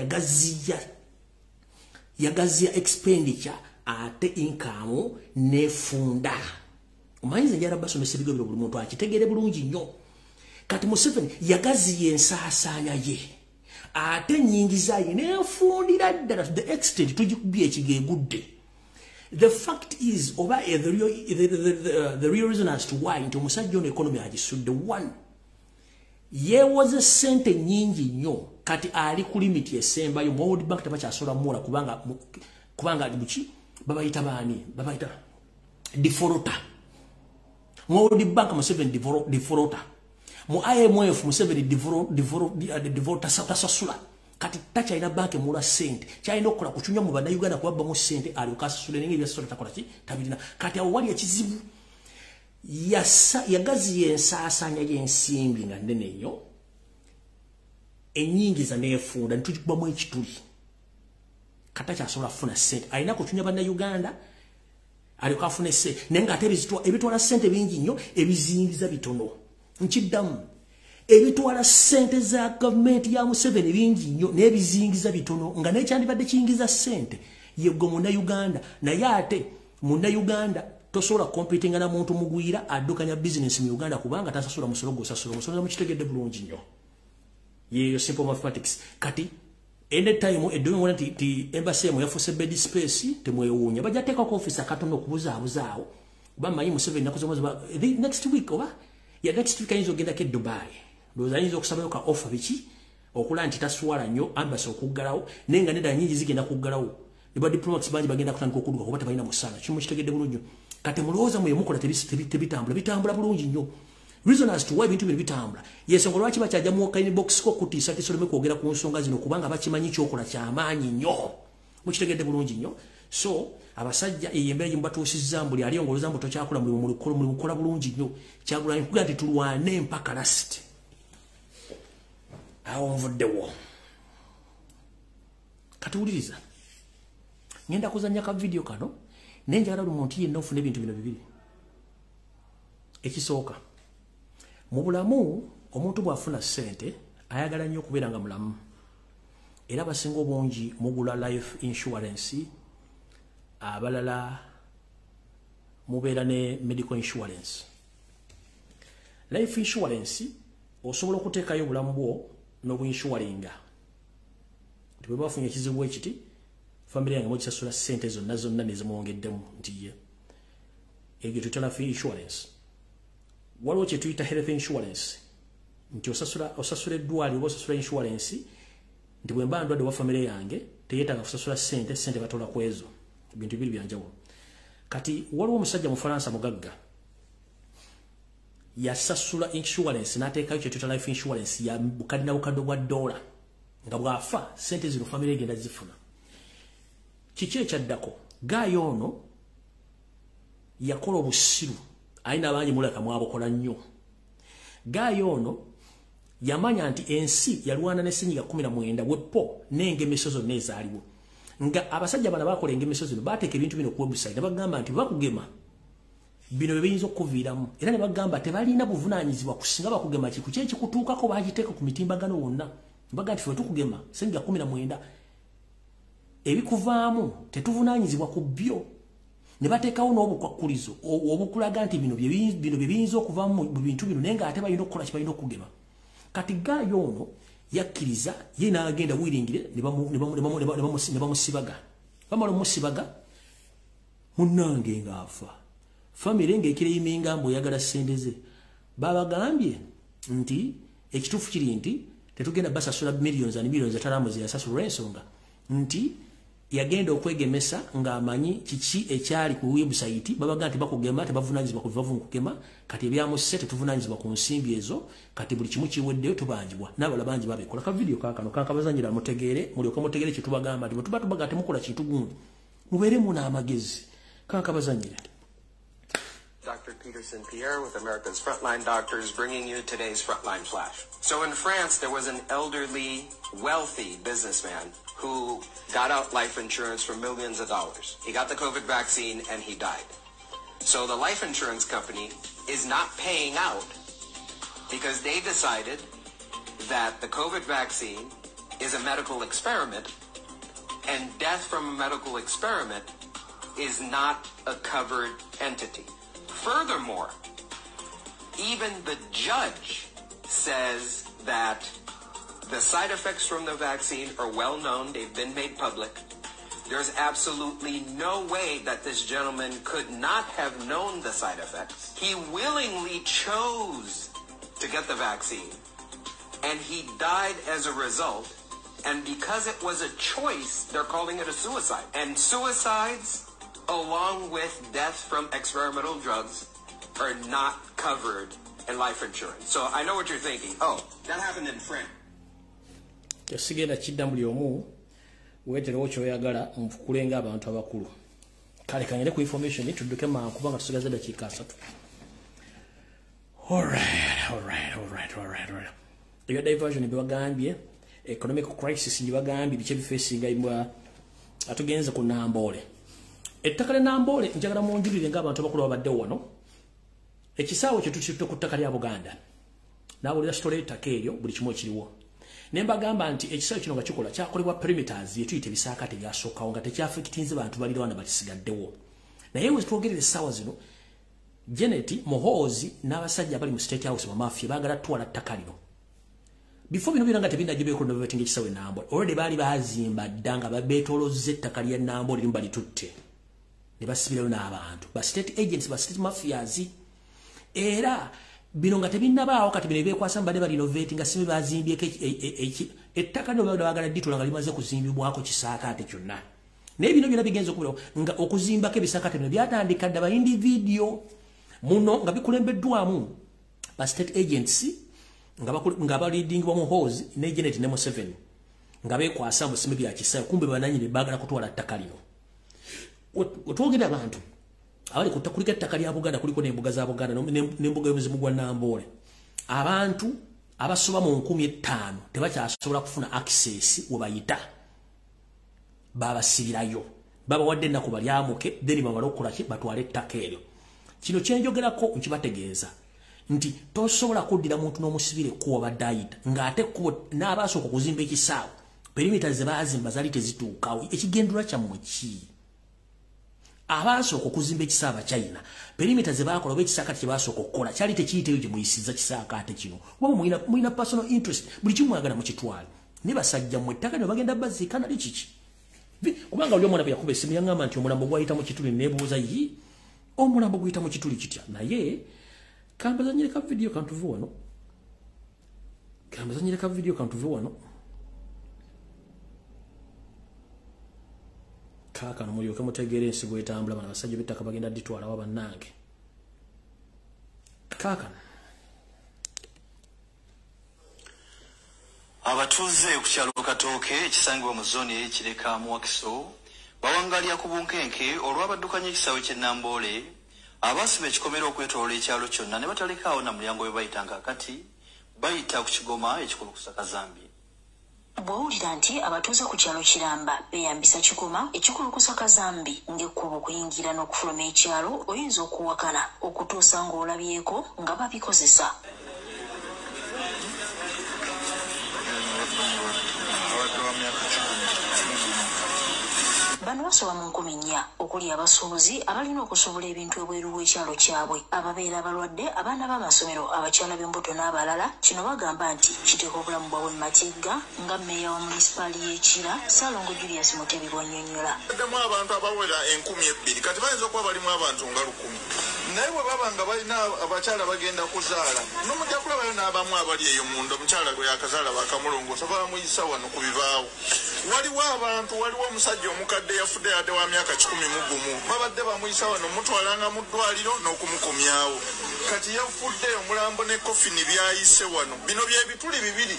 yagaziya expenditure ate income nefunda. Omanyi nze njagala basomesa ebigo bino buli muntu akitegere bulungi nnyo. Kati Museveni yagaziya ensaasaanya ye ate ennyingiza ye nefundira ddala to the extent tugikubye ekigeegudde. The fact is, oba the real reason as to why nti omusajja ono economy agisudde, one, yeewoze ssente nnyingi nnyo, kati ali ku limit esembayo. Mu World Bank tebakyasobola muwola kubanga buki babayita baani, babayita defaulter. Mu World Bank Museveni defaulter, mu IMF Museveni defaulter, tasasula. Kati takyalina banka emula ssente, kyalina okukola kucunya mu Bannayuganda kubabbamu ssente alyoke asasule, naye ebyasasula takola ki, tabirina. Kati awo wali ekizibu, yagaziya ensaasaanya y'ensimbi nga nnene nnyo, ennyingiza n'efunda, ne tugikubamu ekituli. Kati takyasobola kufuna ssente, alina kucunya Bannayuganda alyoke afune ssente, naye ng'ate ebitwala ssente bingi nnyo, ebiziyingiza bitono. Nkiddamu, ebitwala ssente za gavumenti ya Museveni bingi nnyo n'ebiziyingiza bitono, nga n'ekyandibadde kiyingiza ssente ye ggwe Munnayuganda. Naye ate Munnayuganda tosobola competinga na muntu mugwira addukanya bizinesi mu Uganda kubanga tasasula musolo gw'osasula omusolo. Mukitegedde bulungi nnyo, yeyo simple mathematics. Kati anytime eddomi nti ti embassy emu yafuuse bed space, temwewuunya bajja teekako office akatono okubuzaabuzaawo, kuba mmanyi Museveni naku zomwezi next week oba ya next week ayinza ogendako e Dubai, ndowooza ayinza okusabayo ka offer biki okulaba nti taswala nnyo embassy okuggalawo, naye nga nedala nyingi zigenda kuggalawo, ne ba diplomats bangi bagenda kutandika okudduka kuba tebalina musaala. Kimu kitegedde bulungi nnyo. Kati mulowooza mwe mukola tebitambula, bitambula bulungi nnyo. Reason as to why ebintu bino bitambula, yensonga lwaki bakyajja mu inbox ko kutiisa tisoleme kwogera ku nsonga zino, kubanga bakimanyi kyokola kyamaanyi nnyo. Mukitegedde bulungi nnyo. So abasajja eyo embeera gye mubatuusizza, buli ali ng'olowooza mbu tokyakola mulimu, mulimu kukola bulungi nnyo. Kyagulanyi kugira nti tulwane mpaka last. Awo nvuddewo. Kati wuliriza, ngenda kuzannya ka vidiyo kano, naye njagala buli muntu yenna ofuna ebintu bino bibiri. Ekisooka, mu bulamu omuntu bw'afuna ssente ayagala nnyo okubeera nga mulamu, era abasinga obungi mugula life insurance, abalala mubeera ne medical insurance. Life insurance osobola okuteekayo obulamu bwo n'obuinsuringa nti bwe bafunye ekizibu ekiti, famire yange mukisasula ssente zonna zonna nezimwongeddemu, nti ye ebyo tuyita life insurance. Waliwo kye tuyita health insurance, nti osasula eddwaliro oba osasula insurance nti bwe mba ndwadde wa famire yange teyeetaaga kusasula ssente, ssente batola ku ezo. Bintu bibiri byanjawulo. Kati waliwo omusajja mu Faransa mugagga, yasasula insurance n'ateekayo kye tuyita life insurance ya bukadde na bukadde bwa dola, nga bw'afa ssente zino famire egenda zifuna. Kiki ekyaddako? Guy ono yakola obusiru, alina abangi mulaka mwabukola nnyo. Guy ono yamanya nti ensi yalwana ne senyiga 19 wepo n'engemeso zonna ezaaliwo, nga abasajja bano bakola engemeso zino bateeka ebintu bino ku website ne bagamba nti bakugema bino bye biyinza okukuviiramu, era ne bagamba tebalina buvunaanyizibwa kusinga bakugema ki ku kyekikutuukako. Bagiteeka ku mitimbagano wonna, baga nti fe tukugema senyiga 19, ebikuvaamu tetuvunaanyizibwa ku byo, ne bateekawo n'obukwakkulizo obukulaga nti bino bye biyinza okuvaamu mu bintu bino, naye ng'ate balina okukola ki? Balina okugema. Kati guy ono yakkiriza ye n'agenda wiringire ne bamusibaga. Bamala omusibaga, munnange ng'afa, famire ng'eclaiminga mbu oyagala ssente ze babagambye. Nti ekituufu kiri nti tetugenda basasula millions and millions atalamuzi yasasulwa ensonga nti yagenda okwegemesa ng'amanyi kiki ekyali ku website. Babaga nti bakugema tebavunaanyizibwa ku bivavu kugema, kati ebyamusse tetuvunaanyizibwa ku nsimbi ezo, kati buli kimu kiweddeyo tubanjibwa. N'abalala bangi babikola. Ka video kaakano kankabazanyira mutegeere, mulyoke mutegeere kye tubagamba nti bwe tuba tubaga temukola kintu gundi, mubeeremu n'amagezi. Kankabazanyire. Dr. Peterson Pierre with America's Frontline Doctors, bringing you today's Frontline Flash. So in France, there was an elderly, wealthy businessman who got out life insurance for millions of dollars. He got the COVID vaccine and he died. So the life insurance company is not paying out because they decided that the COVID vaccine is a medical experiment, and death from a medical experiment is not a covered entity. Furthermore, even the judge says that the side effects from the vaccine are well known. They've been made public. There's absolutely no way that this gentleman could not have known the side effects. He willingly chose to get the vaccine, and he died as a result. And because it was a choice, they're calling it a suicide. And suicides, along with death from experimental drugs, are not covered in life insurance. So I know what you're thinking. Oh, that happened in France. Tesigenda kidda buli omu weeterewo ky'oyagala nfukulenga abantu abakulu. Kale kangende ku information tudduke mangu kubanga tusigaza eddakiika 3. Alright. Ebya diversion bibagambye, economic crisis ngibagambye, biki ebifacinga imbwa. Atugenze ku Namboole. Ettaka lya Namboole njagala munjulire ng'abantu abakulu babadde wano. Ekisaawe kye tukitutte ku ttaka lya Buganda. Naawulira sitole ettaka eryo buli kimu ekiriwo. Ne mbagamba nti ekisaawe kino nga kikola kyakolebwa perimeters yetuyita ebisaakaate byasookawo nga tekyaffectinze bantu balirawo na bakisigaddewo. Naye we twogerera essaawa zino, Janet Muhoozi n'abasajja abali mu State House bamafia baagala tutwala ttaka lino. Before bino byonna nga tebinnagibeeko renovating ekisaawe Namboole, already baali baazimba dda nga beetoolozza ettaka lya Namboole limu balitutte. Ne basibirayo n'abantu ba state agents, ba state mafias. Era bino nga tebinnabaawo, kati bino beekwasa mbadde balinnovate nga sibe bazimbyeko ettaka lino baagala dditula nga limaze kuzimbibwako kisaakaate kyonna. Naye bino byonna bigenze okubeerawo nga okuzimbako ebisaakaate bino byatandika dda ba individual muno nga bikulembeddwamu ba state agents nga baleadingibwa Muhoozi ne Janet ne Museveni nga beekwasa mu sime bya kisaawe, kumbe banannyini baagala kutwala ttaka lino. Otwogera abantu abali kuliko ettaka lya Buganda, kuliko n'embuga za Buganda n'embuga y'omuzimu gwa Namboole. Abantu abasoba mu 5,000 tebakyasobola kufuna access we bayita, babasibirayo, babawadde ennaku balyamuke, then bamale okukola ki, batwale ettaka eryo. Kino kyenjogerako nkibategeeza nti tosobola kuddira muntu n'omusibira ekkubo badde ayita, ng'ate ekkubo n'abaasooka okuzimba ekisaawe perimeter ze baazimba zaali tezituukawo. Ekigendera kyammwe ki? Abaasooka okuzimba ekisaawe China, perimeter ze baakola oba ekisaakaate kye baasooka okukola kyali tekiyiteyo gye muyisizza kisaakaate kino. Kuba mulina personal interest, buli kimu mwagala mukitwale. Ne basajja mmwe ettaka lino bagenda baziika nali kiki? Kubanga oli omwana bwe yakuba essimu yaŋŋamba nti omulambo gwayita mu kituli, neebuuza yi omulambo guyita mu kituli kitya? Naye kambazanyire ka video kantuve wano. Kambazanyire ka video kantuve wano. Kaakano mulyoke mutegeere ensi bw'etambula, bano abasajja b'ettaka bagenda dditwalawo bannange. Kaakano. Abatuuze ku kyalo Katooke ekisangibwa mu zooni ey'Ekireka mu Wakiso bawangalya ku bunkenke olw'abaddukanya ekisaawe ky'e Namboole abaasiba ekikomera okwetooloola ekyalo kyonna ne batalekaawo na mulyango we bayita kaakati bayita ku kigoma ekikulukusa kazambi. Bw'owulira nti abatuuze ku kyalo Kiramba beeyambisa kigoma ekikulukusa kazambi ng'ekkubo okuyingira n'okufuluma ekyalo, oyinza okuwakana okutuusa ng'olabyeko nga babikozesa. Bano basoba mu 4,000 okuli abasuubuzi abalina okusobola ebintu ebweru w'ekyalo kyabwe, ababeera abalwadde, abaana b'amasomero, abakyala b'embuto n'abalala. Kino bagamba nti kiteeka obulamu bwabwe mu matigga, nga mmeeya wa munisipaali y'e Kira Ssaalongo Julius Mutebi bw'annyonnyola. Baddemu abantu abawera 2,000, kati bayinza okuba balimu abantu nga 1,000. Naye bwe baba nga balina abakyala bagenda kuzaala, n'omujja kulabayo n'abamu abali eyo munda, omukyala gwe yakazaala bakamulongoosa bamuyisa wano ku bibaawo. Waliwo abantu, waliwo omusajja omukadde yafudde yadde wa myaka 101, babadde bamuyisa wano mutwalanga mu ddwaliro n'okumukomyawo. Kati yafudde omulambo ne kofini byayise wano. Bino byebituli bibiri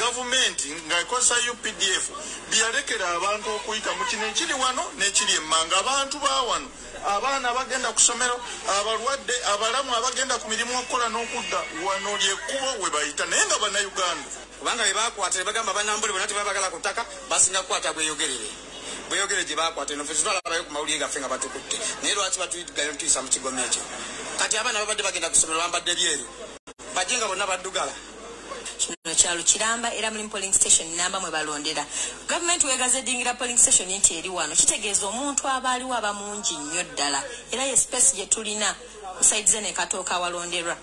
gavumenti ng'ekozesa UPDF byalekera abantu okuyita mu kino ekiri wano n'ekiri emmanga. Abantu ba wano, abaana abagenda ku ssomero, abalwadde, abalamu abagenda ku mirimu okukola n'okudda, wano lyekkubo we bayita. Naye nga Bannayuganda kubanga be bakwata ne bagamba Bannambole bonna tebabagala ku ttaka, basinga kukwata Bweyogerere. Bweyogerere gye bakwata eno ffe twalabayo ku mawulire gaffe nga batukutte, naye lwaki batuyiggayo ntuyisa mu kigoma ekyo? Kati abaana babadde bagenda ku ssomero bambadde byeru, bajje nga bonna baddugala. Kino kyalo kiramba era mulimu polling station namba mwe balondera. Gavumenti wegaze dingira polling station nti eri wano, kitegeeza omuntu aba aliwo aba mungi nnyo ddala, era ye space gye tulina side ne Katooka awalonderwa.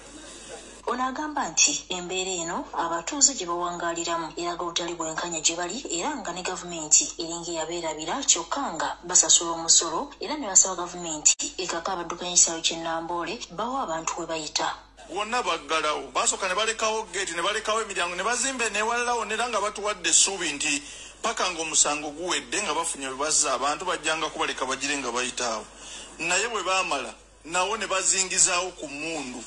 Ono agamba nti embeera eno abatuuze gye bawangaaliramu eraga obutali bwenkanya gye bali, era nga ne gavumenti eringa eyabeerabira, kyokka nga basasula omusolo, era ne basaba gavumenti ekaka abaddukanya ekisaawe ky'e Namboole bawa abantu we bayita. Wonna baggalawo, basooka ne balekawo geeti ne balekawo emiryango ne bazimba newalalawo, nera nga batuwadde essuubi nti paka ng'omusango guwedde nga bafunye bwe bazza abantu bajjanga kubaleka bagire nga bayitaawo. Naye bwe baamala nawo ne bazingizaawo ku mmundu,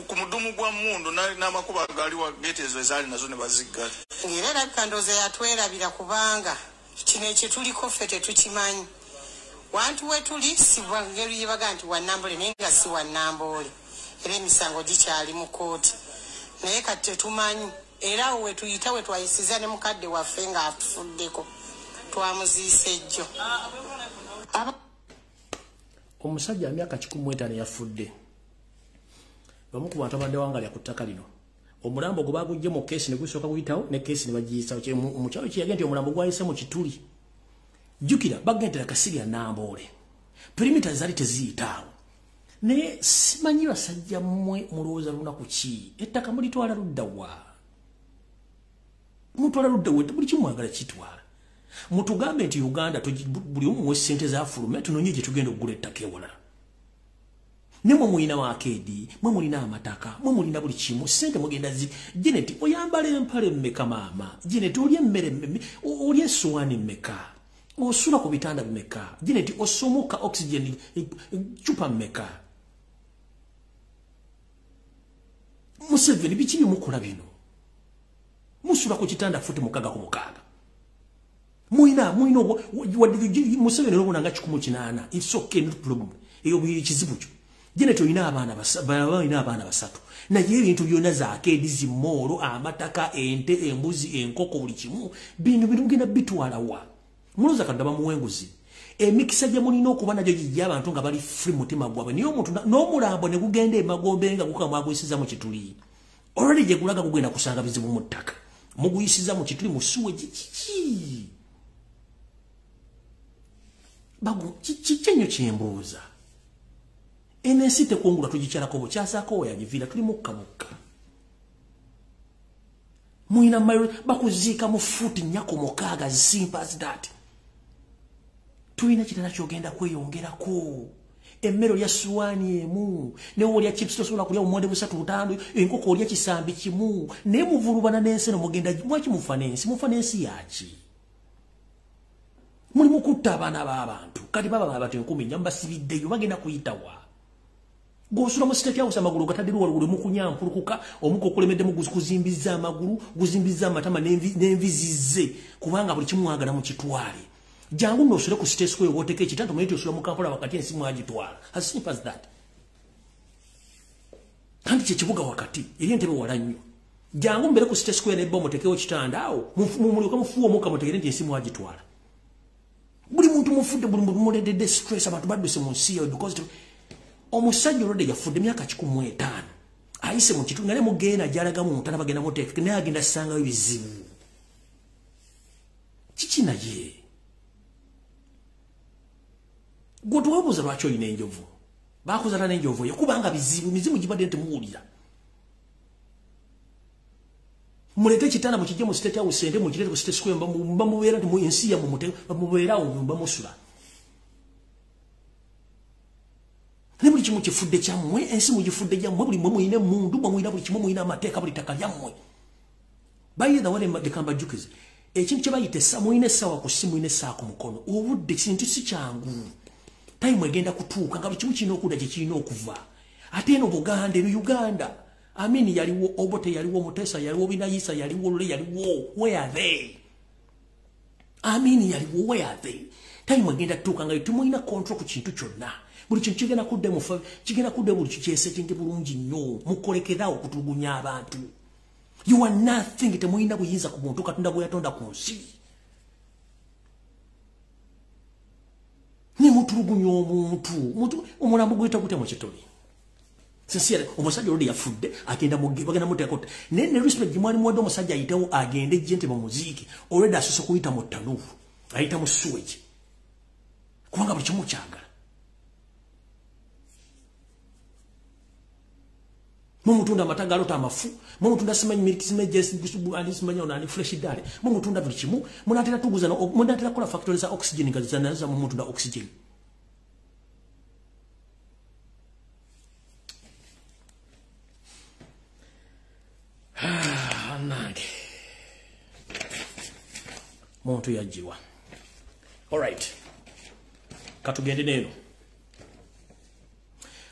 ku mudumu gwa mmundu n'amakubo agaaliwo geeti ezo ezaali nazo ne baziggala. Era erabika ndowooza yatwerabira, kubanga kino ekyo tuliko ffe tetukimanyi. Wantu we tuli si ngeri gye baga nti Wannambole, naye nga si Wannamboole, era emisango gikyali mu kkooti, naye kati tetumanyi. Era awo we tuyita we twayisiza ne mukadde waffe ng'atufuddeko, twamuziisa ejjo. Omusajja emyaka 105 yafudde. Bamu ku bantu abadde wangalya ku ttaka lino, omulambo gwe bagujje mu keesi ne gusooka guyitawo ne keesi ne bagiyisa mukyalo kiyage nti omulambo gwayise mu kituli. Jjukira bagendera Kasirya Namboole, perimeter zaali teziyitaawo. Naye simanyi basajja mmwe mulowooza lunaku ki? Ettaka mulitwala ludda wa? Mutwala ludda wa? Buli kimu mwagala kitwala. Mutugambe nti Uganda buli omu muwe ssente zafulume tunonye gye tugenda okugula ettaka ewalala. Ne mwe mulina wakeedi, mwe mulina amataka, mwe mulina buli kimu, ssente mugenda zi. Janet oyambala empale mmeka maama? Janet olya emmere, olya essowaani mmeka? Osula ku bitanda bimeka? Janet osomoka oxygen cupa mmeka? Museveni biki bimukola bino? Musula ku kitanda futi 6 ku 6. Mulina Museveni olwobona nga 180, it's okay, no problem. Eyo kizibu kyo. Janet olina abaana basatu, naye ebintu byonna zakeedi, zimoolo, amataka, ente, embuzi, enkoko, buli kimu bino mugenda bitwala wa? Mulowooza Katonda bamuwa enguzi? Emikisa gye mulina okuba nagyo gijja abantu nga bali free mutima gwabwe, naye omuntu n'omulambo ne gugenda emagombe nga gukamwaguyisiza mu kituli. Already gye gulaga gugenda kusanga bizibu mu ttaka, muguyisiza mu kituli musuwe kiki? Bagu kiki ennyo kyembuuza? Eno ensi tekungula tugikyalako bukyasaako we yagiviira, tuli mukka mukka. Mulina mailo bakuziika mu fuuti 4 ku 6, simple as that. Tulina kirala kyogenda kweyongerako. Emmere olya suwaani emu, newe olya chips tosobola kulya obumonde 3 5, enkoko olya kisambi kimu, naye muvulubana n'ensi eno mugenda mwaki mufa n'ensi? Mufa n'ensi yaki? Mulimu kutta abaana b'abantu. Kati baba abantu 4,000 mbasibiddeyo bagenda kuyitawa. Gosula mu state house amagulu gatadde waggulu mukunyampulukuka, omuko okulemeddemu kuzimbiza amagulu, guzimbiza amatama n'envizizze, kubanga buli kimu mwagala mukitwale. Jangu nno osule ku state square w'oteeka ekitanda, omanyi nti osula mu Kampala wakati, ensi mwagitwala. As simple as that. Kandi kye kibuga wakati, eri entebe wala nnyo. Jangu mubeere ku state square nebba omuteekewo kitanda awo, mulyoke mufuuwe omukka mutegeere nti ensi mwagitwala. Buli muntu mufudde, buli muntu muleetedde stress, abantu badduse mu nsi yaabwe because omusajja olwedde yafudde emyaka 105 ayise mu kitundu, naye mugenda gy'alaga mu ntana bagenda muteeka, naye agenda assangayo ebizibu. Kiki naye? Gwe tuweebuuza lwaki olina enjovu? Baakuzala n'enjovu eyo kubanga bizibu, mizimu gibadde temuwulira. Muleete ekitanda mukijje mu state house, ente mugireete ku state square, bamubeera nti ensi yammwe mubeeraawo bamusula. Ne buli Buli kimu kifudde kyammwe, ensi mugifudde gyammwe, buli mwe muyina emmundu, mwe muyina buli kimu, muyina amateeka, buli ttaka lyammwe. By the way, leka mbajjukize ekintu kye bayita muyina essaawa ku ssimu, muyina essaawa ku mukono. Obudde kintu si kyangu. Tayimu egenda kutuuka nga buli kimu kirina okudda gye kirina okuva. Ate eno Buganda, eno Uganda. Amini yaliwo, Obote yaliwo, Mutesa yaliwo, Binayisa yaliwo, Lule yaliwo. Where are they? Amini yaliwo, where are they? Tayimu egenda kutuuka nga temulina control ku kintu kyonna. Buli kintu kigenda kudda mu kigenda kudda buli kikyesetinge bulungi nnyo. Mukolekeraawo okutulugunya abantu. You are nothing. Temulina buyinza ku muntu Katonda bwe yatonda ku nsi. Ne mutulugunya omuntu, omulambo guyita gutya mu kitole? Sincere, omusajja olwo yafudde agenda bagenda muteekako naye ne respect gye mwali muwadde omusajja ayitewo agende gente mu muziiki, already asoose kuyita mu ttanuufu, ayita mu sewage, kubanga buli kimu kyagala. Mumutunda amata galota amafu, mumutunda simanyi milk, simanyi juice, ani simanyi onani fresh dale, mumutunda buli kimu, munatera tuguza, munatera kola factory za oxygen nga zanaza mumutunda oxygen. Nange muntu yajjiwa. Alright, katugende neeno.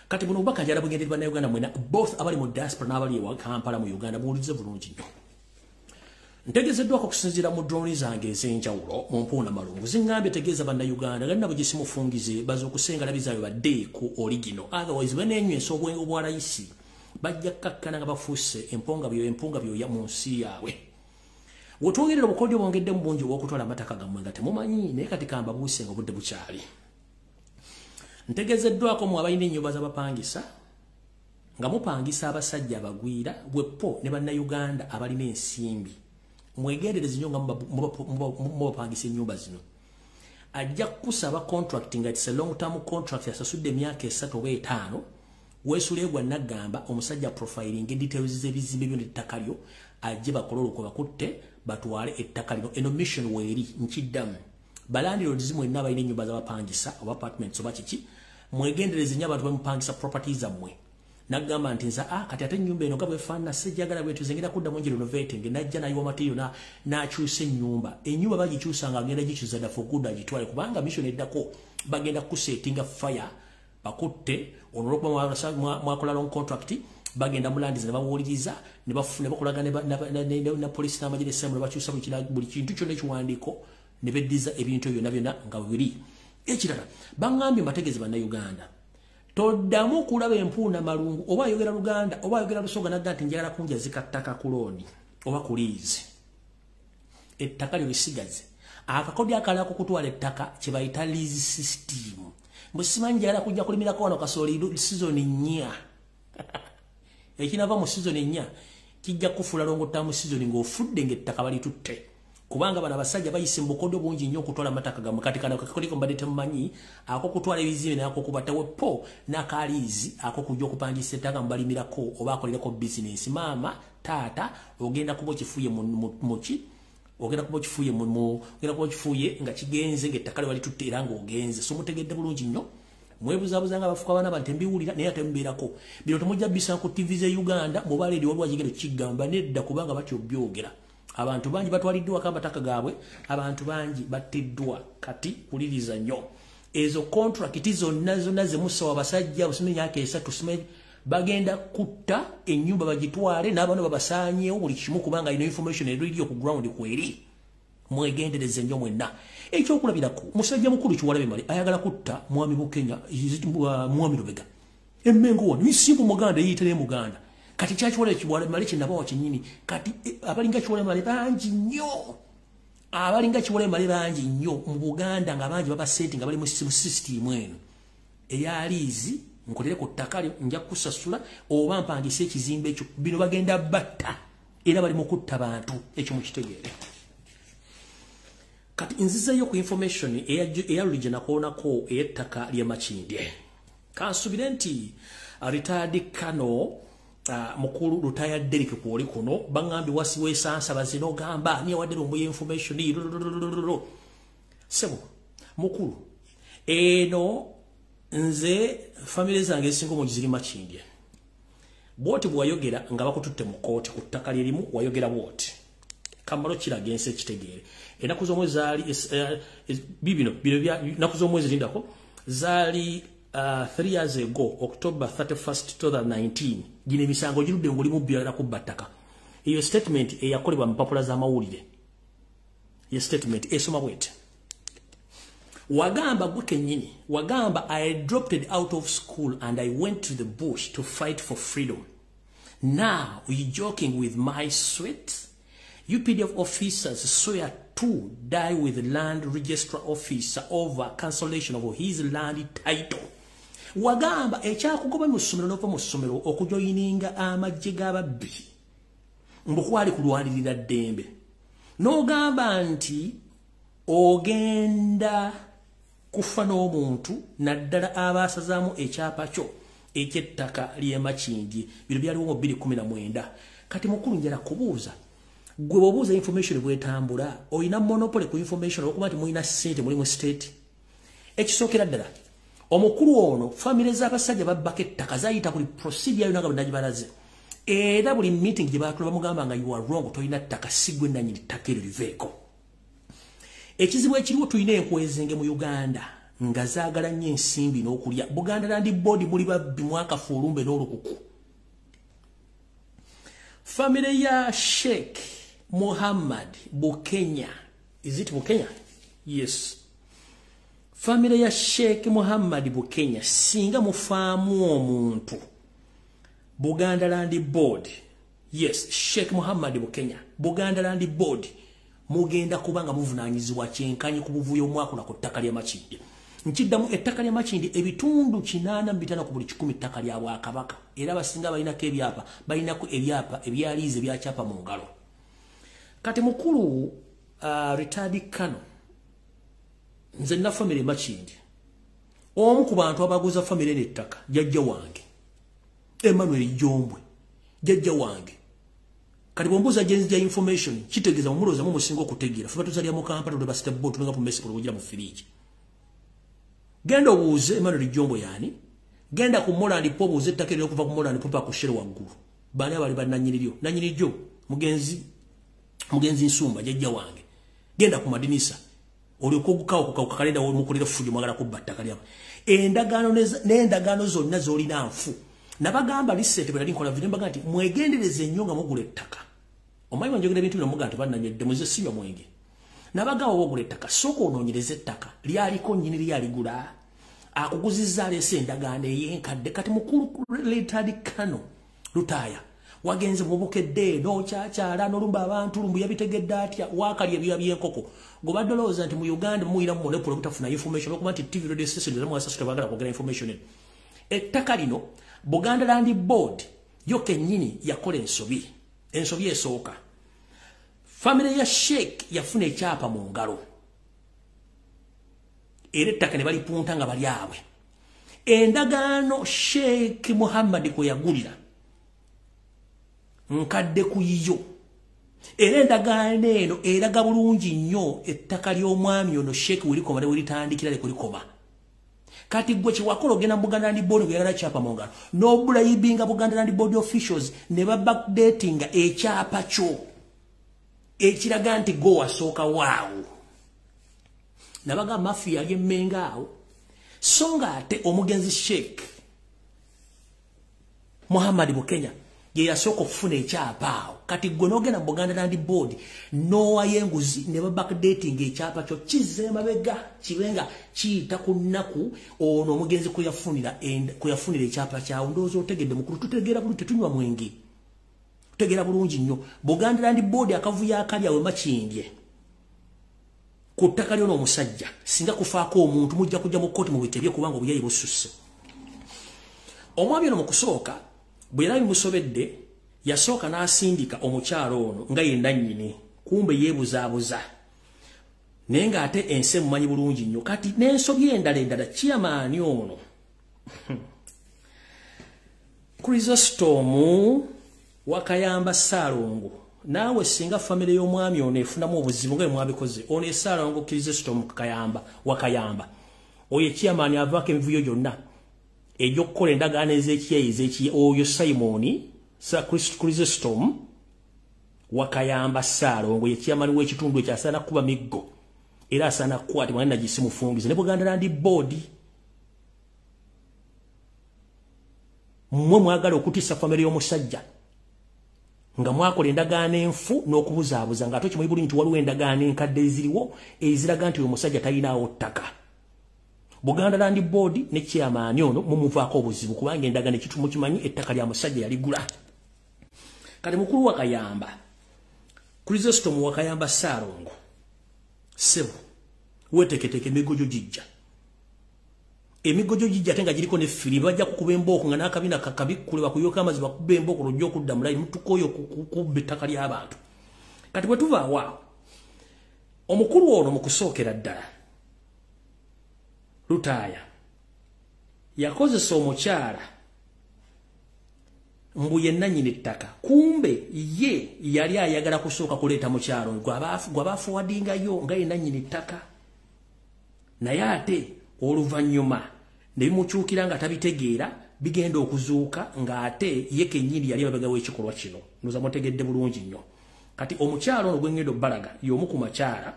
Kati buno obubaka njala bugendere bannayuganda mwena, both abali mu diaspora n'abali ewa Kampala mu Uganda, muwulirize bulungi nnyo. Ntegezeddwako okusinziira mu drone zange ez'enjawulo mu mpuuna malungu. Ziŋŋambye tegeeza bannayuganda nga nabo gye simufungize baze okusenga labizaayo badde ku oligino. Otherwise baneenywesa obwenge obwa layisi bajja kkakkana nga bafuuse empunga byoya mu nsi yaabwe. Wetwogerera obukodyo bwongeddemu bungi obw'okutwala amataka gammwe nga temumanyi, naye kati kambabuuse nga obudde bukyali. Ntegezeddwako mu abalina ennyumba z'abapangisa nga mupangisa abasajja abagwira bweppo ne bannayuganda abalina ensimbi. Mwegendereze nnyo nga mubapangisa ennyumba zino. Ajja kukusaba contract nga it's a long term contract yasasudde emyaka 3 oba 5. Weesule gwa naggamba omusajja profiling details z'ebizimbe byo n'ettaka lyo, ajje bakole olukwe bakutte batwale ettaka lino. Eno mission weeri nkiddamu. Balandlords mwenna abalina ennyumba z'abapangisa oba apartments oba kiki, mwegendereze nnyo abantu bemupangisa properties zammwe. Nagamba nti nza kati ate ennyumba eno nga bwefaanana sejjagala bwetuze ngenda kuddamu ngi renovating, najja n'ayiwa material n'akyusa ennyumba. Ennyumba bagikyusa nga agenda gikyusa dda for good agitwale, kubanga mission eddako bagenda kusetinga fire bakutte ono olwokuba mwakola long contract, bagenda mulandiza ne bawuliriza ne bakolaga ne poliisi n'amagye n'essemu ne bakyusa buli kintu kyonna ekiwandiiko ne beddiza ebintu byonna byonna nga biri. Ekirala baŋŋambye mbategeeze bannayuganda, toddamu kulaba empuuna malungu oba ayogera Luganda oba ayogera Lusoga nagga nti njagala kunjazika ttaka ku looni oba ku liizi. Ettaka lyo lisigaze. Akakodyo akalala kukutwala ettaka kye bayita lease system. Mbu simanyi njagala kujja kulimirako wano kasooli season 4. Ekinava mu season 4 kijja kufuula long term season ng'ofudde ng'ettaka balitutte. Kubanga bano abasajja bayise mu bukodyo bungi nnyo okutwala amataka gammwe. Kati kano kakodyo mbadde temumanyi ak'okutwala ebizimbe n'ak'okubatawo po n'akaliizi ak'okujja okupangisa ettaka mubalimirako oba akolereko bizinensi. Maama, taata, ogenda kuba okifuye muki ogenda kuba okifuye ogenda kuba okifuye nga kigenze ng'ettaka lye balitutte era ng'ogenze. So mutegedde bulungi nnyo. Mwebuzaabuza nga abafuka abaana bantu mbiwulira naye ate mubeerako. Bino temujja bisanga ku TV z'e Uganda muba leero waliwo ekigendo kigamba nedda, kubanga batyo byogera. Abantu bangi batwaliddwa amataka gaabwe, abantu bangi battiddwa. Kati kuliriza nnyo. Ezo contract zonna zonna ze musawa abasajja busime emyaka 3 sime bagenda kutta ennyumba bagitwale n'abaana babasaanyeewo buli kimu, kubanga ino information eriyo ku ground kweri. Mwegendereze nnyo mwenna. Ekyokulabirako musajja mukulu Kiwalabye Male ayagala kutta mwami Bukenya, mwami Lubega. Emmengo wano isimbu Muganda yeyita Muganda. Kati kyakiwala Kiwalabye Male kyenabawa kyennyini. Kati abalinga Kiwalabye Male bangi nnyo. Abalinga Kiwalabye Male bangi nnyo mu Buganda nga bangi babaseti nga bali mu system eno eya liizi, nkolere ku ttaka lyo nja kusasula oba mpangise ekizimbe ekyo. Bino bagenda batta era bali mu kutta bantu, ekyo mukitegeere. Kati nzizeeyo ku information eya luli nakoonako ey'ettaka ly'e Makindye. Kansubire nti retired Kano mukulu Lutaya Derrick kwoli kuno baŋŋambye wasi weesansa bazino gamba ni awadde lumbuye information. Sebo mukulu eno Nze famire zange esinga obungi ziri Makindye. Bw'oti bw'wayogera nga bakututte mu kkooti ku ttaka lyerimu, wayogera bw'oti. Kamalo kiraga ensi ekitegeere. Ennaku z'omwezi zaali bibino bino bya ennaku z'omwezi lindako zaali 3 years ago, October 31st 2019. Gino emisango girudde ng'oli mubbi ayagala kubba ttaka. Eyo statement eyakolebwa mu mpapula z'amawulire. Ye statement esoma bw'eti. Wagamba gwe kennyini, wagamba, "I dropped out of school and I went to the bush to fight for freedom. Now you joking with my sweat? UPDF officers swear to die with land registrar officer over cancellation of his land title." Wagamba ekyakugoba mu ssomero n'ova mu ssomero okujoyininga amagye g'ababbi mbu kwali kulwanirira ddembe. N'ogamba nti ogenda kufa n'omuntu naddala abaasazaamu ekyapa kyo eky'ettaka ly'e Makindye. Bino byaliwo mu 2019. Kati mukulu, njala kubuuza gwe, bw'obuuza information bwetambula, olina monopoly ku information olwokuba nti mulina ssente, muli mu state? Ekisookera ddala, omukulu ono famire z'abasajja babbako ettaka zayita buli procedure yonna nga bwenagibalaze, era buli meeting gye baatula bamugamba nga you are wrong, tolina ttaka, si gwe nannyini ttaka eryo, liveeko. Ekizibu ekiriwo, tulina enkwezenge mu Uganda nga zaagala nnyo ensimbi n'okulya. Buganda Land Board, muli babbi, mwakafu olumbe n'olukuku. Famire ya Sheikh Muhammad Bukenya, is it Bukenya? Yes, famire ya Sheikh Muhammad Bukenya, singa mufaamu omuntu, Buganda Land Board, yes, Sheikh Muhammad Bukenya, Buganda Land Board mugenda kubanga muvunaanyizibwa kyenkanyi ku buvuyo omwakola ku ttaka lya Makindye. Nkiddamu, ettaka lya Makindye ebitundu 85 ku buli 100 ttaka lya Bwakabaka, era abasinga balinako ebyapa, balinako ebyapa ebyaliize ebyakyapa mu ngalo. Kati mukulu, retired kano, nze nina famire Makindye. Omu ku bantu abaguza famire n'ettaka jjajja wange Emmanuel Jombwe, jjajja wange. Kati bwombuuza gye nzija information, kitegeeza mumulowooza mu musinga okutegeera. Fe batuzalya mu Kampala, tuli basitebo, tulinga ku mmese kugira mu firiji. Genda obuuze Emmanuel Jombwe yaani, genda ku Moland Po obuuze ettaka eryo okuva ku Moland Po paka ku Shell waggulu, baani abali bannannyini lyo? Nannyini lyo mugenzi Nsumba, jjajja wange. Genda ku madinisa olyoka ogukawo ku kalenda mukolera ffujo, mwagala kubba ttaka lyabo. Endagaano n'endagaano zonna z'olina nfu. Nabagamba lisente bwe nali nkola video, mbaga nti mwegendereze nnyo nga mugula ettaka. Omanyi wanjogera ebintu bino muga nti bannanywedde, muze sinywa mwenge. Nabagamba oba ogula ettaka, sooka onoonyereze ettaka lyaliko nnyini, lyaligula akuguzizza aleese endagaano ey'enkadde. Kati mukulu retired kano Lutaaya, wagenze mubukedde n'okyakyala n'olumba abantu lumbu yabitegedde atya waakalya ebyoya by'enkoko. Gobadde olowooza nti mu Uganda muyina mu monopoly obutafuna information okuba nti TV, radio station zamwasasula baagala kwogera information eno. Ettaka lino, Buganda Land Board yo kennyini yakola ensobi. Ensobi esooka, famire ya Sheikh yafuna ekyapa mu ngalo era ettaka ne balipunta nga bali abwe. Endagaano Sheikh Muhammad kwe yagulira nkadde ku yiyo, era endagaano eno eraga bulungi nnyo ettaka ly'omwami ono Sheikh welikoma ne weritandikira lekulikoma. Kati gwe kyewakola, ogenda mu Buganda Land Board oyagala kyapa mu ngalo n'obulayibinga Buganda Land Board officials ne babackdatinga ekyapa kyo ekiraga nti go wasooka waawo. Nabaga mafia yali emmenga awo. So nga ate omugenzi Sheikh Muhammad Bukenya ye yasooka okufuna ekyapa awo. Kati gwe n'ogenda mu Buganda Land Board n'owayo enguzi ne babackdatinga ekyapa kyo kizza emabega kibe nga kiyita ku nnaku ono omugenzi kwe yafunira ekyapa kyawo. Ndowooza otegedde mukulu, tutegeera bulungi, tetunywa mwenge, tutegeera bulungi nnyo. Buganda Land Board akavuyo akali awe Makindye ku ttaka lyona omusajja, singa kufaako omuntu mujja kujja mu kkooti mubitebye kubanga obuyayi bususse. Omwami ono mu kusooka bwe yali bimusobedde, yasooka n'asindika omukyalo ono nga ye nannyini, kumbe yeebuzaabuza, naye ng'ate ensi emumanyi bulungi nnyo. Kati n'ensobi endala endala, chairman ono Chrysostom Wakayamba Ssaalongo, naawe singa famire y'omwami ono efunamu obuzibu nga bwe mwabikoze, ono Essaalongo Chrysostom Kayamba Wakayamba Oyo chairman avaako emivuyo gyonna egy'okukola endagaano ez'ekiyayi ez'ekiyayi, oyo Simon Sir Chrysostom Wakayamba Ssaalongo ye chairman w'ekitundu ekyo, asaana kuba miggo era asaana kukwatibwa naye nagisi mufungize ne Buganda Land Board. Mmwe mwagala okutiisa famire y'omusajja nga mwakola endagaano enfu n'okubuzaabuza, ng'ate okimanyi bulungi nti waliwo endagaano enkadde eziriwo eziraga nti oyo omusajja talinaawo ttaka. Buganda Land Board ne chairman ono mumuvaako obuzibu, kubanga endagaano ekitu mukimanyi ettaka lya musajja yaligula. Kati mukulu Wakayamba Chrysostom Wakayamba Ssaalongo, ssebo weeteeketeeke, emigojo gijja, emigojo gijja ate nga giriko ne firi. Bajja kukuba embooko nga n'akabina kakabikkule, bakuyoka amazzi, bakuba embooko lw'ojja okudda mu layini. Mutukooyo okubba ettaka ly'abantu. Kati bwe tuva awo, omukulu ono mu kusookera ddala Lutaaya yakozesa omukyala mbu ye nannyini ettaka, kumbe ye yali ayagala kusooka kuleeta mukyalo gw'abaafuwadingayo nga ye nannyini ttaka, naye ate oluvannyuma ne bimukyukira nga tabitegeera, bigenda okuzuuka ng'ate ye kennyini yali mabega w'ekikolwa kino. Ndowooza mutegedde bulungi nnyo. Kati omukyalo ono gwe ngenda obbalaga y'omu ku makyala,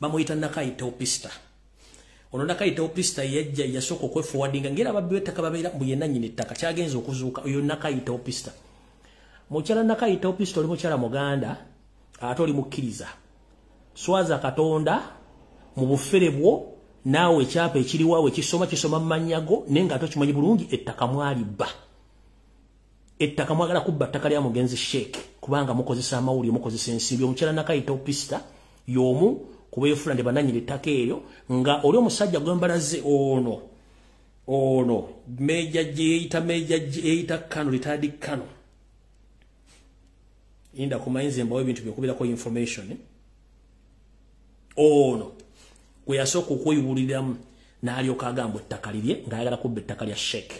bamuyita Nakayi Teopista. Ono Nakayi Teopista yajja yasooka okwefuwadinga ng'era ababbi b'ettaka babeera mbu ye nannyini ettaka. Kyagenza okuzuuka oyo Nakayi Teopista. Mukyala Nakayi Teopista, oli mukyala Muganda ate oli mukkiriza, swaza Katonda mu bufere bwo. Naawe ekyapa ekiriwaawo ekisoma kisoma mu mannya go, naye ng'ate okimanyi bulungi ettaka mwalibba. Ettaka mwagala kubba ttaka lya mugenzi Sheikh, kubanga mukozesa amawulire, mukozesa ensimbi. Omukyala Nakayi Teopista y'omu kubeefula nti bannannyini ettaka eryo, nga oli omusajja gwembalaze ono ono Major gyeyita Major gyeyita Kano, retired Kano inda kumayinza mbawo ebintu byokubirako information. Ono gwe yasooka okweyubuliramu n'alyoka agamba ettaka lirye ng'ayagala kubba ettaka lya Sheikh.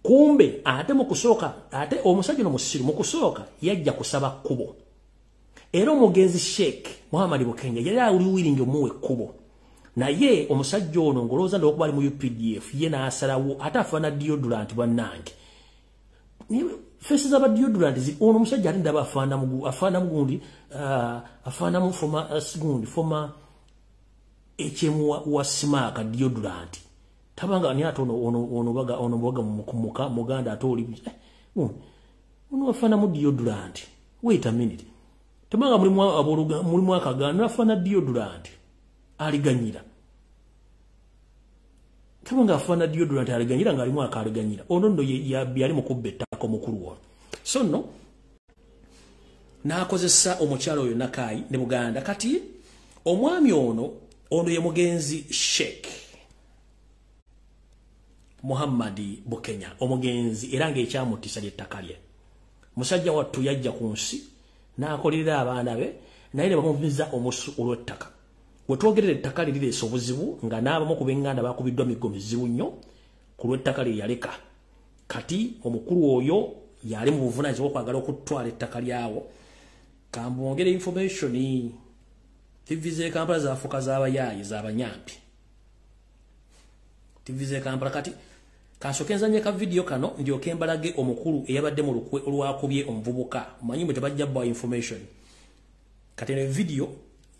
Kumbe ate mu kusooka, ate omusajja ono musiru, mu kusooka yajja kusaba kkubo, era omugenzi Sheikh Muhammad Bukenya yali awuliwiringi omuwa ekkubo, naye omusajja ono ng'olowooza nti okuba ali mu UPDF, ye n'asalawo ate afaana deodorant. Bannange, face z'aba deodorant. Ono omusajja ate ndaba afaana mugundi, afaanamu former gundi, former HM wa Simaaka deodorant. Tabanga ni ate ono ono ono baga ono baga muka muganda ate oli ono afaanamu deodorant. Wait a minute, tabanga mulimu aboluga mulimu akagano afaana deodorant aliganyira, tabanga afaana deodorant aliganyira ng'alimu akaliganyira. Ono nno yali mukubba ettaka omukulu ono. So nno n'akozesa omukyalo oyo Nakayi ne Buganda. Kati omwami ono, ono ye mugenzi Sheikh Muhammad Bukenya omugenzi, era ng'ekyamutisa ly'ettaka lye. Musajja wattu yajja ku nsi n'akolerera abaana be, naye ne bamuviza omusu olw'ettaka. We twogerera ettaka lye lireese obuzibu, nga n'abamu ku b'eŋŋanda bakubiddwa miggo mizibu nnyo ku lw'ettaka lye yaleka. Kati omukulu oyo yali mu buvunaanyizibwa okwagala okutwala ettaka lyawo. Kambongere information, TV z'e Kampala zaafuuka z'abayaayi, z'abanyampi, TV z'e Kampala. Kati kansooke nzanye ka vidiyo kano ndyoke mbalage omukulu eyabadde mu lukwe olwakubye omuvubuka. Omanyi mwe tebajja bbawa information. Kati eno vidiyo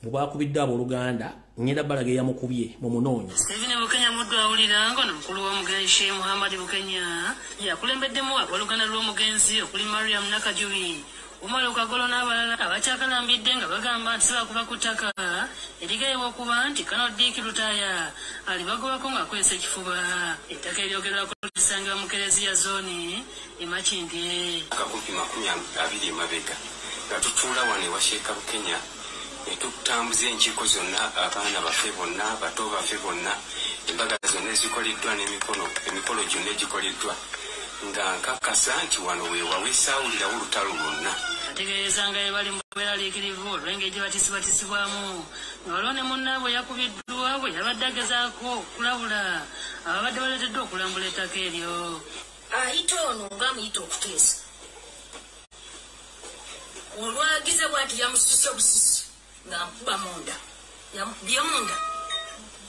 mubakubidde abooluganda, ngenda balaga eyamukubye, mumunoonye. Stephen Bukenya Muddu awulira nga mukulu w'omugenzi Sheikh Muhammad Bukenya yakulembeddemu abooluganda lw'omugenzi okuli Mariam Nakajubi, Umar Kagolo n'abalala abakyakalambidde nga bagamba nti sibakuva ku ttaka erigayibwa okuba nti Kano Dick Lutaaya alibagobako ng'akwesa ekifuba. Ettaka eryogerwako lisangibwa mu Kereziya zooni e Makindye. Akakumpi 20 emabega nga tutuula wano ewa Sheikh Bukenya ne tutambuza enkiiko zonna, abaana baffe bonna, bato baffe bonna, embaga zonna ezikoleddwa n'emikono, emikolo gyonna egikoleddwa, nga nkakasa nti wano weewawe saawulirawo olutalo lwonna. Ategeeza nga bali mu bweraliikirivu olw'engeri gye batisibwatisibwamu, nga waliwo ne munnaabwe yakubiddwa bwe yabadde agezaako okulabula ababadde baleeteddwa okulambula ettaka eryo. Ayita ono ng'amuyita okuteesa, olwagize bwati yamususe obususi ng'amukuba munda, yamukubye munda.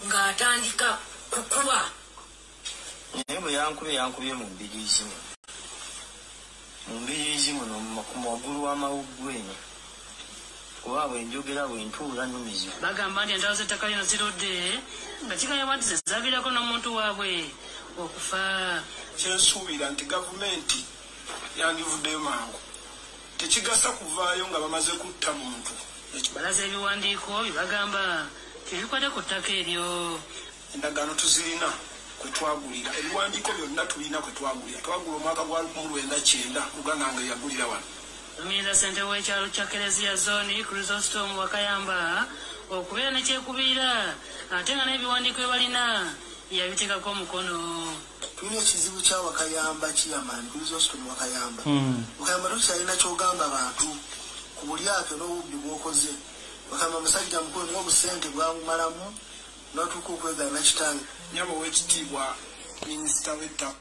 Ng'atandika kukuba. Naye bwe yankubye mu mbiriizi muno. Mu mbiriizi muno ku waggulu w'amawuggwe eno. Kuba bwe njogera bwe ntuula nnumizibwa. Bagamba nti entalo z'ettaka lino zirudde nga kigambibwa nti ze zaaviirako n'omuntu waabwe okufa. Kyensuubira nti gavumenti yandivuddeyo mangu. Tekigasa kuvaayo nga bamaze kutta muntu. Balaze ebiwandiiko bye bagamba tebikwata ku ttaka eryo. Endagaano tuzirina kwe twagulira. Ebiwandiiko byonna tulina kwe twagulira. Twagula omwaka gwa 1990 Uganda nga yagulira wano. Lumiriza ssentebe w'ekyalo kya Kereziya Zooni Chrysostom Wakayamba okubeera ne kyekubiira ate nga n'ebiwandiiko bye balina yabiteekako omukono. Tulina ekizibu kya Wakayamba Chairman Chrysostom Wakayamba. Wakayamba tokyalina ky'ogamba bantu ku bulyake n'obubbi bw'okoze. Wakayamba musajja mukulu naye obusente bwamumalamu n'atuuka okwegaana kitange. Nnyabo ow'ekitiibwa minisita w'ettaka.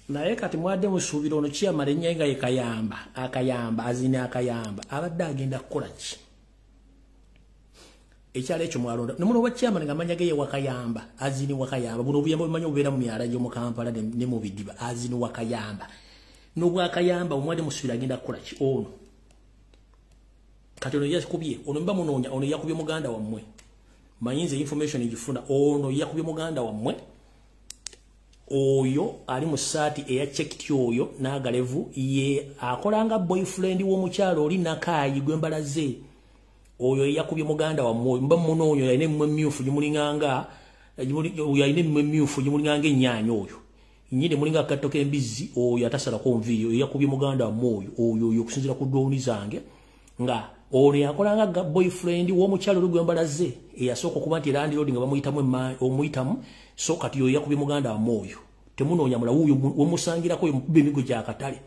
Naye kati mwadde musuubira ono Chairman ennyo nga ye Kayamba, akayamba, azina akayamba, abadde agenda kukola ki? Ekyalo ekyo mwalonda. Ne muno wa Chairman ng'amanya ge ye Wakayamba, azini Wakayamba. Buno obuyamba bumanyi obubeera mu myala gy'omu Kampala ne mu bidiba, azini Wakayamba. N'obwakayamba omwadde musuubira agenda kukola ki? Ono. Kati ono yakubye, ono mba munoonya, ono yakubye muganda wammwe. Manyi nze information ngifuna, ono yakubye muganda wammwe. Oyo ali mu ssaati eya checked oyo n'agalevu ye akolanga boyfriend w'omukyalo oli Nakaayi gwe mbalaze. Oyo yakubye muganda wammwe, mba munoonya yalina emmwe emyufu gimulinganga, yalina emmwe emyufu gimulinganga ennyaanya oyo. Nnyini mulinga akatto k'embizzi oyo atasalako nviiri, oyo yakubye muganda wammwe oyo, oyo oyo okusinziira ku ddooni zange nga ono yakolanga boyfriend w'omukyalo oli gwe mbalaze eyasooka okuba nti landlord nga bamuyitamu omuyitamu, so kati oyo yakubye muganda wammwe oyo. Temunoonya mulala wuuyo wemusangirako oyo mukuba emigo gy'akatale.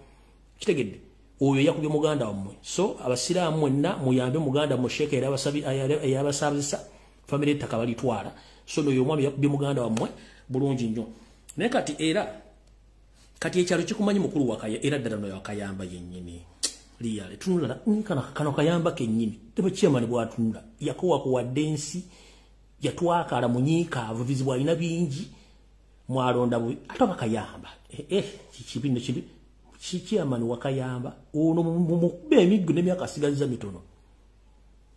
Kitegedde? Oyo yakubye muganda wammwe. So abasiraamu mwenna muyambe muganda wammwe Sheikh era eyabasabisa famire ettaka balitwala. So n'oyo omwami yakubye muganda wammwe bulungi nnyo. Naye kati era kati ekyalo kikumanyi mukulu Wakaya era ddala n'oyo Wakayamba yennyini. Liyale tunula kano Kayamba kennyini. Tebe Chairman bw'atunula yakowakowadde ensi yatwakala munyiikaavu bizibu alina bingi mwalonda bubi ate Wakayamba. Kibi nno kibi. Chairman Wakayamba ono mukube emiggo n'emyaka asigazza mitono.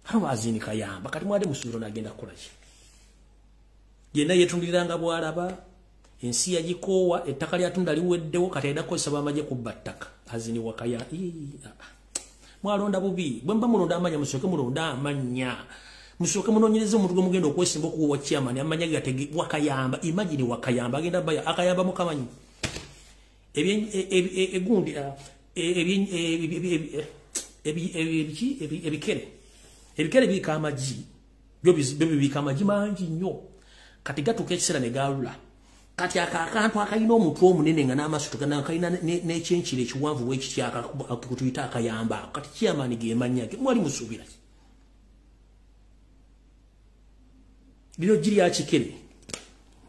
Hano azini Kayamba kati mwadde musuubira n'agenda kukola ki? Yenna yeetunduliranga bw'alaba ensi yagikoowa ettaka lyatunda liweddewo kati alina kukozesa bamagye kubba ttaka. Azini Wakayamba mwalonda bubi. Bwe mba mulonda amannya musooke mulonda amannya. Musooke munoonyereze omuntu gwe mugenda okwesimba okuwa Chairman amannya ge gatege Wakayamba. Imagine Wakayamba agenda baya akayamba mukamanyi. Egundi ebikere. Ebikere biika amagi. Byo bibiika amagi mangi nnyo. Kati gatuuka ekiseera ne gaalula. Kati akantu akalina omutwe omunene nga n'amaaso tegana kalina n'ekyenkiro ekiwanvu bwekiti akutuyita akayamba. Kati Chairman ge mannya ge mwali musuubira ki? Lino giri ya kikere.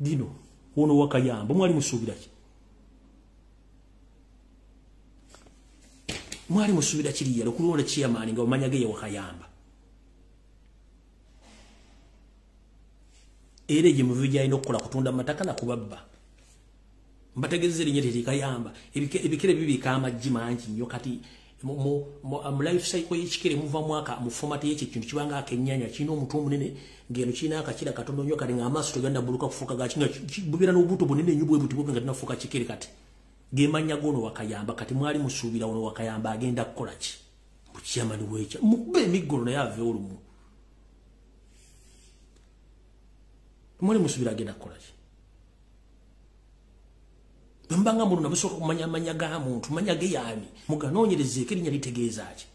Lino ono Wakayamba mwali musuubira ki? Mwali musuubira kiriya okulonda Chairman nga omanya ge ye Wakayamba. Era gye muvi gy'alina okukola kutunda mataka na kubabba. Mbategeeza erinnya terikayamba. Ebikere bibiika amagi mangi nnyo kati mu life cycle y'ekikere muva mwaka mu format y'ekyo ekintu kibanga akennyanya kirina omutwe omunene ng'eno kirina akakira katono nnyo kati ng'amaaso tegannabuluka kufuuka ga kinga bubeera n'obuto bunene nnyo bwe buti bwe nga tenafuuka kikere kati. Ge mannya g'ono Wakayamba kati mwali musuubira ono Wakayamba agenda kukola ki? Mu Chairman w'ekya mukube emiggolo naye aveewo lumu. Mwali musuubira agenda kukola ki? Bwe mbanga mulonda musooka kumanya amannya ga muntu, mannya ge y'ani, muganoonyerezeeko erinnya litegeeza ki?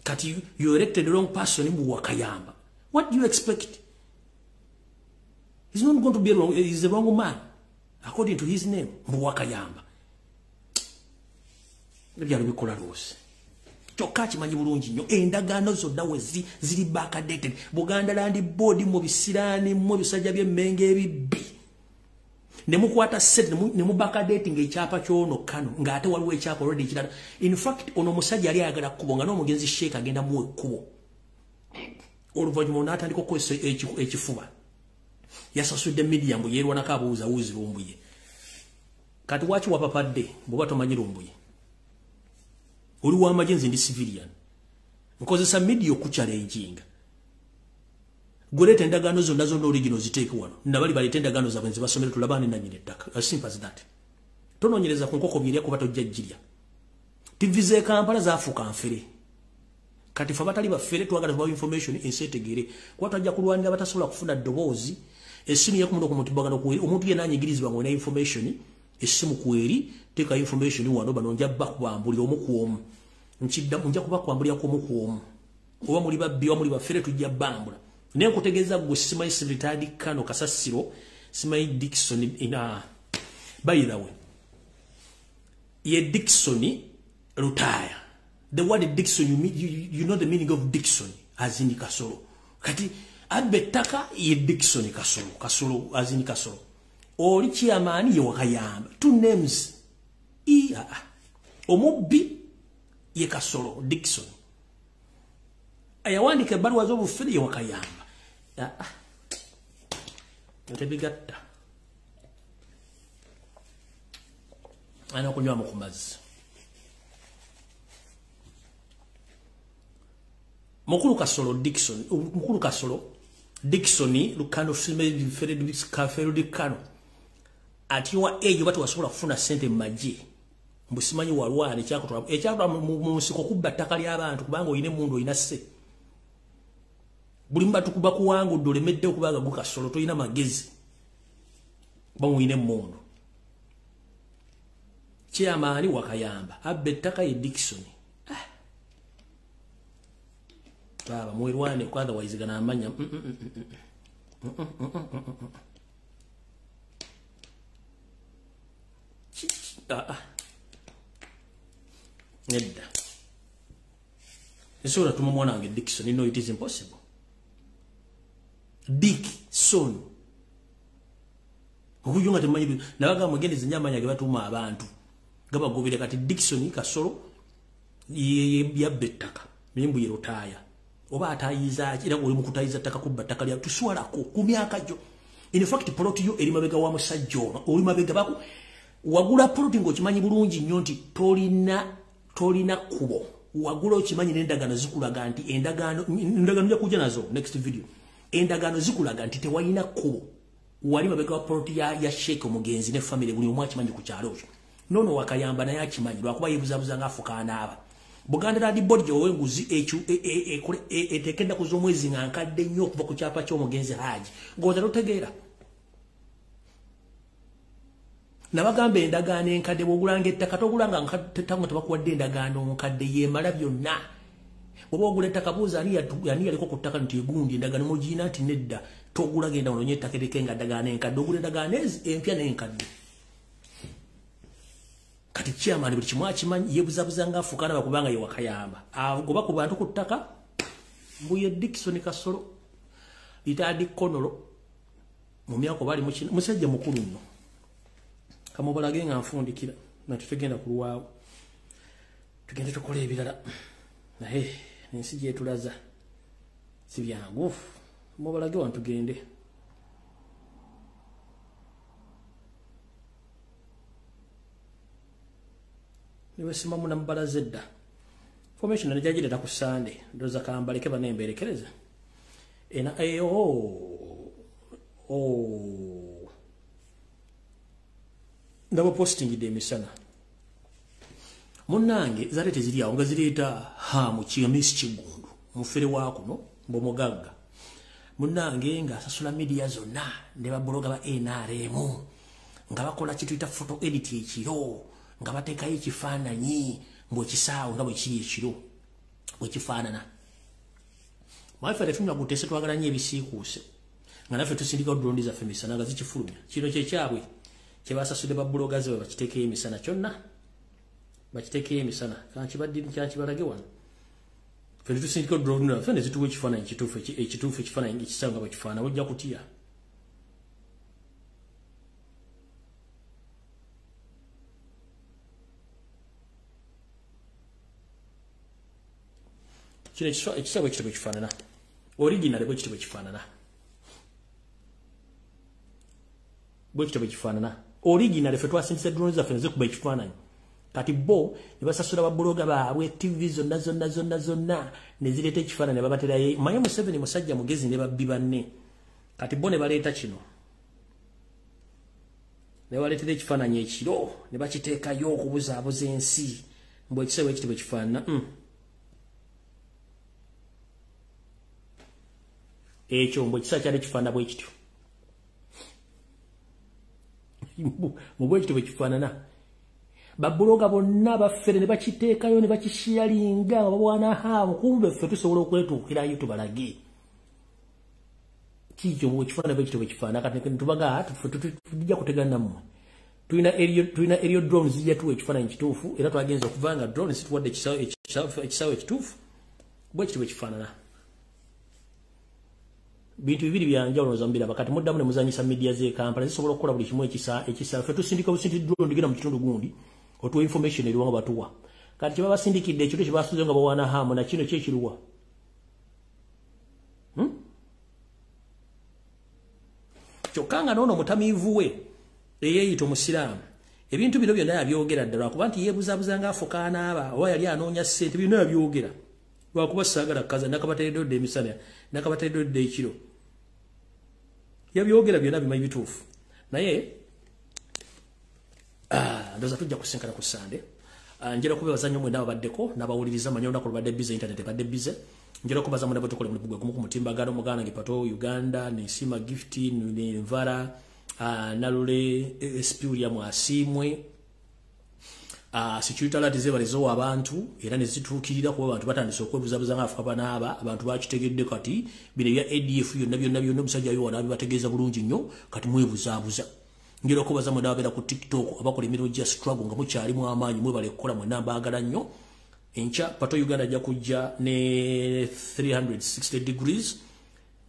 Kati you elected the wrong person mu Wakayamba. What do you expect? He's not going to be wrong, he's the wrong man according to his name, mu Wakayamba. Ebyalo bikola lwosi. Kyokka akimanyi bulungi nnyo endagaano zonna we ziri backdated. Buganda Land Board mu bisiraani mu bisajja by'Emmengo ebibbi. Ne mukwata sente ne mu backdating ekyapa ky'ono kano ng'ate waliwo ekyapa already ekirala. In fact ono omusajja yali ayagala kkubo nga n'omugenzi Sheikh agenda muwa ekkubo. Oluvannyuma n'atandika okukozesa ekifuba. Yasasudde media mbu yeerwanako abuuza wuzi Lumbuye. Kati waki wapapadde bw'oba tomanyi Lumbuye? Oli w'amagye, nze ndi civilian. Nkozesa media okuchallenginga. Goleeta endagaano zonna zonna original ziteeke wano. Nabali baleeta endagaano zaabwe nzibasomere tulabane nannyini ettaka. As simple as that. Tonoonyereza ku nkoko byerya kuba tojja girya. TV z'e Kampala zaafuuka nfere. Kati fe abatali bafere twagala tubawa information ensi etegeere. Kuba twajja kulwanira abatasobola kufuna ddoboozi. Essimu yeekumuno ku mutimbagano kweri. Omuntu yenna anyigirizibwa ng'olina information, essimu kweri, teeka information wano bano nja bakwambulira omu ku omu. Nkiddamu nja kubakwambulira ku omu ku omu. Oba muli babbi oba muli bafere tujja bambula. Naye nkutegeeza gwe simanyi Retired Kano Kasasiro, simanyi Dickson ina by the way. Ye Dickson Lutaya. The word Dickson, you know the meaning of Dickson as in Kasolo. Kati abbe ttaka ye Dickson Kasolo, Kasolo as in Kasolo. Oli chairman ye Wakayamba. Two names. Omubbi ye Kasolo Dickson. Ayawandiika ebbaluwa z'obufere ye Wakayamba. Tebigatta. Alina okunywamu ku mazzi. Mukulu Kasolo Dickson, Mukulu Kasolo Dickson Lukano Fred Kano. Ati wa age watu wasobola kufuna ssente mu magye. Mbu simanyi walwana ekyakutwala ekyakutwala mu nsiko kubba ttaka ly'abantu kubanga olina emmundu olina sse. Buli mbatu kuba kuwangudde olemedde okubanga gwe Kasolo tolina magezi. Kubanga olina emmundu. Chairman Wakayamba abba ettaka ye Dickson. Baba mwerwane kwa otherwise gana amanya. Nedda. Nsobola tuma mwana wange Dickson. No, it is impossible. Dickson. Okuyo nga temanyi nabaga mugenzi nyamanya ge batuma abantu. Gabagobere kati Dickson Kasolo yabba ettaka. Mimbu ye Lutaya. Oba atayiza era oli mukutayiza ttaka kubba ttaka lya tuswalako ku myaka gyo. In fact plot yo eri mabega wa musajja ono. Oli mabega bako wagula plot ng'okimanyi bulungi nnyo nti tolina kkubo. Wagula okimanyi n'endagaano zikulaga nti endagaano nja kujja nazo next video. Endagaano zikulaga nti tewalina kkubo. Wali mabega wa plot ya Sheikh omugenzi ne family buli omu akimanyi ku kyalo ekyo. Nono Wakayamba naye akimanyi lwakuba yeebuzabuza ng'afuka anaaba. Buganda Land Board gy'owenguzi eteeka ennaku z'omwezi nga nkadde nnyo okuva ku kyapa ky'omugenzi Haji. Ng'oza totegeera. Nabagamba endagaano enkadde bw'ogulanga ettaka togulanga nga tebakuwadde endagaano nkadde yeemala byonna. Bw'oba ogula ettaka buuza ani yaliko ku ttaka nti egundi endagaano mugirina nti nedda togula genda onoonye ettaka eriko nga endagaano enkadde ogula endagaano empya n'enkadde. Kati chairman buli kimu akimanyi yeebuzabuza ng'afuuka anaba kubanga ye Wakayamba. Agoba ku bantu ku ttaka mbu ye Dickson Kasolo Retired Colonel mu myaka bali musajja mukulu nno. Kamubalage nga nfundikira na tetugenda kulwawo. Tugende tukole ebirala. Naye ensi gyetulaza si byangu. Mubalage wano tugende. Niwesimamu na mbalaze dda. Formation najajireta ku Sunday. Ndoza kambaleke banemberekereza. Ena oh. Ndabo posting de emisana. Munnange zale teziri awo nga zireeta hamu Miss Kigundu. Mufere wa kuno mbomugagga. Munnange nga asasula media zonna ne babloga ba NRM. Nga bakola kituyita photo edit ekiro. Nga bateekayo ekifaananyi mbwekisaawe nga bwe kiri ekiro bwe kifaanana. Mwaffe tetunywa gutese twagala nnyo ebisiikuuse. Nga naffe tusindika drone zaffe emisana nga zikifulumya. Kino kye kyabwe kye basasudde babloggers bwe bakiteekeyo emisana kyonna. Bakiteekeyo emisana. Kankibalage wano. Ffe tusindika drone zaffe ne zituwa ekifaananyi ekituufu ekifaananyi ekisaawe nga bwe kifaanana ojja kutya. Kino ekisaawe ekitabo ekifaanana. Original bwe kitabo ekifaanana. Bwe kityo bwe kifaanana. Original ffe twasindise drone zaffe nezikuba ekifaananyi. Kati bo ne basasula babuloga baabwe TV zonna zonna zonna zonna ne zireeta ekifaananyi ne babaterayo. Maye Museveni musajja mugezi ne babbi banne. Kati bo ne baleeta kino. Ne baleetera ekifaananyi ekiro ne bakiteekayo okubuzaabuza ensi. Mbu ekiseera ekityo bwe kifaanana. Ekyo mbu ekisa kyali kifaanana bwe kityo. Mu bwe kityo bwe kifaanana. Babuloga bonna baffere ne bakiteekayo ne bakisharinga babwana haabo kumbe ffe tusobola okwetuukirayo tubalage. Kikyo mu kifaanana bwe kityo bwe kifaanana. Kati tubaga tujja kutegana nammwe. Tulina aerial drones zijja tuwa ekifaananyi kituufu era twagenza okuva nga drones zituwadde ekisaawe ekituufu bwe kityo bwe kifaanana. Bintu bibiri bya njawulo zambira kati muddamu ne muzanyisa media z'e Kampala zisobola okukola buli kimu ekisa ffe tusindika busindi drone genda mu kitundu gundi otuwa information eriwo nga batuwa. Kati kye babasindikidde ekiro kye basuze nga bawaana hamu na kino kyekiruwa. Kyokka nga n'ono mutamiivu we eyeeyita omusiraamu ebintu bino byonna yabyogera ddala lwakuba nti yeebuzaabuza ng'afuka anaaba oba yali anoonya ssente byonna yabyogera. Lwakuba saagala kukaza nakabateereddwa emisana nakabateereddwa ekiro. Yabyogera byonna bimanyi bituufu. Naye ndowooza tujja kusinkana ku Ssande. Njera okubeebaza nnyo mwenna ababaddeko n'abawuliriza manyi olunaku lubadde busy, internet ebadde busy. Njera okubaza mwenna bwe tukola omulimu gwe gumu ku mutimbagano muganda nge Pato Uganda, Nsiima Gift, Nvara, Nalule, SP William Asiimwe. Security alert zebalezewo abantu era ne zituukirira kuba abantu batandise okwebuzabuza ng'afuka banaaba abantu bakitegedde kati bino ebya ADF byonna byonna byonna omusajja yo wano abibategeeza bulungi nnyo kati mwebuzaabuza. Njera okubaza mwenna ababeera ku TikTok abakola emirimu gya struggle nga mukyalimu amaanyi mwebale kukola mwenna mbaagala nnyo. Enkya Pato Uganda ajja kujja ne 360 degrees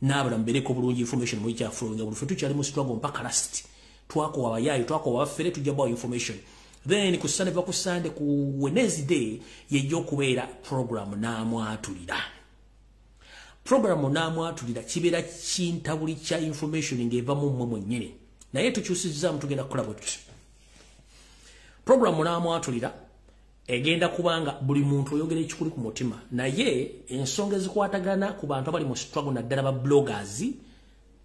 n'abala mubeereko bulungi information muyikyafollowinga buli ffe tukyali mu struggle mpaka last. Twakowa abayaayo twakowa abaffere tujja bawa information. Then ku Sunday ku Sunday ku Wednesday yejja okubeera program n'amwatulira. Program n'amwatulira kibeera kintabuli kya information ng'eva mu mmwe mwennyini. Naye tukyusizaamu tugenda kukola bwe tuti. Program n'amwatulira egenda kubanga buli muntu oyogera ekikuli ku mutima. Naye ensonga ezikwatagana ku bantu abali mu struggle naddala ba bloggers,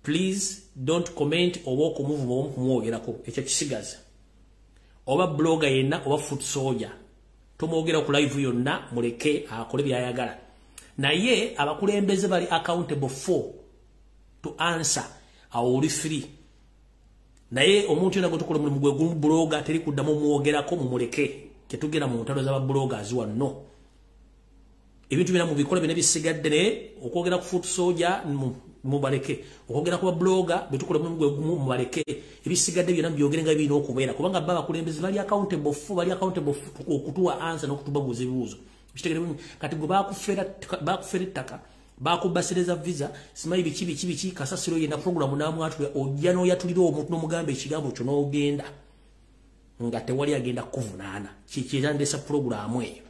please don't comment oba okumuvuma oba okumwogerako ekyo kisigaza. Oba blogger yenna oba foot soldier tomwogera ku live yonna muleke akole byayagala. Naye abakulembeze bali accountable for to answer awo oli free. Naye omuntu yenna gwe tukola omulimu gwe gumu blogger teri kuddamu omwogerako mumuleke. Tetugenda mu ntalo z'aba bloggers wano. Ebintu byonna mubikole byonna bisigadde naye okwogera ku foot soldier mubaleke, okwogera ku ba blogger betukola omulimu gwe gumu mubaleke, ebisigadde byonna mubyogere nga birina okubeera kubanga baba abakulembeze bali accountable for bali accountable okutuwa answer n'okutubabuuza ebibuuzo. Kitegere bulungi. Kati gwe bakufera ettaka bakubasereza visa simanyi biki biki biki kasasiro yenna program n'amwatulira ojja n'oyatulira omuntu n'omugamba ekigambo kyo n'ogenda nga tewali agenda kuvunaana. Kikirandesa program eyo.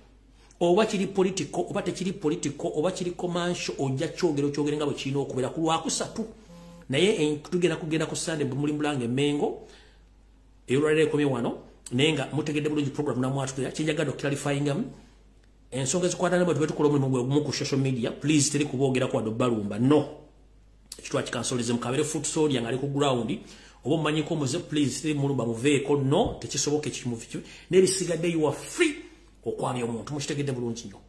Oba kiri political oba tekiri political oba kiri commercial ojja kyogera okyogere nga bwe kirina okubeera ku Lwakusatu. Naye tugenda kugenda ku Sunday muli mulange Mengo ey'olwaleero ekomye wano naye nga mutegedde bulungi program n'amwatulira. Kyenjagadde okuclarifyingamu ensonga ezikwatana bwe tukola omulimu gwe gumu ku social media, please teri kuboogerako wadde balumba no. Ekitwa kikansoleze mukabere foot soldier ng'ali ku ground oba omumanyiko omuze please teri mulumba muveeko no tekisoboka ekimuvi n'ebisigadde you are free okwabya omuntu mukitegedde bulungi nnyo.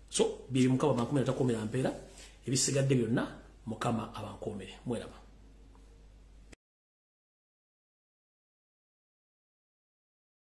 So bye Mukama abankuumire takuumira mpeera ebisigadde byonna Mukama abankuumire mweraba.